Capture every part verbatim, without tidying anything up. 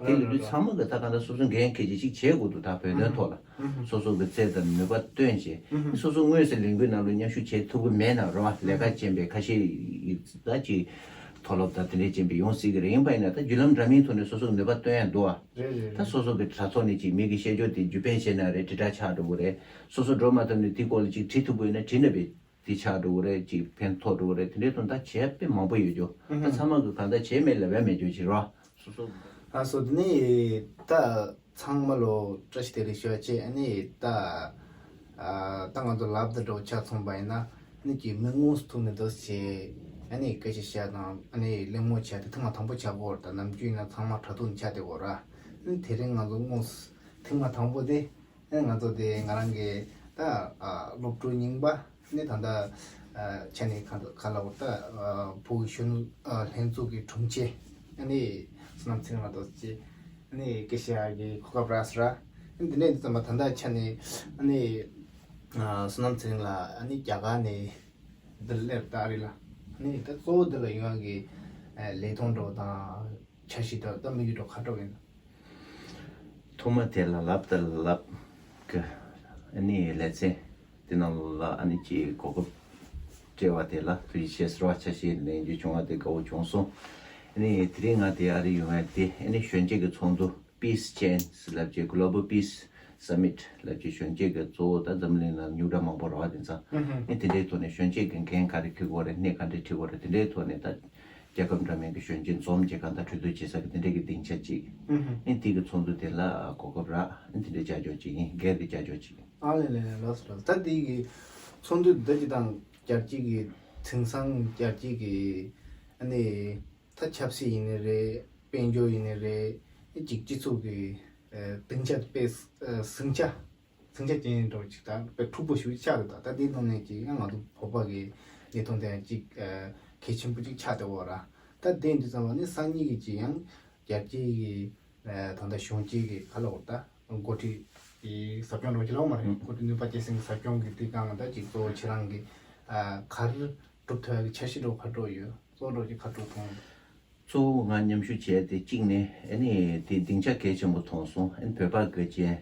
དེ་ལས་དུས་ཚང་མ་གི་ད་གང་ལྟར་སོ་སོ་འགན་འཁྱེར་བྱེད་ཅིག་བྱེད་དགོས་འདུག་ད་བོད་དོན་ཐོག་ལ་སོ་སོ་གི་རྩལ་དང་ནུས་པ་བཏོན་བྱས་སོ་སོ་དངོས་སུ་ལས་འགུལ་ནང་ལ་མཉམ་ཞུགས་བྱེད་ཐུབ་ཀྱི་མེད་ན་རེད་བ། ལས་ཀ་ཅན་པའི་ཁ་ཤས་ད་ཅིག་མཐོ་སློབ་དང་དེ་འདྲས་ཅན་པའི་ཡོང་སྲིད་ཀྱི་རེད། ཡིན་པ་ཡིན་ན་ད་བརྒྱུད་ལམ་འདྲ་མིན་ཐོག་ནས་སོ་སོ་གི་ནུས་པ་བཏོན་ཡ་འདུག་བ། རེད་རེད། ད་རེད། སོ་སོ་གི་དྲ་ཐོག་ནས་ཅིག་མི་གི་བཤད་རྒྱུ་དེ་བརྒྱུད་སྤེལ་བྱས་ན་རེད། དྲིལ་བསྒྲགས་ཆགས་འགྲོ་གི་རེད། སོ་སོ་འགྲོ་མ་ཐུབ་ནས་དེ་སྐོར་ལ་ཅིག་བྲིས་ཐུབ་ཀྱི་ཡོད་ན་བྲིས་ན་བས། དེ་ཆགས་འགྲོ་གི་རེད། ཅིག་ཕན་ཐོགས་འགྲོ་གི་རེད། དེ་འདྲའི་དོན་དག་བྱས་དཔེ་མང་པོ་ཡོད་རྒྱུ། ད་ཚང་མ་གི་གང་ལྟར་བྱས་མེད་ལ་བས་མེད་རྒྱུ་ཅིག་རོ། སོ་སོ། ཨ་སོ་དེ་ནི་ད་ཚང་མ་ལོ་བཀྲ་ཤིས་བདེ་ལེགས་ཞུ་བ་བྱས། ཨ་ནི་ད་ཨ་ད་ང་ཚོ་ལབ་ད་འགྲོ་ཆ་ཚང་པ་ཡིན་ན་ནི་ཀྱི་མི་དངོས་སུ་ཐུག་ནས་འདུག་བྱས། ཨ་ནི་སྐད་ཆ་བཤད་དང་ཨ་ནི་གླེང་མོལ་བྱས་ཏེ་ཐེངས་མ་དང་པོ་ཆགས་ཀྱི་ཡོད་རེད། ད་ནམ་རྒྱུན་ཡིན་ན་ཚང་མ་དྲ་ཐོག་ནས་ཆགས་བསྡད་ཀྱི་ཡོད་རེད། ཨ་ནི་དེ་རིང་ང་ཚོ་དངོས་སུ་ཐེངས་མ་དང་པོ་དེ། ཨ་ང་ཚོ་དེ་ང་རང་གི་ད་ཨ་སློབ་ཕྲུག་རྙིང་པ་ནི་ད་ལྟ་ཨ་ཆ་ནས་ག་ག་ལ་བར་ད་ཨ་བོད་ཀྱི་གཞོན་ནུ་ཨ་ལྷན་ཚོགས་ཀྱི་དྲུང་ཆེ་ཨ་ནི་བསོད་ནམས་ཚེ་རིང་ལགས་དང་ཅི་ཨ་ནི་སྐད་ཆ་གི་གོ་སྐབས་རག་སོང་ར། ཨ་ནི་འདི་ནས་འདི་ཙམ་པ་ད་ལྟ་ཆ་ནས་ཨ་ནི་ཨ་བསོད་ནམས་ཚེ་རིང་ལགས་ཨ་ནི་རྒྱ་གར་ནས་འདིར་སླེབས་ད་རེད་ལ། ཨ་ནི་ད་གཙོ་བོ་འདི་ལ་ཡོང་ཡག་གི་ཨ་ལས་དོན་འགྲོ་དང་། འཆར་གཞི་དང་ད་དམིགས་ཡུལ་དང་ཁ་ཕྱོགས་ཡིན། ཐོག་མ་དེ་ལ་ལབ་དང་ལབ་ཀྱི་ཨ་ནི་ལེ་ཚན་དེ་ནང་ལ་ཨ་ནི་ཅིག་གོ་སྐབས་སྤྲད་པ་དེ་ལ་ཐུགས་རྗེ་ཆེ་ཟེར་བ་ཆ་ཤས་ལེན་རྒྱུ་བྱུང་བ་དེ་དགའ་བོ་བྱུང་སོང་། ཨ་ནི་དེ་རིང་ང་དེ་ཨ་རི་ཡོང་བ་དེ་ཨ་ནི་གཞོན་སྐྱེས་ཀྱི་ཚོགས་འདུ། Peace Chance ལབ་ཀྱི་Global Peace Summit ལབ་ཀྱི་གཞོན་སྐྱེས་ཀྱི་གཙོ་བོ་ད་འཛམ་གླིང་ལ་རྙོག་དྲ་མང་པོ་རག་པ་དེ་ཚང་ཨ་ནི་དེ་འདྲའི་ཐོག་ནས་གཞོན་སྐྱེས་ཀྱི་འགན་ག་རེ་འཁྱེར་དགོས་རེད། སྣེ་ག་འདྲ་འཁྲིད་དགོས་རེད། དེ་འདྲའི་ཐོག་ནས་ད་རྒྱལ་ཁབ་འདྲ་མིན་གྱི་གཞོན་སྐྱེས་འཛོམས་བྱེད་གང་ལྟར་གྲོས་བསྡུར་བྱེད་ས་གི་དེ་འདྲའི་གི་སྡིངས་ཆ་གཅིག་ཨ་ནི་དེ་གི་ཚོགས་འདུ་དེ་ལ་གོ་སྐབས་རག་ཨ་ནི་དེ་འདྲའི་བྱ་ཕྱོགས་གཅིག་ཡིན། སྒེར་གྱི་བྱ་ཕྱོགས་གཅིག་ཡིན། ཨ་ལེ་ལེ་ལེ་ལགས་སོ་ལགས་སོ། ད་དེ་གི་ཚོགས་འདུ་འདི་གཅིག་དང་རྒྱལ་སྤྱི་གི་དེང་སང་རྒྱལ་སྤྱི་གི་ཨ་ནི་ད་ཆབ་སྲིད་ཡིན་ནི་རེད། དཔལ་འབྱོར་ཡིན་ནི་རེད། ཅིག་སྤྱི་ཚོགས་ཀྱི་ཨ་སྡིངས་ཆ་དཔེ་ཨ་ཟིང་ཆ་ཟིང་ཆ་ཅན་འདྲ་བོ་ཅིག་དང་དཔེ་འཁྲུག་པོ་ཞིག་ཆགས་འདུག་ད་ལྟ་དེའི་ནང་ནས་ཅིག་ཡང་ང་ཚོ་བོད་པ་གི་གནད་དོན་དེ་ཅིག་ཨ་གལ་ཆེན་པོ་ཅིག་ཆགས་བསྡད་ཡོད་ར། ད་དེ་འདི་ཙམ་པ་ནི་སང་ཉིན་གི་ཅིག་ཡང་རྒྱལ་སྤྱི་གི་ཨ་ད་ལྟ་གཞོན་སྐྱེས་ཀྱི་ག་ལ་འོ་ད་འགོ་ཁྲིད་ཀྱི་ཟབ་སྦྱོང་འདྲ་བོ་ཅིག་ལབ་མ་རེད། འགོ་ཁྲིད་ནུས་པ་སྐྱེད་སྲིང་གི་ཟབ་སྦྱོང་གི་དེ་སྒང་ལ་ད་ཅིག་གཙོ་བོ་ཁྱེད་རང་གི་ཨ་ག་རེ་སྒྲུབ་ཐུབ་ཡག་གི་འཆར་གཞི་འདྲ་བོ་ག་འདྲ་བོ་ཡོད། གཙོ་བོ་འདྲ་བོ་ཅིག་ག་འདྲ་བོ་མཐོང་། གཙོ་བོ་ང་མཉམ་ཞུགས་བྱས་ཏེ་གཅིག་ནས་ཨ་ནི་དེ་སྡིངས་ཆ་གལ་ཆེན་པོ་མཐོང་སོང་། ཨ་ནི་བོད་པ་གི་ཅན་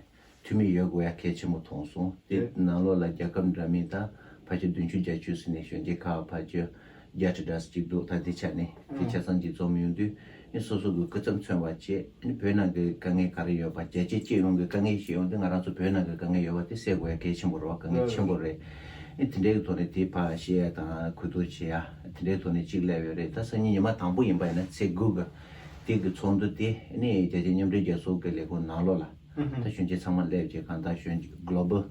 འཐུས་མི་ཡོད་དགོས་ཡ་གལ་ཆེན་པོ་མཐོང་སོང་། དེ་ནང་ལོགས་ལ་རྒྱལ་ཁབ་འདྲ་མིན་ད་ཕལ་ཆེར་བདུན་ཅུ་བརྒྱད་ཅུ་ཟིན་ནས་གཞོན་སྐྱེས་ཁག་ཕལ་ཆེར་བརྒྱ་ཁྲི་འདྲ་ཅིག་འདུག་ད་དེ་ཆ་ནས་དེ་ཆ་ཚང་གཅིག་འཛོམས་ཡོང་དུས་ཨ་ནི་སོ་སོ་གི་སྐུ་ཚབ་མཚོན་པ་བྱས། ཨ་ནི་བོད་ནང་གི་དཀའ་ངལ་ག་རེ་ཡོད་པ། རྒྱལ་སྤྱི་སྤྱི་ཡོངས་ཀྱི་དཀའ་ངལ་ཞིག་ཡོང་དུས་ང་རང་ཚོ་བོད་ནང་གི་དཀའ་ངལ་ཡོད་པ་དེ་སེལ་དགོས་ཡ་གལ་ཆེན་པོ་རེད་བ། དཀའ་ངལ་ཆེན་པོ་རེད། ཨ་ནི་དེ་འདྲའི་གི་ཐོག་ནས་དེ་ཕར་བཤད་ཡ་དང་གུ་དོག་བྱེད་ཡ་དེ་འདྲའི་ཐོག་ནས་གཅིག་སླེབས་ཡོད་རེད། ད་སང་ཉིན་ཉི་མ་དང་པོ་ཡིན་པ་ཡིན་ན་ཚེས་དགུ་གི་དེ་གི་ཚོགས་འདུ་དེ་ཨ་ནི་རྒྱལ་སྤྱིའི་མཉམ་འབྲེལ་རྒྱལ་ཚོགས་ཀྱི་ལས་ཁུངས་ནང་ལོགས་ལ་ད་གཞོན་སྐྱེས་ཚང་མ་སླེབས་བྱས་གང་ལྟར་གཞོན་Global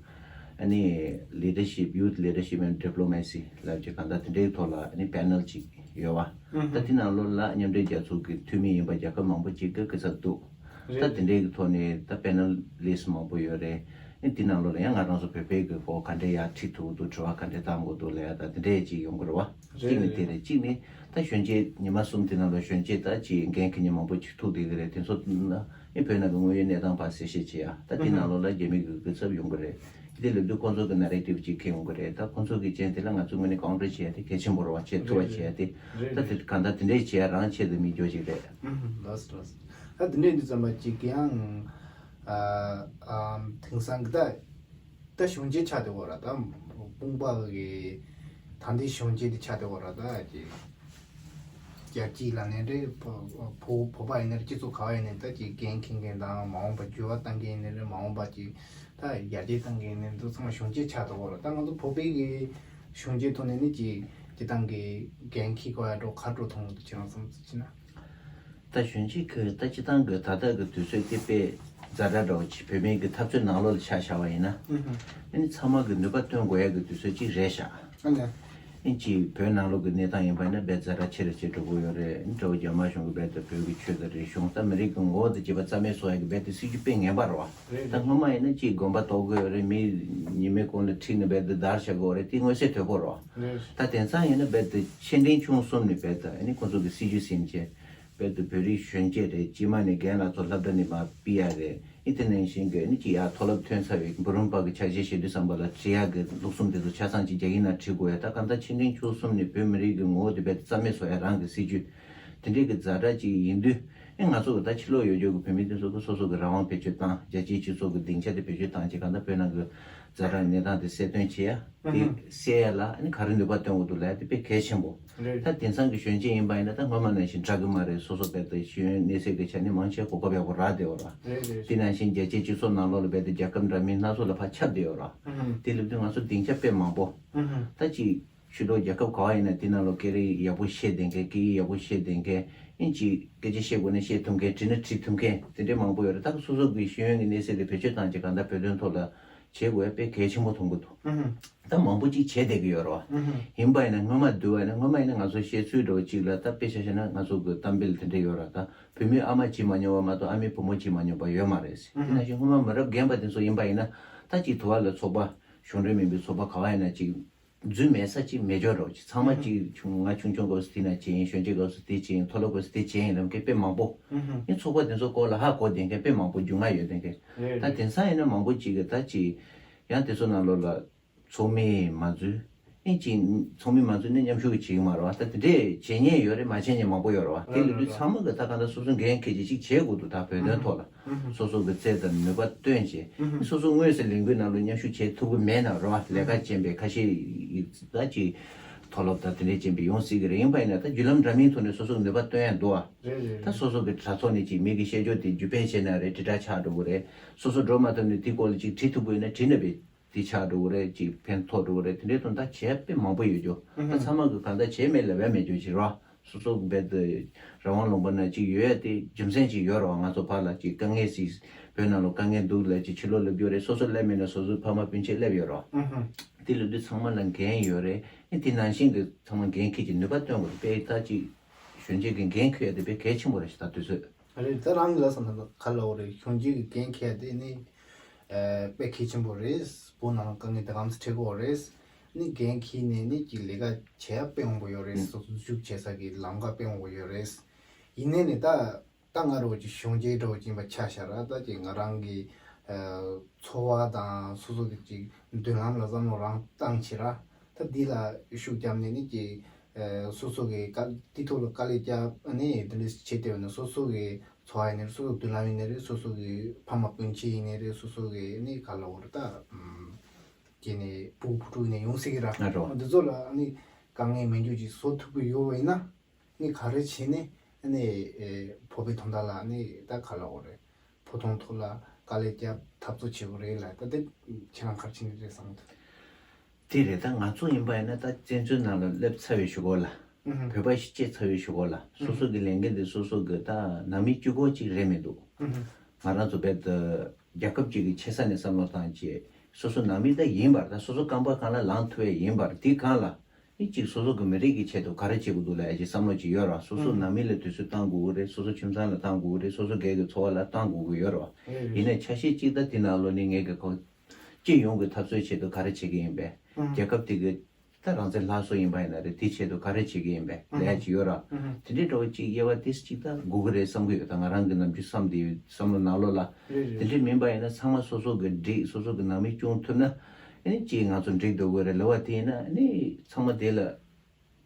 ཨ་ནི་Leadership, Youth Leadership and Diplomacy ལབ་བྱས་གང་ལྟར་དེ་འདྲའི་ཐོག་ལ་ཨ་ནི་Panel ཅིག་ཡོད་བ། ད་དེ་ནང་ལོགས་ལ་མཉམ་འབྲེལ་རྒྱལ་ཚོགས་ཀྱི་འཐུས་མི་ཡིན་པ་རྒྱལ་ཁབ་མང་པོ་ཅིག་གི་སྐུ་ཚབ་འདུག་ད་དེ་འདྲའི་གི་ཐོག་ནས་ད་Panelist མང་པོ་ཡོད་རེད། ཨ་ནི་དེ་ནང་ལོགས་ལ་ཡང་ང་རང་ཚོ་བོད་པའི་གི་སྐོར་ག་འདྲའི་ཡར་ཁྲིད་ཐུབ་འདུག་དྲི་བ་ག་འདྲའི་བཏང་དགོས་འདུག་ལབ་ཡ་ད་དེ་འདྲའི་ཅིག་ཡོང་གི་རེད་བ། གཅིག་ནི་དེ་རེད། གཅིག་ནི་ད་གཞོན་སྐྱེས་ཉི་མ་གསུམ་དེ་ནང་ལ་གཞོན་སྐྱེས་ད་ཅིག་འགན་འཁྱེར་མཁན་མང་པོ་ཅིག་ཐུག་བསྡད་ཀྱི་རེད། དེ་ཚོ་ཨ་ནི་བོད་ནང་གི་དངོས་ཡོད་གནས་སྟངས་ཕར་གསལ་བཤད་བྱེད་ཡ། ད་དེ་ནང་ལོགས་ལ་རྒྱ་མི་གི་སྐུ་ཚབ་ཡོང་གི་རེད། དེ་ལབ་དུས་ཁོང་ཚོ་གི་Narrative ཅིག་འཁྱེར་ཡོང་གི་རེད། ད་ཁོང་ཚོ་གི་རྐྱེན་དེ་ལ་ང་ཚོ་དངོས་གནས་Counter བྱེད་ཡ་དེ་གལ་ཆེན་པོ་རེད་བ། བྱེད་ཐུབ་པ་བྱེད་ཡ་དེ། ད་དེ་གང་ལྟར་དེ་འདྲས་བྱེད་ཡ་རང་ཆེད་དུ་མི་འགྱོ་ཅིག་རེད། ལགས་སོ་ལགས་སོ། ད་དེ་འདྲས་འདི་ཙམ་པ་ཅིག་གི་ཡང་ཨ་ཨམ་དེང་སང་གི་ད། ད་གཞོན་སྐྱེས་ཆགས་བསྡད་ཡོད་ར། ད་དཔུང་པ་གི་ད་ལྟའི་གཞོན་སྐྱེས་དེ་ཆགས་བསྡད་ཡོད་ར། ད་ཀྱི་རྒྱལ་སྤྱི་ལ་ནས་རེད། བོད་བོད་པ་ཡིན་ན་རེད། སྤྱི་ཚོགས་ག་བ་ཡིན་ནའི་ད་ཀྱི་འགན་འཁྱེར་མཁན་དང་མ་འོངས་པ་འགྱུར་བ་གཏང་མཁན་ཡིན་ནའི་རེད། མ་འོངས་པ་ཀྱི་ད་ཡར་རྒྱས་གཏང་མཁན་ཡིན་ནའི་འདི་ཚང་མ་གཞོན་སྐྱེས་ཆགས་བསྡད་ཡོད་ར། ད་ང་ཚོ་བོད་པའི་གི་གཞོན་སྐྱེས་ཐོག་ནས་ནི་ཀྱི་སྤྱི་བཏང་གི་འགན་འཁྱེར་དགོས་ཡ་འགྲོ་ག་འགྲོ་མཐོང་གི་འདུག་ཁྱེད་རང་བསམ་ཚུལ་ཅི་ན། ད་གཞོན་སྐྱེས་ཁོས་ད་སྤྱི་བཏང་གི་ད་ལྟ་གི་དུས་ཚོད་དེ་དཔེ་ཛ་དྲག་འདྲ་བོ་ཅིག་བོད་མིའི་གི་འཐབ་རྩོད་ནང་ལོགས་ལ་ཆ་བཞག་པ་ཡིན་ན། ཨུ་ཧུམ། ཨ་ནི་ཚང་མ་གི་ནུས་པ་བཏོན་དགོས་ཡ་གི་དུས་ཚོད་ཅིག་རེད་ཤག་ཨ་ནི། ཨིན་ཅི་བོད་ནང་ལོགས་ཀྱི་གནས་སྟངས་ཡིན་པ་ཡིན་ན་རྦད་ཛ་དྲག་ཆེ་རུ་ཆེ་འགྲོ་གི་ཡོད་རེད། ཨིན་འདྲ་བོ་རྒྱ་དམར་གཞུང་གིས་རྦད་དེ་བོད་ཀྱི་ཆོས་དང་རིག་གཞུང་ད་མི་རིགས་ཀྱི་ངོ་བོ་དང་བཅས་པ་རྩ་མེད་བཟོ་ཡ་གི་རྦད་དེ་སྲིད་ཇུས་དཔེ་ངན་པ་རེད་བ། རེད་ད་རེད། སྔོན་མ་ཡིན་ན་ཅིག་དགོན་པ་གཏོར་དགོས་ཡོད་རེད། མི་ཉི་མའི་གུང་ལ་ཁྲིད་ནས་རྦད་དེ་བརྡར་བྱ་དགོས་རེད། དེ་མངོན་གསལ་དོད་པོ་རེད་བ། རེད། ད་དེང་སང་ཡིན་ན་རྦད་དེ་ཆེ་འབྲིང་ཆུང་གསུམ་ནས་རྦད་དེ་ཨ་ནི་ཁོང་ཚོ་གི་སྲིད་ཇུས་ཟིན་བྱས། རྦད་དེ་བོད་རིགས་གཞོན་སྐྱེས་རེད། དཀྱིལ་མ་ནས་རྒན་ལགས་ཚོ་སློབ་གྲྭ་ནས་མར་ཕུད་ཡ་རེད། ཨིན་དེ་ནང་བཞིན་གི་ཨ་ནི་ཅིག་ཡར་མཐོ་སློབ་ཐོན་ཚར་བའི་འབུམ་རམས་པ་གི་ཕྱག་ཕྱིད་བྱེད་དུས་ཙམ་པ་ལ་ཁྲིད་ཡག་གི་ལུགས་སྲོལ་དེ་ཚོ་ཆ་ཚང་ཅིག་རྒྱ་ཡིག་ནང་ཁྲིད་དགོས་ཡ། ད་གང་ལྟར་ཆེ་འབྲིང་ཆུང་གསུམ་ནས་བོད་མི་རིགས་ཀྱི་ངོ་བོ་དེ་རྦད་དེ་རྩ་མེད་བཟོ་ཡ་རང་གི་སྲིད་ཇུས་དེ་འདྲའི་གི་ཛ་དྲག་ཅིག་ཡིན་དུས། ཨེ་ང་ཚོ་གི་ད་ཕྱི་ལོགས་ཡོད་རྒྱུ་གི་བོད་མི་དེ་ཚོ་གི་སོ་སོ་གི་རང་དབང་བེད་སྤྱོད་བཏང་། རྒྱལ་སྤྱིའི་སྤྱི་ཚོགས་གི་སྡིངས་ཆ་དེ་བེད་སྤྱོད་བཏང་བྱས་གང་ལྟར་བོད་ནང་གི་ཛ་དྲག་གནས་སྟངས་དེ་གསལ་སྟོན་བྱེད་ཡ་དེ་གསལ་ཡ་ལ་ཨ་ནི་ག་རེ་ནུས་པ་བཏོན་དགོས་འདུག་ལབ་ཡ་དེ་དཔེ་གལ་ཆེན་པོ། རེད། ད་དེང་སང་གི་གཞོན་སྐྱེས་ཡིན་པ་ཡིན་ན་ད་སྔོན་མ་ནང་བཞིན་དྲག་གི་མ་རེད། སོ་སོ་རྦད་དེ་ཤེས་ཡོན་གནས་ཚད་གི་ཆ་ནས་མང་ཆེ་གོ་སྐབས་ཡག་པོ་རག་བསྡད་ཡོད་ར། རེད་རེད། དེ་ནང་བཞིན་རྒྱལ་སྤྱིའི་སྤྱི་ཚོགས་ནང་ལོགས་ལ་རྦད་དེ་རྒྱལ་ཁབ་འདྲ་མིན་སྣ་ཚོགས་ལ་ཕར་ཁྱབ་བསྡད་ཡོད་ར། ཨུ་ཧུམ། དེ་ལབ་དུས་ང་ཚོ་སྡིངས་ཆ་དཔེ་མང་པོ། ཨུ་ཧུམ། ད་ཅིག་ཕྱི་ལོགས་རྒྱལ་ཁབ་ག་བ་ཡིན་ན་དེ་ནང་ལོགས་སྐད་རིགས་ཡག་པོ་བཤད་བསྡད་མཁན། སྐད་ཡིག་ཡག་པོ་བཤད་བསྡད་མཁན། ཨིན་ཅིག་སྐད་ཆ་བཤད་དགོས་ན་བཤད་ཐུབ་མཁན། བྲིས་ན་བྲིས་ཐུབ་མཁན་དེ་འདྲའི་མང་པོ་ཡོད་རེད། ད་སོ་སོ་གི་ཤེས་ཡོན་གྱི་གནས་ཚད་དེ་བེད་སྤྱོད་བཏང་བྱས་གང་ལྟར་བོད་དོན་ཐོག་ལ་བྱེད་དགོས་ཡ་དཔེ་གལ་ཆེན་པོ་མཐོང་གི་འདུག་ཨུ་ཧུམ། ད་མང་པོ་ཅིག་བྱས་བསྡད་ཀྱི་ཡོད་རེད་བ། ཨུ་ཧུམ། ཡིན་པ་ཡིན་ན་སྔོན་མ་བསྡུར་བ་ཡིན་ན་སྔོན་མ་ཡིན་ན་ང་ཚོ་བཤད་ཚུལ་འདྲ་བོ་ཅིག་ལ་ད་དཔེ་ཆ་བཞག་ན་ང་ཚོ་གི་གཏམ་དཔེ་ལ་དེ་འདྲ་ཡོད་རེད། ད་བུད་མེད་ཨ་མ་བྱེད་མ་མྱོང་བ་མ་གཏོགས་ཨ་མའི་བུ་མོ་བྱེད་མ་མྱོང་བ་ཡོད་མ་རེད། ཨུ་དེ་ཧུམ། ནང་བཞིན་སྔོན་མ་མི་རབས་རྒན་པ་དེ་ཚོ་ཡིན་པ་ཡིན་ན་ད་ཅིག་དུ་བ་ལ་ཚོགས་པ་གཞུང་འབྲེལ་མིན་པའི་ཚོགས་པ་ག་བ་ཡིན་ན་ཅིག་རྫུན་མེད་ས་ཅིག་མེད་འཇོག་འདྲ་བོ་ཅིག་ཚང་མ་ཅིག་ཆུང་ང་ཆུང་ཆུང་སྐབས་སུ་དེ་ན་བྱས་ཡིན། གཞོན་སྐྱེས་སྐབས་སུ་དེ་བྱས་ཡིན། མཐོ་སློབ་སྐབས་སུ་དེ་བྱས་ཡིན་ལབ་མཁན་དཔེ་མང་པོ། ཨུ་ཧུམ། ཨེ་ཚོགས་པ་དེ་ཚོ་སྐོར་ལ་ཧ་གོ་བསྡད་མཁན་དཔེ་མང་པོ་རྒྱུས་མངའ་ཡོད་བསྡད་མཁན། རེད་ད་རེད། དེང་སང་ཡིན་ན་མང་པོ་ཅིག་གིས་ད་ཅིག་ཡང་དེ་ཚོ་ནང་ལོགས་ལ་ཚོགས་མི་མ་འཛུལ། ཨེ་ཅིག་ཚོགས་མི་མ་འཛུལ་ནས་མཉམ་ཞུགས་བྱེད་ཀྱི་མ་རེད་བ། ད་དེ་འདྲས་བྱེད་མཁན་ཡོད་རེད། མ་བྱེད་མཁན་མང་པོ་ཡོད་རེད་བ། དེ་ལབ་དུས་ཚང་མ་གིས་ད་གང་ལྟར་སོ་སོ་འགན་འཁྱེར་བྱས་ཅིག་བྱེད་དགོས་འདུག་ད་བོད་དོན་ཐོག་ལ། ཨུ་ཧུམ། སོ་སོ་གི་རྩལ་དང་ནུས་པ་བཏོན་བྱས། ཨུ་ཧུམ། སོ་སོ་དངོས་སུ་ལས་འགུལ་ནང་ལ་མཉམ་ཞུགས་བྱེད་ཐུབ་ཀྱི་མེད་ན་རེད་བ། ལས་ཀ་ཅན་པའི་ཁ་ཤས་ད་ཅིག་མཐོ་སློབ་དང་དེ་འདྲས་ཅན་པའི་ཡོང་སྲིད་ཀྱི་རེད། ཡིན་པ་ཡིན་ན་ད་བརྒྱུད་ལམ་འདྲ་མིན་ཐོག་ནས་སོ་སོ་གི་ནུས་པ་བཏོན་ཡ་འདུག་བ། རེད་རེད་ད་རེད། སོ་སོ་གི་དྲ་ཐོག་ནས་ཅིག་མི་གི་བཤད་སྤྱོད་དེ་བརྒྱུད་སྤེལ་བྱས་ན་རེད། དྲིལ་བསྒྲགས་ཆགས་འགྲོ་གི་རེད། སོ་སོ་འགྲོ་མ་ཐུབ་ནས་དེ་སྐོར་ལ་ཅིག་བྲིས་ཐུབ་ཀྱི་ཡོད་ན་བྲིས་ན་བས་དེ་ཆགས་འགྲོ་གི་རེད། ཅིག་ཕན་ཐོགས་འགྲོ་གི་རེད། དེ་འདྲའི་དོན་དག་བྱས་དཔེ་མང་པོ་ཡོད་རྒྱུ། ཨུ་ད་ཚང་མ་གི་གང་ལྟར་བྱས་མེད་ལབ་ཡ་མེད་རྒྱུ་ཞིག་རེད་བ། སོ་སོ་རྦད་དེ་རང་དབང་ལུང་པ་ན་ཅིག་ཡོད་ཡ་དེ་རྒྱུ་མཚན་ཅིག་ཡོད་རེད་བ། ང་ཚོ་ཕར་ལ་ཅིག་དཀའ་ངལ་ཞིག་བོད་ནང་ལ་དཀའ་ངལ་འདུག་ལབ་ཅིག་ཕྱི་ལོགས་ལབ་རྒྱུ་རེད། སོ་སོ་སླེབས་མེད་ན་སོ་སོའི་ཕ་མ་སྤུན་མཆེད་སླེབས་ཡོད་རེད་བ། ཨུ་ཧུ། དེ་ལབ་དུས་ཚང་མ་ལ་འགན་ཡོད་རེད། ཨེ་དེ་ནང་བཞིན་གི་ཚང་མ་འགན་འཁྱེར་གྱི་ནུས་པ་བཏོན་དགོས་རེད། དཔེ་ད་ཅིག་གཞོན་སྐྱེས་ཀྱི་འགན་འཁྱེར་ཡ་དེ་དཔེ་གལ་ཆེན་པོ་རེད་ཤག་ད་དུས་ཚོད། རེད། ད་རང་གི་ལ་ས་ན་ག་ལ་འོ་རེད། གཞོན་སྐྱེས་ཀྱི་འགན་འཁྱེར་ཡ་དེ་ནི་ཨ་དཔེ་གལ་ཆེན་པོ་རེད། བོད་ནང་ལ་དཀའ་ངལ་ད་གམ་སེ་འཕྲད་ཀྱི་ཡོད་རེད། ནི་འགན་འཁྱེར་ནས་ནི་ཅིག་ལས་ཀ་བྱེད་ཡ་དཔེ་མང་པོ་ཡོད་རེད། སོ་སོ་ཞུགས་བྱེད་ས་གི་ལམ་ཁ་དཔེ་མང་པོ་ཡོད་རེད། ཡིན་ནའི་ནི་ད་ད་ང་རང་ཅིག་གཞོན་སྐྱེས་འདྲ་བོ་ཅིག་ཡིན་པ་ཆ་བཞག་ར། ད་ཅིག་ང་རང་གི་ཨ་འཚོ་བ་དང་སོ་སོ་གི་ཅིག་མདུན་ལམ་ལ་བསམ་བློ་རང་བཏང་བྱེད་ར། ད་འདི་ལ་ཤུགས་བརྒྱབ་ནས་ནི་ཅིག་ཨ་སོ་སོ་གི་དཀའ་དེ་ཐོག་ལ་དཀའ་ལས་བརྒྱབ་ནས་དེ་འདྲ་བྱེད་བསྡད་ཡོད་ན་སོ་སོ་གི་འཚོ་བ་ཡིན་ནའི་རེད། སོ་སོ་མདུན་ལམ་ཡིན་ནའི་རེད། སོ་སོ་གི་ཕ་མ་སྤུན་མཆེད་ཡིན་ནའི་རེད། སོ་སོ་གི་ནི་ག་ལ་འོ་ར་ད་ཨམ་ཅིག་ནི་ཕྲུ་གུ་བུ་ཕྲུག་ཡིན་ནའི་ཡོང་སྲིད་ཀྱི་ར། ཨ་རོ། འདི་ཚོ་ལ་ནི་དཀའ་ངལ་མེད་རྒྱུ་ཅིག་བཟོ་ཐུབ་ཀྱི་ཡོད་པ་ཡིན་ན། ནི་ག་རེ་བྱས་ནས་ནི་ཨེ་བོད་པའི་དོན་དག་ལ་ནི་ད་ག་ལ་འོ་རེད། བོད་དོན་ཐོག་ལ་དཀའ་ལས་བརྒྱབ་འཐབ་རྩོད་བྱེད་དགོས་རེད་ལ། ད་དེ་ཁྱེད་རང་ག་རེ་བྱས་ནས་རེད་བསམ་གི་འདུག་དེ་རེད། ད་ང་ཚོ་ཡིན་པ་ཡིན་ན་ད་བཙན་བྱོལ་ནང་ལ་སླེབས་ཚར་བའི་གཞུག་གུ་ལ། ཨུ་ཧུ། བོད་པ་ཞིག་སྐྱེས་ཚར་བའི་གཞུག་གུ་ལ་སོ་སོ་གི་ལས་འགན་དེ་སོ་སོ་གི་ད་ནང་མི་གཅིག་པོ་གཅིག་རེད་མི་འདུག་ཨུ་ཧུ། ང་རང་ཚོ་རྦད་དེ་རྒྱལ་ཁབ་ཅིག་གི་ཆེ་ས་ནས་བསམ་བློ་བཏང་བྱས་སོ་སོ་ནང་མི་ད་ཡིན་པར། ད་སོ་སོ་རྐང་པ་སྒང་ལ་ལངས་ཐུབ་ཡས་ཡིན་པར། དེ་སྒང་ལ་ཨེ་གཅིག་སོ་སོ་གི་མི་རིགས་ཀྱི་ཆེད་དུ་ག་རེ་བྱེད་དགོས་འདུག་ལབ་ཡ་ཅིག་བསམ་བློ་ཅིག་ཡོད་ར། སོ་སོ་ཨང་ནང་མི་ལ་དུས་ཚོད་བཏང་དགོས་ཀྱི་རེད། སོ་སོ་ཁྱིམ་ཚང་ལ་བཏང་དགོས་ཀྱི་རེད། སོ་སོ་སྒེར་གྱི་འཚོ་བ་ལ་བཏང་དགོས་ཀྱི་ཡོད་ར། རེད་རེད། ཡིན་ནའི་ཆ་ཤས་གཅིག་ད་དེ་ནང་ལོགས་ནས་ངས་ཀྱི་ཁོ་སྤྱི་ཡོངས་ཀྱི་འཐབ་རྩོད་ཆེད་དུ་ག་རེ་བྱེད་ཀྱི་ཡིན་པས། ཨང་རྒྱལ་ཁབ་དེ་གི་ད་རང་བཙན་སླར་གསོ་ཡིན་པ་ཡིན་ན་རེད། དེ་ཆེད་དུ་ག་རེ་བྱེད་ཀྱི་ཡིན་པས་ཨང་ལབ་ཡ་ཅིག་ཡོད་ར། ཨང་དེ་འདྲའི་འདྲ་བོ་ཅིག་དབྱེ་བ་ཏིས་གཅིག་ད་དགོས་ཀྱི་རེད་བསམ་གྱི་ཡོད། ད་ང་རང་གི་ནམ་རྒྱུན་བསམ་དེ་ཡོད། བསམ་བློ་ནང་ལོགས་ལ། རེད་རེད། དེ་འདྲའི་མིན་པ་ཡིན་ན་ཚང་མ་སོ་སོ་གི་འགྲིག་སོ་སོ་གི་ནང་མི་སྐྱོང་ཐུབ་ན་ཨེ་ནི་ཅིག་ང་ཚོ་འགྲིག་འགྲོ་གི་རེད་ལབ་པ་དེ་ཡིན་ན་ཨེ་ནི་ཚང་མ་དེ་ལ་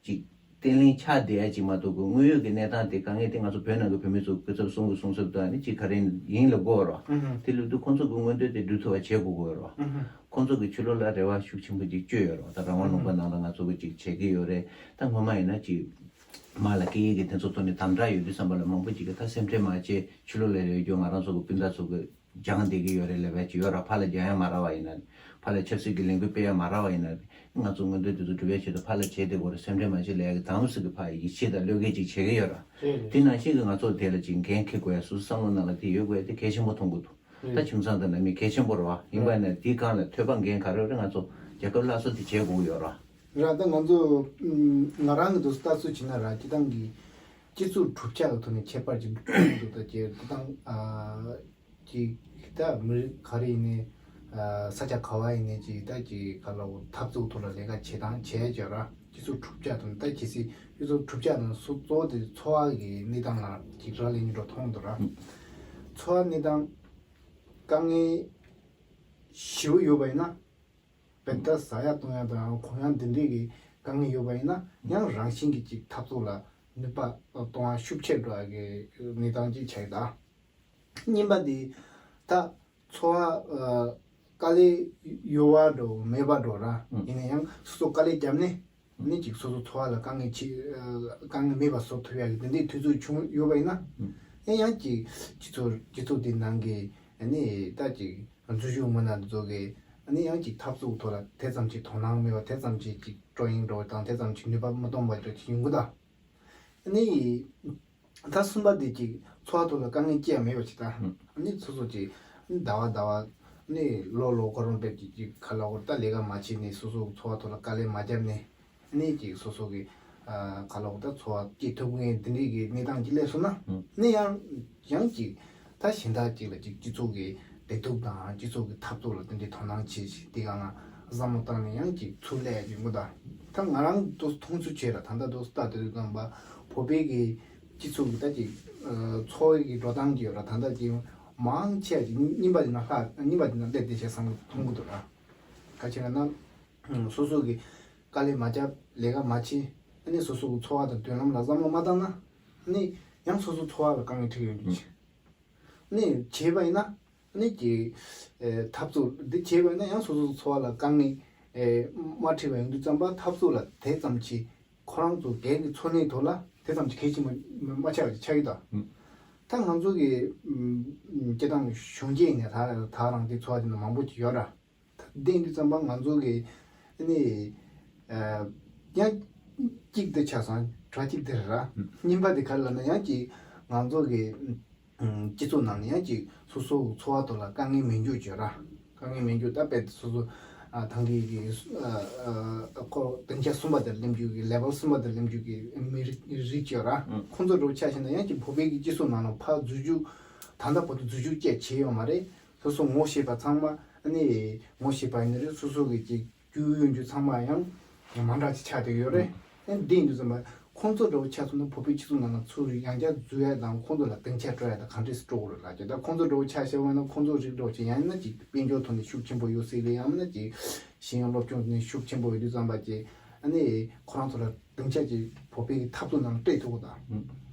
ཅིག་བརྟན་ལྷིང་ཆགས་བསྡད་ཡ་ཅིག་མ་གཏོགས་གི་དངོས་ཡོད་ཀྱི་གནས་སྟངས་དེ་དཀའ་ངལ་དེ་ང་ཚོ་བོད་ནང་གི་བོད་མི་ཚོ་སྐུ་ཚབ་གསུང་གི་གསུང་ཚབ་དང་ཨ་ནི་ཅིག་ག་རེ་ཡིན་ལབ་དགོས་ར། ཨུ་ཧུ། དེ་ལབ་དུས་ཁོང་ཚོ་གི་མངོན་འདོད་དེ་འགྲུབ་ཐུབ་པ་བྱེད་དགོས་ཀྱི་ཡོད་ར། ཨུ་ཧུ། ཁོང་ཚོ་གི་ཕྱི་ལོགས་ལ་རེ་བ་ཤུགས་ཆེན་པོ་ཅིག་བཅོལ་ཡོད་ར། ད་རང་དབང་ལུང་པ་ནང་ལ་ང་ཚོ་གི་ཅིག་བྱེད་ཀྱི་ཡོད་རེད། ད་སྔོན་མ་ཡིན་ན་ཅིག་མ་ལ་སྐད་ཡིག་གི་དེ་ཚོ་ཐོག་ནས་དམ་དྲག་ཡོད་དུས་ཙམ་པ་ལ་མང་པོ་ཅིག་གི་ད་སེམས་ཁྲལ་མ་བྱེད། ཕྱི་ལོགས་ལ་ཡོད་རྒྱུ་ང་རང་ཚོ་གི་སྤུན་ཟླ་ཚོ་གི་སྦྱང་བསྡད་ཀྱི་ཡོད་རེད་ལབ་ཡ་ཅིག་ཡོད་ར། ཕར་ལ་སྦྱང་ཡ་མ་རག་པ་ཡིན་ན། ཕར་ལ་ཆབ་སྲིད་ཀྱི་ལས་འགུལ་སྤེལ་ཡ་མ་རག་པ་ཡིན་ན། ང་ཚོ་མངོན་འདོད་དེ་ཚོ་སྒྲུབ་ཡ་ཆེད་དུ་ཕར་ལ་བྱེད་བསྡད་དགོས་རེད། སེམས་ཁྲལ་མ་བྱེད་ལབ་ཡ་གི་དམ་སྲི་གི་ཕར་ཡིད་ཆེས་དང་བློས་འགེལ་ཅིག་བྱེད་ཀྱི་ཡོད་ར། རེད་རེད། དེ་ནང་བཞིན་གྱི་ང་ཚོ་དེ་ལ་ཅིག་འགན་འཁྱེར་དགོས་ཡ་སོ་སོ་བསམ་བློ་ནང་ལ་དེ་ཡོད་དགོས་ཡ་དེ་གལ་ཆེན་པོ་མཐོང་གི་འདུག་ད་རེད། ཁྱིམ་ཚང་དང་ནང་མི་གལ་ཆེན་པོ་རེད་བ། ཡིན་པ་ཡིན་ན་དེའི་སྒང་ལ་ཐོད་པ་འགན་ག་རེ་རེད། ང་ཚོ་རྒྱལ་ཁབ་སླར་གསོ་དེ་བྱེད་དགོས་ཀྱི་ཡོད་ར། ར་ད་ང་ཚོ་ང་རང་གི་འདུག་ལྟ་ཚུལ་བྱས་ན་ར་སྤྱི་བཏང་གི་སྤྱི་ཚོགས་གྲུབ་ཆ་གི་ཐོག་ནས་ཁྱད་པར་ཅིག་འདུག་ད་ཅེ་སྤྱི་བཏང་ཨ་ཅིག་ད་མི་རིགས་ག་རེ་ཡིན་ནའི་ཨ་ས་ཆ་ག་བ་ཡིན་ནའི་ཅིག་ད་ཅིག་ག་ལ་འོ་འཐབ་རྩོད་ཐོག་ལ་ལས་ཀ་བྱེད་སྟངས་བྱས་ཀྱི་ར། སྤྱི་ཚོགས་གྲུབ་ཆ་དང་ད་གལ་སྲིད་སྤྱི་ཚོགས་གྲུབ་ཆ་དང་སོ་གཙོ་བོ་དེ་འཚོ་བ་གི་གནས་སྟངས་ལ་ཅིག་རག་ལས་ནི་འགྲོ་མཐོང་འདུག་ར། འཚོ་བ་གནས་སྟངས་དཀའ་ངལ་ཞེ་པོ་ཡོད་པ་ཡིན་ན། བེད་ད་ཟ་ཡ་བཏུང་ཡ་དང་གོན་ཡ་འདི་འདྲས་ཀྱི་དཀའ་ངལ་ཡོད་པ་ཡིན་ན་ཡང་རང་བཞིན་གྱིས་ཅིག་འཐབ་རྩོད་ལ་ ནུས་པ་གཏོང་བ་ཤུགས་ཆེར་འགྲོ་བ་གི་གནས་སྟངས་ཅིག་ཆགས་ཡོད་ད། གཉིས་པ་འདི་ད་འཚོ་བ་དཀའ་ལས་ཡོད་པ་འགྲོ་མེད་པ་འགྲོ་ར། ཡིན་ན་ཡང་སོ་སོ་དཀའ་ལས་བརྒྱབ་ནས་ནི་ཅིག་སོ་སོ་འཚོ་བ་ལ་དཀའ་ངལ་ཆེ་དཀའ་ངལ་མེད་པ་བཟོ་ཐུབ་ཡ་གི་དེ་འདྲའི་དུས་ཚོད་བྱུང་ཡོད་པ་ཡིན་ན། ཨེ་ཡང་ཅིག་སྤྱི་ཚོགས་སྤྱི་ཚོགས་དེ་ནང་གི་ནི་ད་ཅིག་འཛུལ་ཞུགས་མི་སྣ་ཚོ་གི་ནི་ཡང་ཅིག་འཐབ་རྩོད་ཐོག་ལ་དེ་ཙམ་ཅིག་དོ་སྣང་མེད་པ་དེ་ཙམ་ཅིག་ཅིག་སྤྲོ་ཡིན་འགྲོ་དང་དེ་ཙམ་ཅིག་ནུས་པ་མི་གཏོང་བ་འདྲ་ཅིག་ཡོང་གི་ད། ནི། ད་གསུམ་པ་དེ་ཅིག་འཚོ་བ་ཐོག་ལ་དཀའ་ངལ་ཅི་ཡང་མེད་པ་ཅིག་ད། ཨ་ནི་སོ་སོ་ཅིག་ཟླ་བ་ཟླ་བ་ནི་ལོ་ལོ་ཁོ་རང་དཔེ་ཅིག་ཅིག་ཁ་ལོ་ཁོ་ད་ལས་ཀ་མ་བྱས་ནས་སོ་སོ་འཚོ་བ་ཐོག་ལ་དཀའ་ལས་མ་བརྒྱབ་ནས་ནི་ཅིག་སོ་སོ་གི་ཁ་ལོ་ཁོ་ད་འཚོ་བ་སྐྱེལ་ཐུབ་མཁན་དེ་འདྲའི་གི་གནས་སྟངས་ཅིག་སླེབས་སོང་ན་ནི་ཡང་ཡང་ཅིག་ད་གཞན་དག་ཅིག་ལ་ཅིག་སྤྱི་ཚོགས་ཀྱི་བདེ་སྡུག་དང་སྤྱི་ཚོགས་ཀྱི་འཐབ་རྩོད་ལ་དེ་འདྲའི་དོ་སྣང་བྱེད་ཅིག་དེ་ག་ང་བསམ་བློ་བཏང་ནས་ཡང་ཅིག་ཚུར་སླེབས་ཡོང་གི་ད། ད་ང་རང་དུ་མཐོང་ཚུལ་བྱས་ར་ད་ལྟ་དུ་ལྟ་དུས་ཙམ་པ་བོད་པའི་གི་སྤྱི་ཚོགས་ཀྱི་ད་ཅིག་འཚོ་བའི་གི་འགྲོ་སྟངས་ཀྱི་ཡོད་ར་ད་ལྟ་ཅིག་མང་ཆེ་ཅིག་རྙིང་པ་དེ་ན་ལྷག་རྙིང་པ་དེ་ན་སླེབས་བསྡད་བྱས་བསམ་གི་མཐོང་གི་འདུག་ར། ག་ཅི་ར་ན་སོ་སོ་གི་དཀའ་ལས་མ་བརྒྱབ་ལས་ཀ་མ་བྱེད་ཨ་ནི་སོ་སོ་གི་འཚོ་བ་དང་མདུན་ལམ་ལ་བསམ་བློ་མ་བཏང་ན་ཨ་ནི་ཡང་སོ་སོ་འཚོ་བ་ལ་དཀའ་ངལ་འཕྲད་ཡོང་རྒྱུ་ཅིག་ནས་བྱས་པ་ཡིན་ན་ནི་ཀྱི་འཐབ་རྩོད་འདི་བྱས་པ་ཡིན་ན་ཡང་སོ་སོའི་འཚོ་བ་ལ་དཀའ་ངལ་མ་འཕྲད་པ་ཡོང་དུས་ཙམ་པ་འཐབ་རྩོད་ལ་དེ་ཙམ་གྱིས་ཁོ་རང་ཚོ་སྒེར་གྱི་འཚོ་གནས་ཐོག་ལ་དེ་ཙམ་གྱིས་གལ་ཆེན་པོ་མ་ཆགས་པ་ཅིག་ཆགས་ཀྱི་འདུག་ད་ང་ཚོ་གི་སྤྱི་བཏང་གཞོན་སྐྱེས་ནས་ད་ད་རང་གི་འཚོ་བ་དེ་ནི་མང་པོ་ཅིག་ཡོད་ར། བསྡད་དུས་ཙམ་པ་ང་ཚོ་གི་ནི་ཡང་གཅིག་དེ་ཆགས་སོང་དྲ་གཅིག་དེ་རེད་ར། གཉིས་པ་དེ་ག་རེ་ལབ་ན་ཡང་གཅིག་ང་ཚོ་གི་སྤྱི་ཚོགས་ནང་ནས་ཡང་གཅིག་སོ་སོ་འཚོ་བ་ཐོག་ལ་དཀའ་ངལ་མི་འཇུག་བྱོས་ར། དཀའ་ངལ་མི་འཇུག་ད་དཔེ་སོ་སོ་ཐང་གི་གི་ཁོ་སྡིངས་ཆ་གསུམ་པ་དེར་སླེབས་འཇུག་གི་ལེ་ཝལ་གསུམ་པ་དེར་སླེབས་འཇུག་གི་མི་རིགས་རིགས་བྱོས་ར། ཁོང་ཚོ་འགྲོ་ཆ་བཞག་ན་ཡང་གཅིག་བོད་པའི་གི་སྤྱི་ཚོགས་ནང་ལ་ཕར་འཛུལ་ཞུགས་ད་ལྟ་བར་དུ་འཛུལ་ཞུགས་བཅས་བྱས་ཡོད་མ་རེད། སོ་སོ་ངོ་ཤེས་པ་ཚང་མ་ཨ་ནི་ངོ་ཤེས་པ་ཡིན་ན་རེད། སོ་སོ་གི་ཅིག་རྒྱུས་ཡོད་རྒྱུ་ཚང་མ་ཡང་མ་འདྲ་ཅིག་ཆགས་བསྡད་ཡོད་རེད། ཨ་ནི་འདི་ཡིན་དུས་ཙམ་པ་ཁོང་ཚོ་འདྲ་བོ་ཆགས་སོང་ན་བོད་པའི་སྤྱི་ཚོགས་ནང་ལ་ཚུར་ཡང་བསྐྱར་འཛུལ་ཡ་དང་ཁོང་ཚོ་ལ་སྡིངས་ཆ་སྤྲོད་ཡ་དང་ག་འདྲས་སེ་སྤྲོད་དགོས་རེད་ལབ་ཀྱི་ད་ཁོང་ཚོ་འདྲ་བོ་ཆ་བཞག་པ་ཡིན་ན་ཁོང་ཚོ་རིགས་འདྲ་བོ་ཅིག་ཡང་ན་ཅིག་དཔལ་འབྱོར་ཐོག་ནས་ཤུགས་ཆེན་པོ་ཡོད་སྲིད་རེད། ཡང་ན་ཅིག་ཤེས་ཡོན་སློབ་སྦྱོང་ནས་ཤུགས་ཆེན་པོ་ཡོད་དུས་ཙམ་པ་ཅིག་ཨ་ནི་ཁོ་རང་ཚོ་ལ་སྡིངས་ཆ་ཅིག་བོད་པའི་འཐབ་རྩོད་ནང་སྤྲད་ཐུབ་ཀྱི་དང་།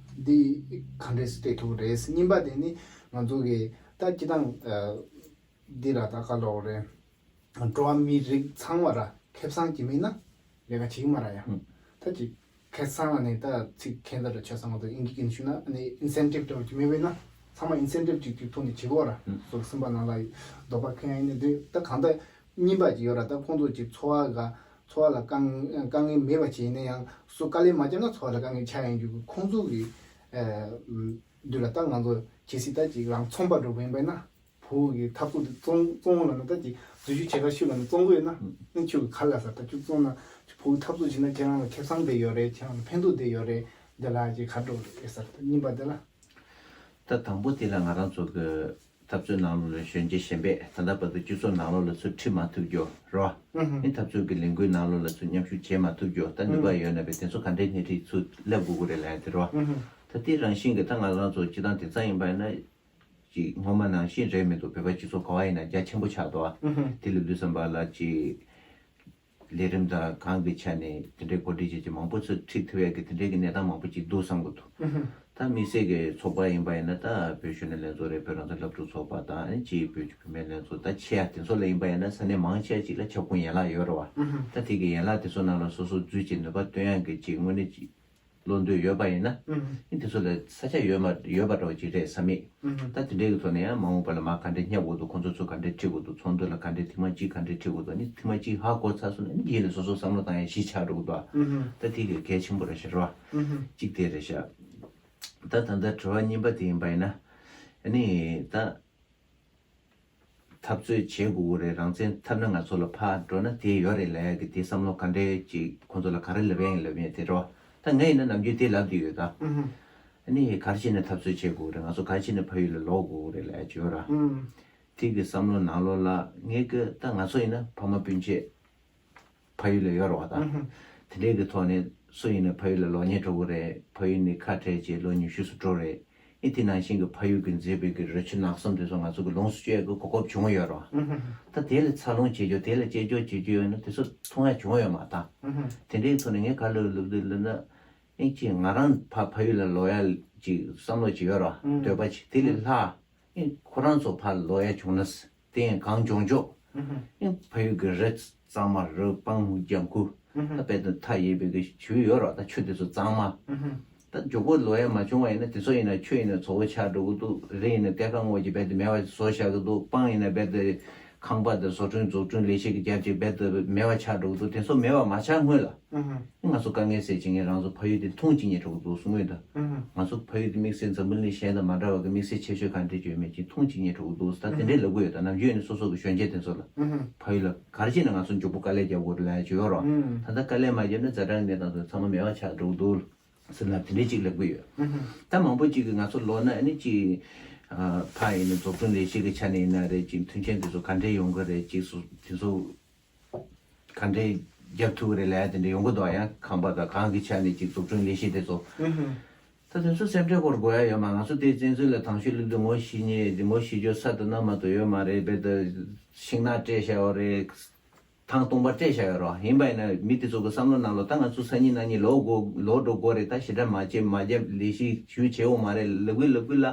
འདི་ག་འདྲས་སེ་སྤྲད་ཐུབ་ཀྱི་རེད། གཉིས་པ་དེ་ནི་ང་ཚོ་གི་ད་སྤྱི་བཏང་འདི་ར་ད་ག་ལབ་དགོས་རེད། འགྲོ་བ་མིའི་རིགས་ཚང་མ་ར་ཁེ་བཟང་གྱིས་མིན་ན་ལས་ཀ་བྱེད་ཀྱི་མ་ར་ཡ། ད་ཅིག་ཁེ་བཟང་ལ་ནི་ད་ཚིག་ཁེ་ད་ར་ཆ་ཚང་བ་དང་ཨིན་ཇི་སྐད་ནས་ཞུ་ན་ནི་ཨིན་སེན་ཊིབ་འདྲ་བོ་ཅིག་མེད་པས་ན་ཚང་མ་ཨིན་སེན་ཊིབ་ཅིག་ཅིག་ཐོག་ནས་བྱེད་དགོས་ར། སོ་སོ་སེམས་པ་ནང་ལ་དོགས་པ་ཁེངས་ཡ་ཡིན་ན་དུས་ད་གང་ལྟར་གཉིས་པ་ཅིག་ཡོད་ར། ད་ཁོང་ཚོ་ཅིག་འཚོ་བ་ག་འཚོ་བ་ལ་དཀའ་དཀའ་ངལ་མེད་པ་བྱས་ཡིན་ན་ཡང་སོ་དཀའ་ལས་མ་བརྒྱབ་ན་འཚོ་བ་ལ་དཀའ་ངལ་ཆགས་ཡོང་རྒྱུ་གི་ཁོང་ཚོ་གི་དུས་ལ་ད་ང་ཚོ་གལ་སྲིད་ད་ཅིག་རང་ཚོང་པ་འདྲ་བོ་ཡིན་པས་ན། བོད་ཀྱི་འཐབ་རྩོད་དེ་བཙོང་བཙོང་ལ་ནི་ད་ཅིག་འཛུལ་ཞུགས་བྱེད་ག་ཤུགས་ལ་ནི་བཙོང་གི་ཡོད་ན། ཨ་ཁྱོད་ཀྱི་ག་ལ་ཟེར་ད་ཁྱོད་བཙོང་ན་བོད་ཀྱི་འཐབ་རྩོད་བྱེད་ན་ཁྱེད་རང་ལ་ཁེ་བཟང་དེ་ཡོད་རེད། ཁྱེད་རང་ལ་ཕན་ཐོགས་དེ་ཡོད་རེད། འདི་ལ་ཅིག་ག་འགྲོ་རེད་ཟེར་ད་གཉིས་པ་དེ་ལ། ད་དང་པོ་དེ་ལ་ང་རང་ཚོ་གི་འཐབ་རྩོད་ནང་ལོགས་ལ་གཞོན་སྐྱེས་གཞན་པས་ད་ལྟ་བར་དུ་སྤྱི་ཚོགས་ནང་ལོགས་ལ་ཚུར་ཁྲིད་མ་ཐུབ་རྒྱུ་རོ། ཨ་ནི་འཐབ་རྩོད་ཀྱི་ལས་འགུལ་ནང་ལོགས་ལ་ཚུར་མཉམ་ཞུགས་བྱེད་མ་ཐུབ་རྒྱུ་ད་ནུས་པ་ཡོད་ན་བས་དེ་ཚོ་ག་འདྲའི་སྣེ་ཁྲིད་ཚུར་སླེབས་དགོས་ཀྱི་རེད་ལབ་ཡ་དེ་རོ། ད་དེ་རང་བཞིན་གྱི་ད་ང་རང་ཚོ་སྤྱི་བཏང་དེང་སང་ཡིན་པ་ཡིན་ན། ཅིག་སྔོན་མ་ནང་བཞིན་རེད་མི་འདུག་བོད་པ་སྤྱི་ཚོགས་ག་བ་ཡིན་ན་རྒྱ་ཆེན་པོ་ཆགས་འདུག་ཨ། དེ་ལ་དུས་བསམ་པ་ལ་ཅིག་ལས་རིམ་དང་གང་གི་ཆ་ནས་དེ་འདྲའི་གོ་སྒྲིག་བྱེད་ཀྱི་མང་པོ་ཚོས་ཁྲིད་ཐུབ་ཡས་ཀྱི་དེ་འདྲའི་གི་གནས་སྟངས་མང་པོ་ཅིག་འདུག་བསམ་གྱི་འདུག་ད་དམིགས་བསལ་གྱི་ཚོགས་པ་ཡིན་པ་ཡིན་ན་ད་བོད་གཞོན་ནུ་ལྷན་ཚོགས་རེད། བོད་རང་བཙན་སློབ་ཕྲུག་ཚོགས་པ་དང་ཨ་ནི་ཅིག་བོད་ཀྱི་བུད་མེད་ལྷན་ཚོགས་ད་ཆེ་ཡ་དེ་ཚོ་ལ་ཡིན་པ་ཡིན་ན་ས་གནས་མང་ཆེ་བ་ཅིག་ལ་ཁྱབ་ཁོངས་ཡན་ལག་ཡོད་རེད་བ། ད་དེ་གི་ཡན་ལག་དེ་ཚོ་ནང་ལ་སོ་སོ་འཛུལ་ཅིག་ནུས་པ་བཏོན་ཡས་ཀྱི་ཅིག་དངོས་གནས་ཅིག་བློ་འདོད་ཡོད་པ་ཡིན་ན། ཨ་ནི་དེ་ཚོ་ལ་ས་ཆ་ཡོད་མ་ཡོད་པ་འདྲ་བོ་ཅིག་རེད་བསམ་མེད། ད་དེ་འདྲའི་གི་ཐོག་ནས་ཡང་མ་འོངས་པ་ལ་མར་ག་འདྲས་བསྙབ་དགོས་འདུག་ཁོང་ཚོ་ཚུར་ག་འདྲས་ཁྲིད་དགོས་འདུག་ཚོགས་འདུ་ལ་ག་འདྲས་ཐེངས་མ་གཅིག་ག་འདྲས་ཁྲིད་དགོས་འདུག་ཨ་ནི་ཐེངས་མ་གཅིག་ཧ་གོ་ཚར་སོང་ན་ཨ་ནི་རྗེས་ནས་སོ་སོ་བསམ་བློ་བཏང་ཡ་གཞི་ཆགས་འགྲོ་གི་འདུག་ད་དེ་གི་གལ་ཆེན་པོ་རེད་ཤག་རེད་བ། གཅིག་དེ་རེད་ཤག་ད་ད་ལྟ་དྲི་བ་གཉིས་པ་དེ་ཡིན་པ་ཡིན་ན། ཨ་ནི་ད། འཐབ་རྩོད་བྱེད་དགོས་ཀྱི་རེད། རང་བཙན་འཐབ་ན་ང་ཚོ་ལ་ཕར་འགྲོ་ན་དེ་ཡོད་རེད་ལབ་ཡ་གི་དེ་བསམ་བློ་ག་འདྲས་ཅིག་ཁོང་ཚོ་ལ་ག་རེ་ལབ་ཡ་ཡིན་ལབ་ཡ་དེ་རོ། ད་ངས་ཡིན་ན་ནམ་རྒྱུན་དེ་ལབ་བསྡད་ཡོད་ད། ཨ་ནི་ག་རེ་བྱས་ནས་འཐབ་རྩོད་བྱེད་དགོས་ཀྱི་རེད། ང་ཚོ་ག་རེ་བྱས་ནས་ཕ་ཡུལ་ལ་ལོག་དགོས་ཀྱི་རེད་ལབ་ཡ་ཅིག་ཡོད་ར། དེ་གི་བསམ་བློ་ནང་ལོགས་ལ་ངས་གི་ད་ང་ཚོ་ཡིན་ན་ཕ་མ་སྤུན་མཆེད། ཕ་ཡུལ་ལ་ཡོད་རེད་བ་ད། དེ་འདྲའི་གི་ཐོག་ནས་སུ་ཡིན་ན་ཕ་ཡུལ་ལ་ལོག་ཉེ་འགྲོ་གི་རེད། ཕ་ཡུལ་ནས་ཁ་བྲལ་རྗེས་ལོ་ཉི་ཤུ་སུ་འགྲོ་རེད། ཨི་དེ་ནང་བཞིན་གི་ཕ་ཡུལ་གི་མཛེས་པའི་གི་རི་ཆུ་ནགས་གསུམ་དེ་ཚོ་ང་ཚོ་གི་ལོངས་སུ་སྤྱོད་ཡ་གི་གོ་སྐབས་བྱུང་ཡོད་རེད་བ། ད་དེ་ལ་འཚར་ལོངས་བྱེད་རྒྱུ་དེ་ལ་དཔྱད་འཇོག་བྱེད་རྒྱུ་ཡོད་ན་དེ་ཚོ་མཐོང་ཡ་བྱུང་ཡོད་མ་ད། དེ་འདྲའི་ཐོག་ནས་ངས་ག་ལབ་ལབ་དུས་ལབ་ན། ཨེ་ཅིག་ང་རང་ཕ་ཕ་ཡུལ་ལ་ལོག་ཡ་ཅིག་བསམ་བློ་ཅིག་ཡོད་ར། ཨུམ། འདོད་པ་ཅིག་དེ་ལས་ལྷག་ཨེ་ཁོ་རང་ཚོ་ཕར་ལོག་ཡ་བྱུང་ན། དེ་ཡང་གང་བྱུང་ཆོག་ཨུམ། ཨེ་ཕ་ཡུལ་གྱི་རི་གཙང་མ། རི་སྤང་ལྗང་ཁུ། ཨུམ། ད་དཔེ་དེ་མཐའ་ཡས་པའི་གི་ཆུ་ཡོད་ར། ད་ཆུ་དེ་ཚོ་གཙང་མ། ཨུམ། ད་མགྱོགས་པོ་ལོག་ཡ་མ་བྱུང་བ་ཡིན་ན། དེ་ཚོ་ཡིན་ན་ཆུ་ཡིན་ན་བཙོག་པོ་ཆགས་འགྲོ་གི་འདུག་རི་ཡིན་ན་གཏེར་ཁ་ངོས་ཀྱི་རྦད་དེ་མེད་པ་བཟོ་བཞག་གི་འདུག་སྤང་ཡིན་ན་རྦད་དེ་ཁང་པ་དང་བཟོ་སྐྲུན་འཛུགས་སྐྲུན་ལས་གཞི་གི་རྒྱབ་ཀྱི་རྦད་དེ་མེད་པ་ཆགས་འགྲོ་གི་འདུག་དེ་ཚོ་མེད་པ་མ་ཆགས་སྔོན་ལ། ཨུ་ཧུ། ང་ཚོ་དཀའ་ངལ་སེལ་བྱེད་མཁན་རང་ཚོ་ཕ་ཡུལ་དེ་མཐོང་བྱེད་མཁན་འགྲོ་གི་འདུག་གསུང་གི་ཡོད་ད། ཨུ་ཧུ། ང་ཚོ་ཕ་ཡུལ་དེ་དམིགས་བསལ་འཛམ་བུ་གླིང་གཞན་དང་མ་འདྲ་བ་གི་དམིགས་བསལ་ཆེ་ཤོས་ག་འདྲས་ཡོད་མེད་ཅིག་མཐོང་བྱེད་མཁན་འགྲོ་གི་འདུག་ད་དེ་འདྲས་ལབ་གི་ཡོད་ད། ནམ་རྒྱུན་ནས་སོ་སོ་གི་གཞོན་སྐྱེས་དེ་ཚོ་ལ། ཨུ་ཧུ། ཕ་ཡུལ་ལ་ག་རེ་བྱས་ན་ང་ཚོ་མགྱོགས་པོ་དཀའ་ལས་རྒྱག་དགོས་རེད་ལབ་ཡ་ཅིག་ཡོད་རོགས། ཨུ། ད་ལྟ་དཀའ་ལས་མ་བརྒྱབ་ན་ཛ་དྲག་གནས་སྟངས་དེ་ཚང་མ་མེད་པ་ཆགས་འགྲོ་གི་འདུག་ཟེར་ལབ་དེ་འདྲས་ཅིག་ལབ་གི་ཡོད། ཨུ་ཧུ། ད་མང་པོ་ཅིག་གིས་ང་ཚོ་ལོག་ན་ཨ་ནི་ཅིག་ཨ་ཕ་ཡིན་ན་འཛུགས་སྐྲུན་ལས་གཞི་གི་ཆ་ནས་ཡིན་ན་རེད། ཅིག་མཐུན་རྐྱེན་དེ་ཚོ་ག་འདྲས་ཡོང་གི་རེད། ཅིག་སུ་དེ་ཚོ་ག་འདྲས་རྒྱབ་ཐུབ་ཀྱི་རེད་ལབ་ཡ་དེ་འདྲ་ཡོང་གི་འདུག་ཡང་ཁང་པ་དང་གང་གི་ཆ་ནས་ཅིག་འཛུགས་སྐྲུན་ལས་གཞི་དེ་ཚོ། ཨུ་ཧུ། ད་དེ་ཚོ་སེམས་ཁྲལ་སྐོར་དགོས་ཡ་ཡོད་མ། ང་ཚོ་དེ་བཙན་འཛུལ་ལ་དང་ཤོས་སླེབས་དུས་ངོ་ཤེས་མཁན་དེ། ངོ་ཤེས་རྒྱུ་ས་དེ་ན་མ་གཏོགས་ཡོད་མ་རེད། རྦད་དེ་ཤིང་ནགས་སྤྲད་བཞག་པ་རེད། ཐང་སྟོང་པ་སྤྲད་བཞག་ཡོད་རོགས། ཡིན་པ་ཡིན་ན་མི་དེ་ཚོ་གི་བསམ་བློ་ནང་ལོགས་ད་ང་ཚོ་སང་ཉིན་གནངས་ཉིན་ལོག་དགོས་ལོག་འགྲོ་དགོས་རེད། ད་ཞེ་དྲག་མ་བྱེད་མ་རྒྱབ་ལས་གཞི་ཞུ་བྱེད་འོང་མ་རེད་ལབ་གི་ལབ་གི་ལ།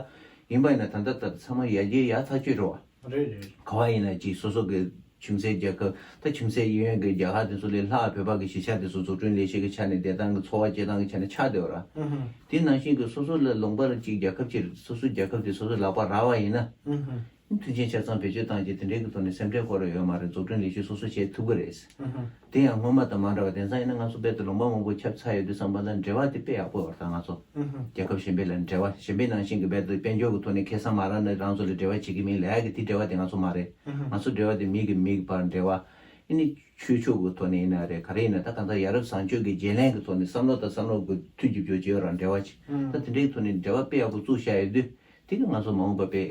ཡིན་པ་ཡིན་ན་ད་ལྟ་ད་ཚང་མ་ཡར་རྒྱས་ཡར་ཐག་ཆོད་འགྲོ་བ། རེད་རེད། ག་བ་ཡིན་ན་ཅིག་སོ་སོ་གི་ཁྱིམ་མཚེས་རྒྱལ་ཁབ། ད་ཁྱིམ་མཚེས་གཡས་གཡོན་གྱི་རྒྱལ་ཁབ་དེ་ཚོ་ལས་ལྷག་བོད་པ་གི་གཞིས་ཆགས་དེ་ཚོ་འཛུགས་སྐྲུན་ལས་གཞི་གི་ཆ་ནས་བསྡད་སྟངས་གི་འཚོ་བ་སྐྱེལ་སྟངས་གི་ཆ་ནས་ཆགས་བསྡད་ཡོད་ར། ཨུ་ཧུ། དེ་ནང་བཞིན་གི་སོ་སོ་ལ་ལུང་པར་ཅིག་རྒྱལ་ཁབ་ཅིག་སོ་སོའི་རྒྱལ་ཁབ་དེ་སོ་སོའི་ལག་པར་རག་པ་ཡིན་ན། ཨུ་ཧུ། མཐུན་རྐྱེན་ཆ་ཚང་བེད་སྤྱོད་བཏང་རྗེས་དེ་འདྲའི་གི་ཐོག་ནས་སེམས་ཁྲལ་སྐོར་ཡོད་མ་རེད། འཛུགས་སྐྲུན་ལས་གཞི་སོ་སོ་བྱེད་ཐུབ་ཀྱི་རེད། ཨུ་ཧུ། དེ་ཡང་སྔོན་མ་དང་མ་འདྲ་བ། དེང་སང་ཡིན་ན་ང་ཚོ་རྦད་དེ་ལུང་པ་མང་པོ་ཁྱབ་ཚར་ཡོད་དུས་ཙམ་པ་ལ་འབྲེལ་བ་དེ་དཔེ་ཡག་པོ་ཡོད་རེད། ད་ང་ཚོ་ཨུ་ཧུ། རྒྱལ་ཁབ་གཞན་པ་ལ་འབྲེལ་བ། གཞན་པའི་ནང་བཞིན་གྱི་རྦད་དེ་དཔལ་འབྱོར་གྱི་ཐོག་ནས་ཁེ་བཟང་མ་རག་ན་རང་ཚོ་ལ་འབྲེལ་བ་བྱེད་ཀྱི་མིན་ལབ་ཡ་གི་དེ་འབྲེལ་བ་དེ་ང་ཚོ་མ་རེད། ཨུ་ཧུ། ང་ཚོ་འབྲེལ་བ་དེ་མི་གི་མི་གི་བར་འབྲེལ་བ། ཨ་ནི་ཆོས་ཕྱོགས་ཀྱི་ཐོག་ནས་ཡིན་ན་རེད། ག་རེ་ཡིན་ན་ད་གང་ལྟར་ཡ་རབས་བཟང་སྤྱོད་ཀྱི་བརྗེ་ལེན་གྱི་ཐོག་ནས་བསམ་བློ་དང་བསམ་བློ་གི་མཐུན་གྱི་བརྗོད་བྱེད་ཡོད་ར། འབྲེལ་བ་ཅིག་ཨུ། ད་དེ་འདྲའི་ཐོག་ནས་འབྲེལ་བ་དཔེ་ཡག་པོ་བཙུགས་བཞག་ཡོད་དུས་དེ་གི་ང་ཚོ་མ་འོངས་པ་དཔེ་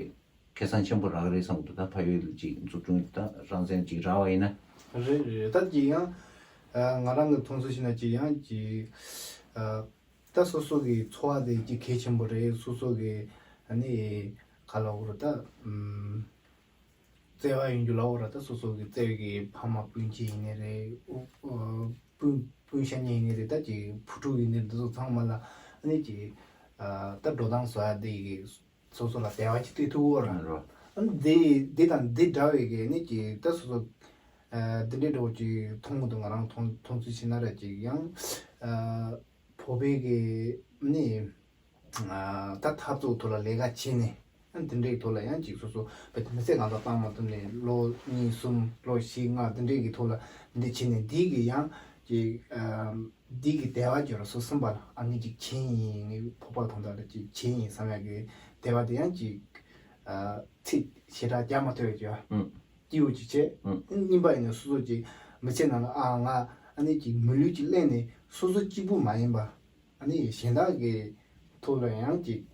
ཁེ་བཟང་ཆེན་པོ་རག་གི་རེད་བསམ་གི་འདུག་ད་ཕ་ཡུལ་ཅིག་འཛུགས་སྐྲུན་ད་རང་བཙན་ཅིག་རག་པ་ཡིན་ན། རེད་རེད། ད་ཅིག་ཡང་ང་རང་གི་མཐོང་ཚུལ་བྱས་ན་ཅིག་ཡང་ཅིག་ད་སོ་སོ་གི་འཚོ་བ་དེ་ཅིག་གལ་ཆེན་པོ་རེད། སོ་སོ་གི་ཨ་ནི་ག་ལབ་དགོས་རེད་ད། བརྩེ་བ་ཡོང་རྒྱུ་ལབ་དགོས་རེད་ད། སོ་སོ་གི་བརྩེ་བའི་གི་ཕ་མ་སྤུན་མཆེད་ཡིན་ནའི་རེད། སྤུན་སྤུན་ཤ་ཉེ་ཡིན་ནའི་རེད། ད་ཅིག་བུ་ཕྲུག་ཡིན་ནའི་རེད། འདི་ཚོ་ཚང་མ་ལ་ཨ་ནི་ཅིག་ད་འགྲོ་སྟངས་བཟོ་ཡ་དེ་གི་སོ་སོ་ལ་དད་པ་ཅིག་སྟེར་ཐུབ་ཀྱི་ཡོད་རེད། ཨ་ནི་འདི་འདི་དང་འདི་འདྲ་བའི་གི་ནི་ཅིག་ད་སོ་སོ་ཨ་འདི་འདྲའི་འདྲ་བོ་ཅིག་མཐོང་གི་འདུག་ང་རང་མཐོང་མཐོང་ཚུལ་བྱས་ན་ར། ཅིག་ཡང་ཨ་བོད་པའི་གི་ནི་ཨ་ད་འཐབ་རྩོད་ཐོག་ལ་ལས་ཀ་བྱས་ནས་ཨ་འདི་འདྲའི་ཐོག་ལ་ཡང་ཅིག་སོ་སོ་བོད་མི་ཚེ་གང་ལ་བཏང་མ་ཐུབ་ནས་ལོ་གཉིས་གསུམ་ལོ་བཞི་ལྔ་འདི་འདྲའི་གི་ཐོག་ལ་འདི་བྱས་ནས་འདི་གི་ཡང་ཅིག་ཨ། འདི་གི་དད་པ་སྐྱེ་ར། སོ་སོ་པ་ལ་ཨ་ནི་ཅིག་བྱས་ཡིན། ངའི་ཕོ་པ་དང་འདྲ་ལ་ཅིག་བྱས་ཡིན་བསམ་ཡག་གི་དད་པ་དེ་ཡང་ཅིག་ཨ་ཚིག་ཞེ་དྲག་རྒྱག་མ་ཐུབ་ཡག་ཅིག་ཨ། ཨུ། སྐྱིད་པོ་ཅིག་བྱས། ཨུ། གཉིས་པ་ཡིན་ན་སོ་སོ་ཅིག་མི་ཚེ་ནང་ལ་ཨ་ང་ཨ་ནི་ཅིག་མི་ལུས་ཅིག་གླན་ནས་སོ་སོ་གཅིག་པུ་མ་ཡིན་པ་ཨ་ནི་གཞན་དག་གི་ཐོག་ལ་ཡང་ཅིག་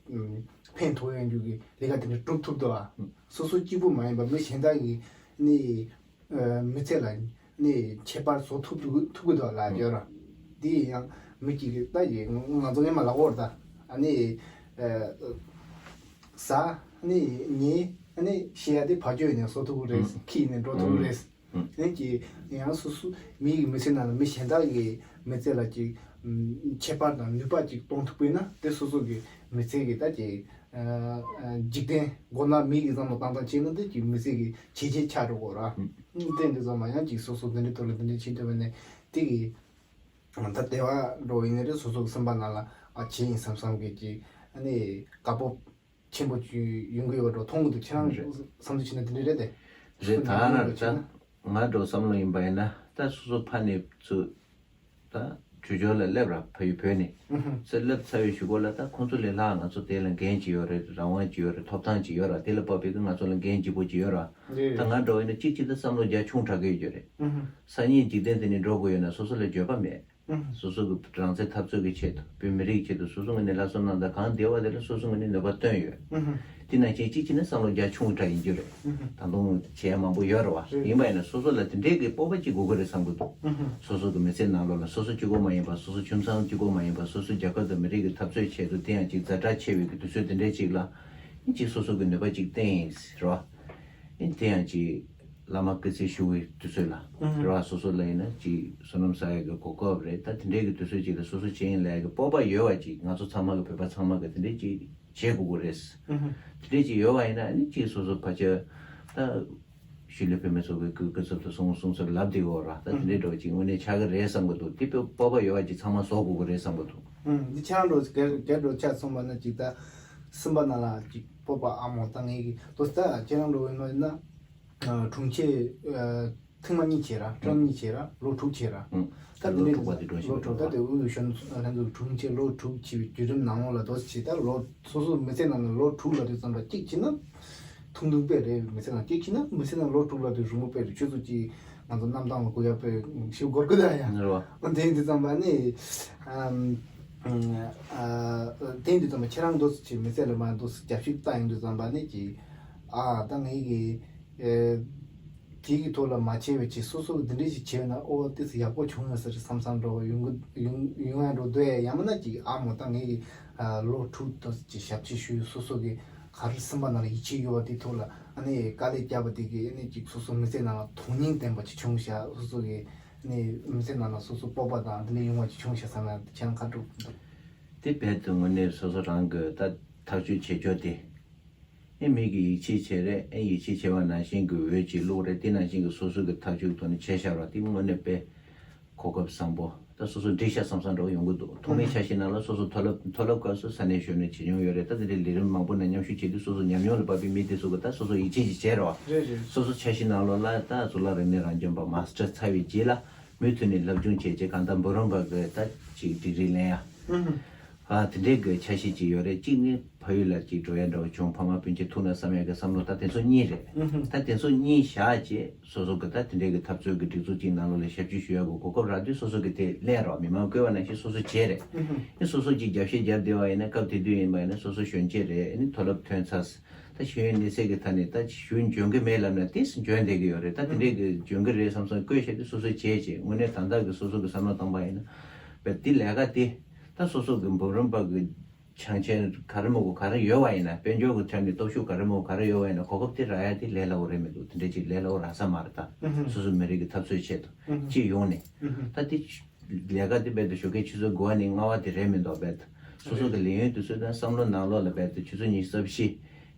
ཕན་ཐོགས་ཡོང་རྒྱུ་གི་ལས་ཀ་དེ་འདྲ་སྒྲུབ་ཐུབ་འདུག་ཨ། ཨུ། སོ་སོ་གཅིག་པུ་མ་ཡིན་པ་མི་གཞན་དག་གི་ནི། མི་ཚེ་ལ་ནི་ཁྱད་པར་བཟོ་ཐུབ་ཐུབ་ཐུབ་ཀྱི་འདུག་ལབ་ཡོད་ར། འདི་ཡང་མི་གཅིག་གིས་ལྟ་ཡི་ང་ཚོ་སྔོན་མ་ལབ་ཀྱི་ཡོད་རེད་ད། ཨ་ནི་ཟ་ནི་ཉལ་ནི་ཤི་ཡ་དེ་བ་ཅོ་ཡིན་ནའི་བཟོ་ཐུབ་ཀྱི་རེད། ཁྱི་ཡིན་ནའི་འགྲོ་ཐུབ་ཀྱི་རེད། ནི་གི་ཡང་སོ་སོ་མི་ཡི་མི་ཚེ་ནང་ལ་མི་གཞན་དག་གི་མི་ཚེ་ལ་ཅིག་ཁྱད་པར་དང་ནུས་པ་ཅིག་གཏོང་ཐུབ་ཀྱི་ན་དེ་སོ་སོ་གི་མི་ཚེ་གི་ད་ཅིག་འཇིག་རྟེན་མགོ་ནག་མི་གི་བསམ་བློ་བཏང་སྟངས་བྱས་ན་འདི་ཅིག་མི་ཚེ་གི་བྱས་རྗེས་ཆགས་འགྲོ་གི་ར། ཨུ། དེ་འདི་ཚོ་མ་ཡང་ཅིག་སོ་སོ་འདི་འདྲའི་ཐོག་ལ་འདི་འདྲའི་བྱེད་ཐུབ་པ་ནས་དེ་གི་ད་དེ་བ་འགྲོ་ཡིན་ནི་རེད། སོ་སོ་གི་སེམས་པ་ནང་ལ་ཨ་བྱས་ཡིན་བསམ་བསམ་གི་ཅིག་ཨ་ནི་དགའ་སྤོབས་ཆེན་པོ་ཅིག་ཡོང་གི་ཡོད་འགྲོ་མཐོང་གི་འདུག་ཁྱེད་རང་རེད། བསམ་ཚུལ་བྱས་ན་འདི་འདྲ་རེད་དེ། རེད། ད་ན་ད་ང་འགྲོ་བསམ་བློ་ཡིན་པ་ཡིན་ན་ད་སོ་སོ་ཕ་ནས་ཚུར། ད་ཇོ་ཇོ་ལ་སླེབས་ར། ཕ་ཡུལ་བོད་ནས་ཨུ་ཧུ། ཚུར་སླེབས་ཚར་བའི་གཞུག་གུ་ལ་ད་ཁོང་ཚོ་ལས་ལྷག་ང་ཚོ་དེ་ལ་འགན་ཅིག་ཡོད་རེད། རང་དབང་ཅིག་ཡོད་རེད། ཐོབ་ཐང་ཅིག་ཡོད་ར། དེ་ལ་བབས་པའི་གི་ང་ཚོ་ལ་འགན་ལྗིད་པོ་ཅིག་ཡོད་ར། རེད། ད་ང་འདྲ་བོ་ཡིན་ན་གཅིག་གཅིག་ད་བསམ་བློ་རྒྱ་ཆུང་དྲགས་ཀྱི་ཡོད་རྒྱུ་རེད། ཨུ་ཧུ། སང་ཉིན་འཇིག་རྟེན་འདི་ནས་འགྲོ་དགོས་ཡོད་ན་སོ་སོ་ལ་འགྱོད་པ་མེད། ཨུ་ཧུ། སོ་སོ་གི་རང་བཙན་འཐབ་རྩོད་ཀྱི་ཆེད་དུ་བོད་མི་རིགས་ཆེད་དུ་སོ་སོ་ངོས་ནས་ལྷག་བསམ་རྣམ་དག་གང་བདེ་བ་དེ་ལ་སོ་སོ་ངོས་ནས་ནུས་པ་བཏོན་ཡོད། ཨུ་ཧུ། དེ་ནང་བཞིན་གཅིག་བྱས་ན་བསམ་བློ་རྒྱ་ཆུང་དྲགས་ཡིན་རྒྱུ་རེད། ཨུ་ཧུ། ད་དུང་བྱེད་ཡ་མང་པོ་ཡོད་རེད་བ། རེད། ཡིན་པ་ཡིན་ན་སོ་སོ་ལ་དེ་འདྲའི་གི་སྤོབས་པ་ཅིག་དགོས་ཀྱི་རེད་བསམ་གྱི་འདུག་ཨུ་ཧུ། སོ་སོ་གི་མི་ཚེ་ནང་ལོགས་ལ་སོ་སོ་གཅིག་པོ་མ་ཡིན་པ། སོ་སོ་ཁྱིམ་ཚང་གཅིག་པོ་མ་ཡིན་པ། སོ་སོའི་རྒྱལ་ཁབ་དང་མི་རིགས་ཀྱི་འཐབ་རྩོད་ཆེད་དུ་དེ་ཡང་ཅིག་ཛ་དྲག་ཆེ་བའི་གི་དུས་ཚོད་དེ་འདྲའི་ཅིག་ལ་ཅིག་སོ་སོ་གི་ནུས་པ་ཅིག་བསྟན་ཡིན་ཟེར་བ། དེ་ཡང་ཅིག་ བླ་མ་སྐུ་ཚེ་ཞུ་བའི་དུས་ཚོད་ལ་རེད་བ། སོ་སོ་ལ་ཡིན་ན་ཅིག་བསོད་ནམས་བསགས་ཡག་གི་གོ་སྐབས་རེད། ད་དེ་འདྲའི་གི་དུས་ཚོད་ཅིག་ལ་སོ་སོ་བྱས་ཡིན་ལས་ཀྱི་སྤོབས་པ་ཡོད་བ་ཅིག་ང་ཚོ་ཚང་མ་གི་བོད་པ་ཚང་མ་གི་དེ་འདྲའི་ཅིག་བྱེད་དགོས་ཀྱི་རེད། དེ་འདྲའི་ཅིག་ཡོད་བ་ཡིན་ན་ཨ་ནི་ཅིག་སོ་སོ་ཕལ་ཆེར་ད་ཤུལ་ལས་བུད་མེད་ཚོ་གི་སྐུ་སྐུ་ཚབ་ཏུ་སོང་སོང་ཚོར་ལབ་བསྡད་ཡོད་ར། ད་དེ་འདྲའི་འགྲོ་ཅིག་དངོས་གནས་ཆགས་ཀྱི་རེད་བསམ་གི་འདུག་དེ་སྤོབས་པ་ཡོད་བ་ཅིག་ཚང་མ་བཟོ་དགོས་ཀྱི་རེད་བསམ་གི་འདུག་ཨུམ། འདི་ཁྱེད་རང་འགྲོ་སྒེར་སྒེར་འགྲོ་ཆ་ཚང་པ་ན་ཅིག་ད་སེམས་པ་ནང་ལ་ཅིག་སྤོབས་པ་ཨ་མོ་ད་ངེད་ཀྱི་དོ་ད་ཁྱེད་རང་འགྲོ་ཡིན་ནོ་ཡིན་ན། ཨ། དྲུང་ཆེ། ཨ། ཐེངས་མ་གཉིས་བྱས་ར་ཊརམ་གཉིས་བྱས་ར་ལོ་དྲུག་བྱས་ར། ཨང་། ད་དེ་ལོ་ནས་དྲུག་པ་དེ་སྒྲོན་ཞིག་ལོ་དྲུག་རེད་ད་བ། དེ་དབུས་གཞོན་ལྷན་ཚོགས་དྲུང་ཆེ་ལོ་དྲུག་བྱས་པའི་བརྒྱུད་རིམ་ནང་ལོགས་ལ་དོ་ཅི་ད་ལོ་སོ་སོ་མི་ཚེ་ནང་ལ་ལོ་དྲུག་ལ་དུས་ཙམ་པ་གཅིག་བྱས་ན་ཐུང་ཐུང་དཔེ་རེད། མི་ཚེ་ནང་གཅིག་བྱས་ན་མི་ཚེ་ནང་ལོ་དྲུག་ལ་དུས་རིང་པོ་དཔེ་རེད། ཁྱོད་ཚོ་ཀྱིས་ང་ཚོ་གནམ་ཐང་ལ་སྒུག་ཡག་དཔེ་ཞིག་འགོར་གི་ད་ཡ། རེད་བ། དེ་ཡིན་དུས་ཙམ་པ་ནི། ཨམ། ཨ། དེ་ཡིན་དུས་ཙམ་པ་ཁྱེད་རང་དོ་ཅི་མི་ཚེ་ལ་མ་དོ་རྒྱབ་ཤུགས་བཏང་ཡིན་དུས་ཙམ་པ་ནི་ཀྱི། ཨ། ད་ངེད་ཀྱི། ཨེ། དེ་གི་ཐོག་ལ་མ་བྱས་པའི་ཆེད་སོ་སོ་གི་འདི་འདྲ་ཞིག་བྱས་ན་ཨོ་ཏི་སི་ཡག་པོ་བྱུང་ཡོད་ས་རེད་བསམ་བསམ་འགྲོ་ཡོང་གི་ཡོང་ཡོང་ཡ་འགྲོ་འདོད་ཡ། ཡང་མིན་ན་ཅིག་ཨ་མོ་ད་ངེད་ཀྱི་ཨ་ལོ་དྲུག་ཏུ་ཅིག་ཞབས་ཕྱི་ཞུས་སོ་སོ་གི་ག་རེ་སེམས་པ་ནང་ལ་ཡིད་ཆེས་ཡོད་པ་དེ་ཐོག་ལ་ཨ་ནི་དཀའ་ལས་བརྒྱབ་པ་དེ་གི་ཨ་ནི་ཅིག་སོ་སོ་མི་ཚེ་ནང་ལ་དོན་སྙིང་ལྡན་པ་ཅིག་བྱུང་ཤག་སོ་སོ་གི་ཨ་ནི་མི་ཚེ་ནང་ལ་སོ་སོ་སྤོབས་པ་དང་འདི་འདྲ་ཡོང་བ་ཅིག་བྱུང་ཤག་བསམ་ན་ཁྱེད་རང་ཁ་དྲུག་འདུག་དེ་རྦད་དེ་དངོས་གནས་སོ་སོ་རང་གི་ད་ཐག་གཅོད་བྱེད་ཕྱོགས་དེ། ཨེ་མི་གིས་ཡིད་ཆེས་བྱེད་རེད། ཨེ་ཡིད་ཆེས་བྱེད་པ་ནང་བཞིན་གྱི་འོས་ཅིག་བླུགས་རེད། དེ་ནང་བཞིན་གྱི་སོ་སོ་གི་ཐག་གཅོད་ཐོག་ནས་བྱས་བཞག་རོགས་དེ་དངོས་གནས་དཔེ་གོ་སྐབས་བཟང་པོ་ད་སོ་སོ་འགྲིག་ཤག་བསམ་བསམ་འདྲ་བོ་ཡོང་གི་འདུག་ཐོག་མའི་ཆ་ཤས་ནང་ལ་སོ་སོ་མཐོ་སློབ་མཐོ་སློབ་སྐབས་སུ་ས་གནས་གཞོན་ནུ་བྱེད་མྱོང་ཡོད་རེད། ད་དེ་འདྲའི་ལས་རིམ་མང་པོ་ནང་མཉམ་ཞུགས་བྱེད་དུས་སོ་སོ་ཉམས་མྱོང་ལ་དཔག་པའི་མི་དེ་ཚོ་གི་ད་སོ་སོ་ཡིད་ཆེས་ཅིག་བྱས་རོགས། རེད་རེད། སོ་སོ་ཆ་ཤས་ནང་ལོགས་ལ་ད་གཙུག་ལག་རིག་གནས་རང་སྐྱོང་པ་མཱ་སི་ཊར་ཚར་བའི་རྗེས་ལ་མུ་མཐུད་ནས་སློབ་སྦྱོང་བྱས་རྗེས་གང་ལྟར་འབུམ་རམས་པ་གི་ད་ཅིག་ཌིག་རི་ལེན་ཡ། ཨ། དེ་འདྲའི་གི་ཆ་ཤས་ཅིག་ཡོད་རེད། གཅིག་ནི་ཕ་ཡུལ་ལ་ཅིག་འགྲོ་ཡ་འདྲ་བོ་བྱུང་། ཕ་མ་སྤུན་མཆེད་ཐུག་ན་བསམ་ཡ་གི་བསམ་བློ་ད་དེ་ཚོ་གཉིས་རེད། ད་དེ་ཚོ་གཉིས་བཞག་རྗེས་སོ་སོ་གི་ད་དེ་འདྲའི་གི་འཐབ་རྩོད་གི་སྒྲིག་འཛུགས་ཅིག་ནང་ལོགས་ལ་ཞབས་ཕྱི་ཞུ་ཡ་གི་གོ་སྐབས་རག་དུས་སོ་སོ་གི་དེ་ལེན་རོགས། མི་མང་བསྐོས་པ་ནང་བཞིན་སོ་སོ་བྱས་རེད། ཨ་ནི་སོ་སོ་ཅིག་རྒྱབ་བཤད་རྒྱབ་བསྡད་པ་ཡིན་ན་སྐབས་དེ་དུས་ཡིན་པ་ཡིན་ན་སོ་སོ་གཞོན་སྐྱེས་རེད། ཨ་ནི་མཐོ་སློབ་ཐོན་ཚར། ད་ཤེས་ཡོན་གནས་ཚད་ཀྱི་ཐད་ནས་ད་ཞུ་འཇོན་གི་མེད་ལབ་ན་ཏིས་འཇོན་བསྡད་ཀྱི་ཡོད་རེད། ད་དེ་འདྲས་ཀྱི་འཇོན་གི་རེད་བསམ་སོང་བསྐོས་བྱས་ཏེ་སོ་སོ་བྱས་བྱས་དངོས་གནས་ད་ལྟ་གི་སོ་སོ་གི་བསམ་བློ་བཏང་པ་ཡིན་ན་བས་དེ་ལས་ཀ་དེ་ད་སོ་སོ་གི་འབུམ་རམས་པ་གི་ཆང་ཆེན་ག་རེ་མོ་གི་ག་རེ་ཡོད་བ་ཡིན་ན་དཔལ་འབྱོར་གི་ཐད་ནས་སྟོབས་ཤུགས་ག་རེ་མོ་གི་ག་རེ་ཡོད་བ་ཡིན་ན་གོ་སྐབས་དེ་རག་ཡ་དེ་ལས་སླ་བོ་རེད་མི་འདུག་དེ་འདྲས་ཅིག་ལས་སླ་བོ་རག་ས་མ་རེད། ད་སོ་སོ་མི་རིགས་ཀྱི་འཐབ་རྩོད་ཆེད་དུ་སྤྱི་ཡོངས་ནས་ད་དེ། ལས་ཀ་དེ་རྦད་དེ་ཞོགས་ཀའི་ཆུ་ཚོད་དགུ་པ་ནས་ལྔ་པ་དེ་རེད་མི་འདུག་རྦད་དེ་སོ་སོ་གི་ལས་ཡུན་དུས་ཚོད་དང་བསམ་བློ་ནང་ལོགས་ལ་རྦད་དེ་ཆུ་ཚོད་ཉི་ཤུ་རྩ་བཞི་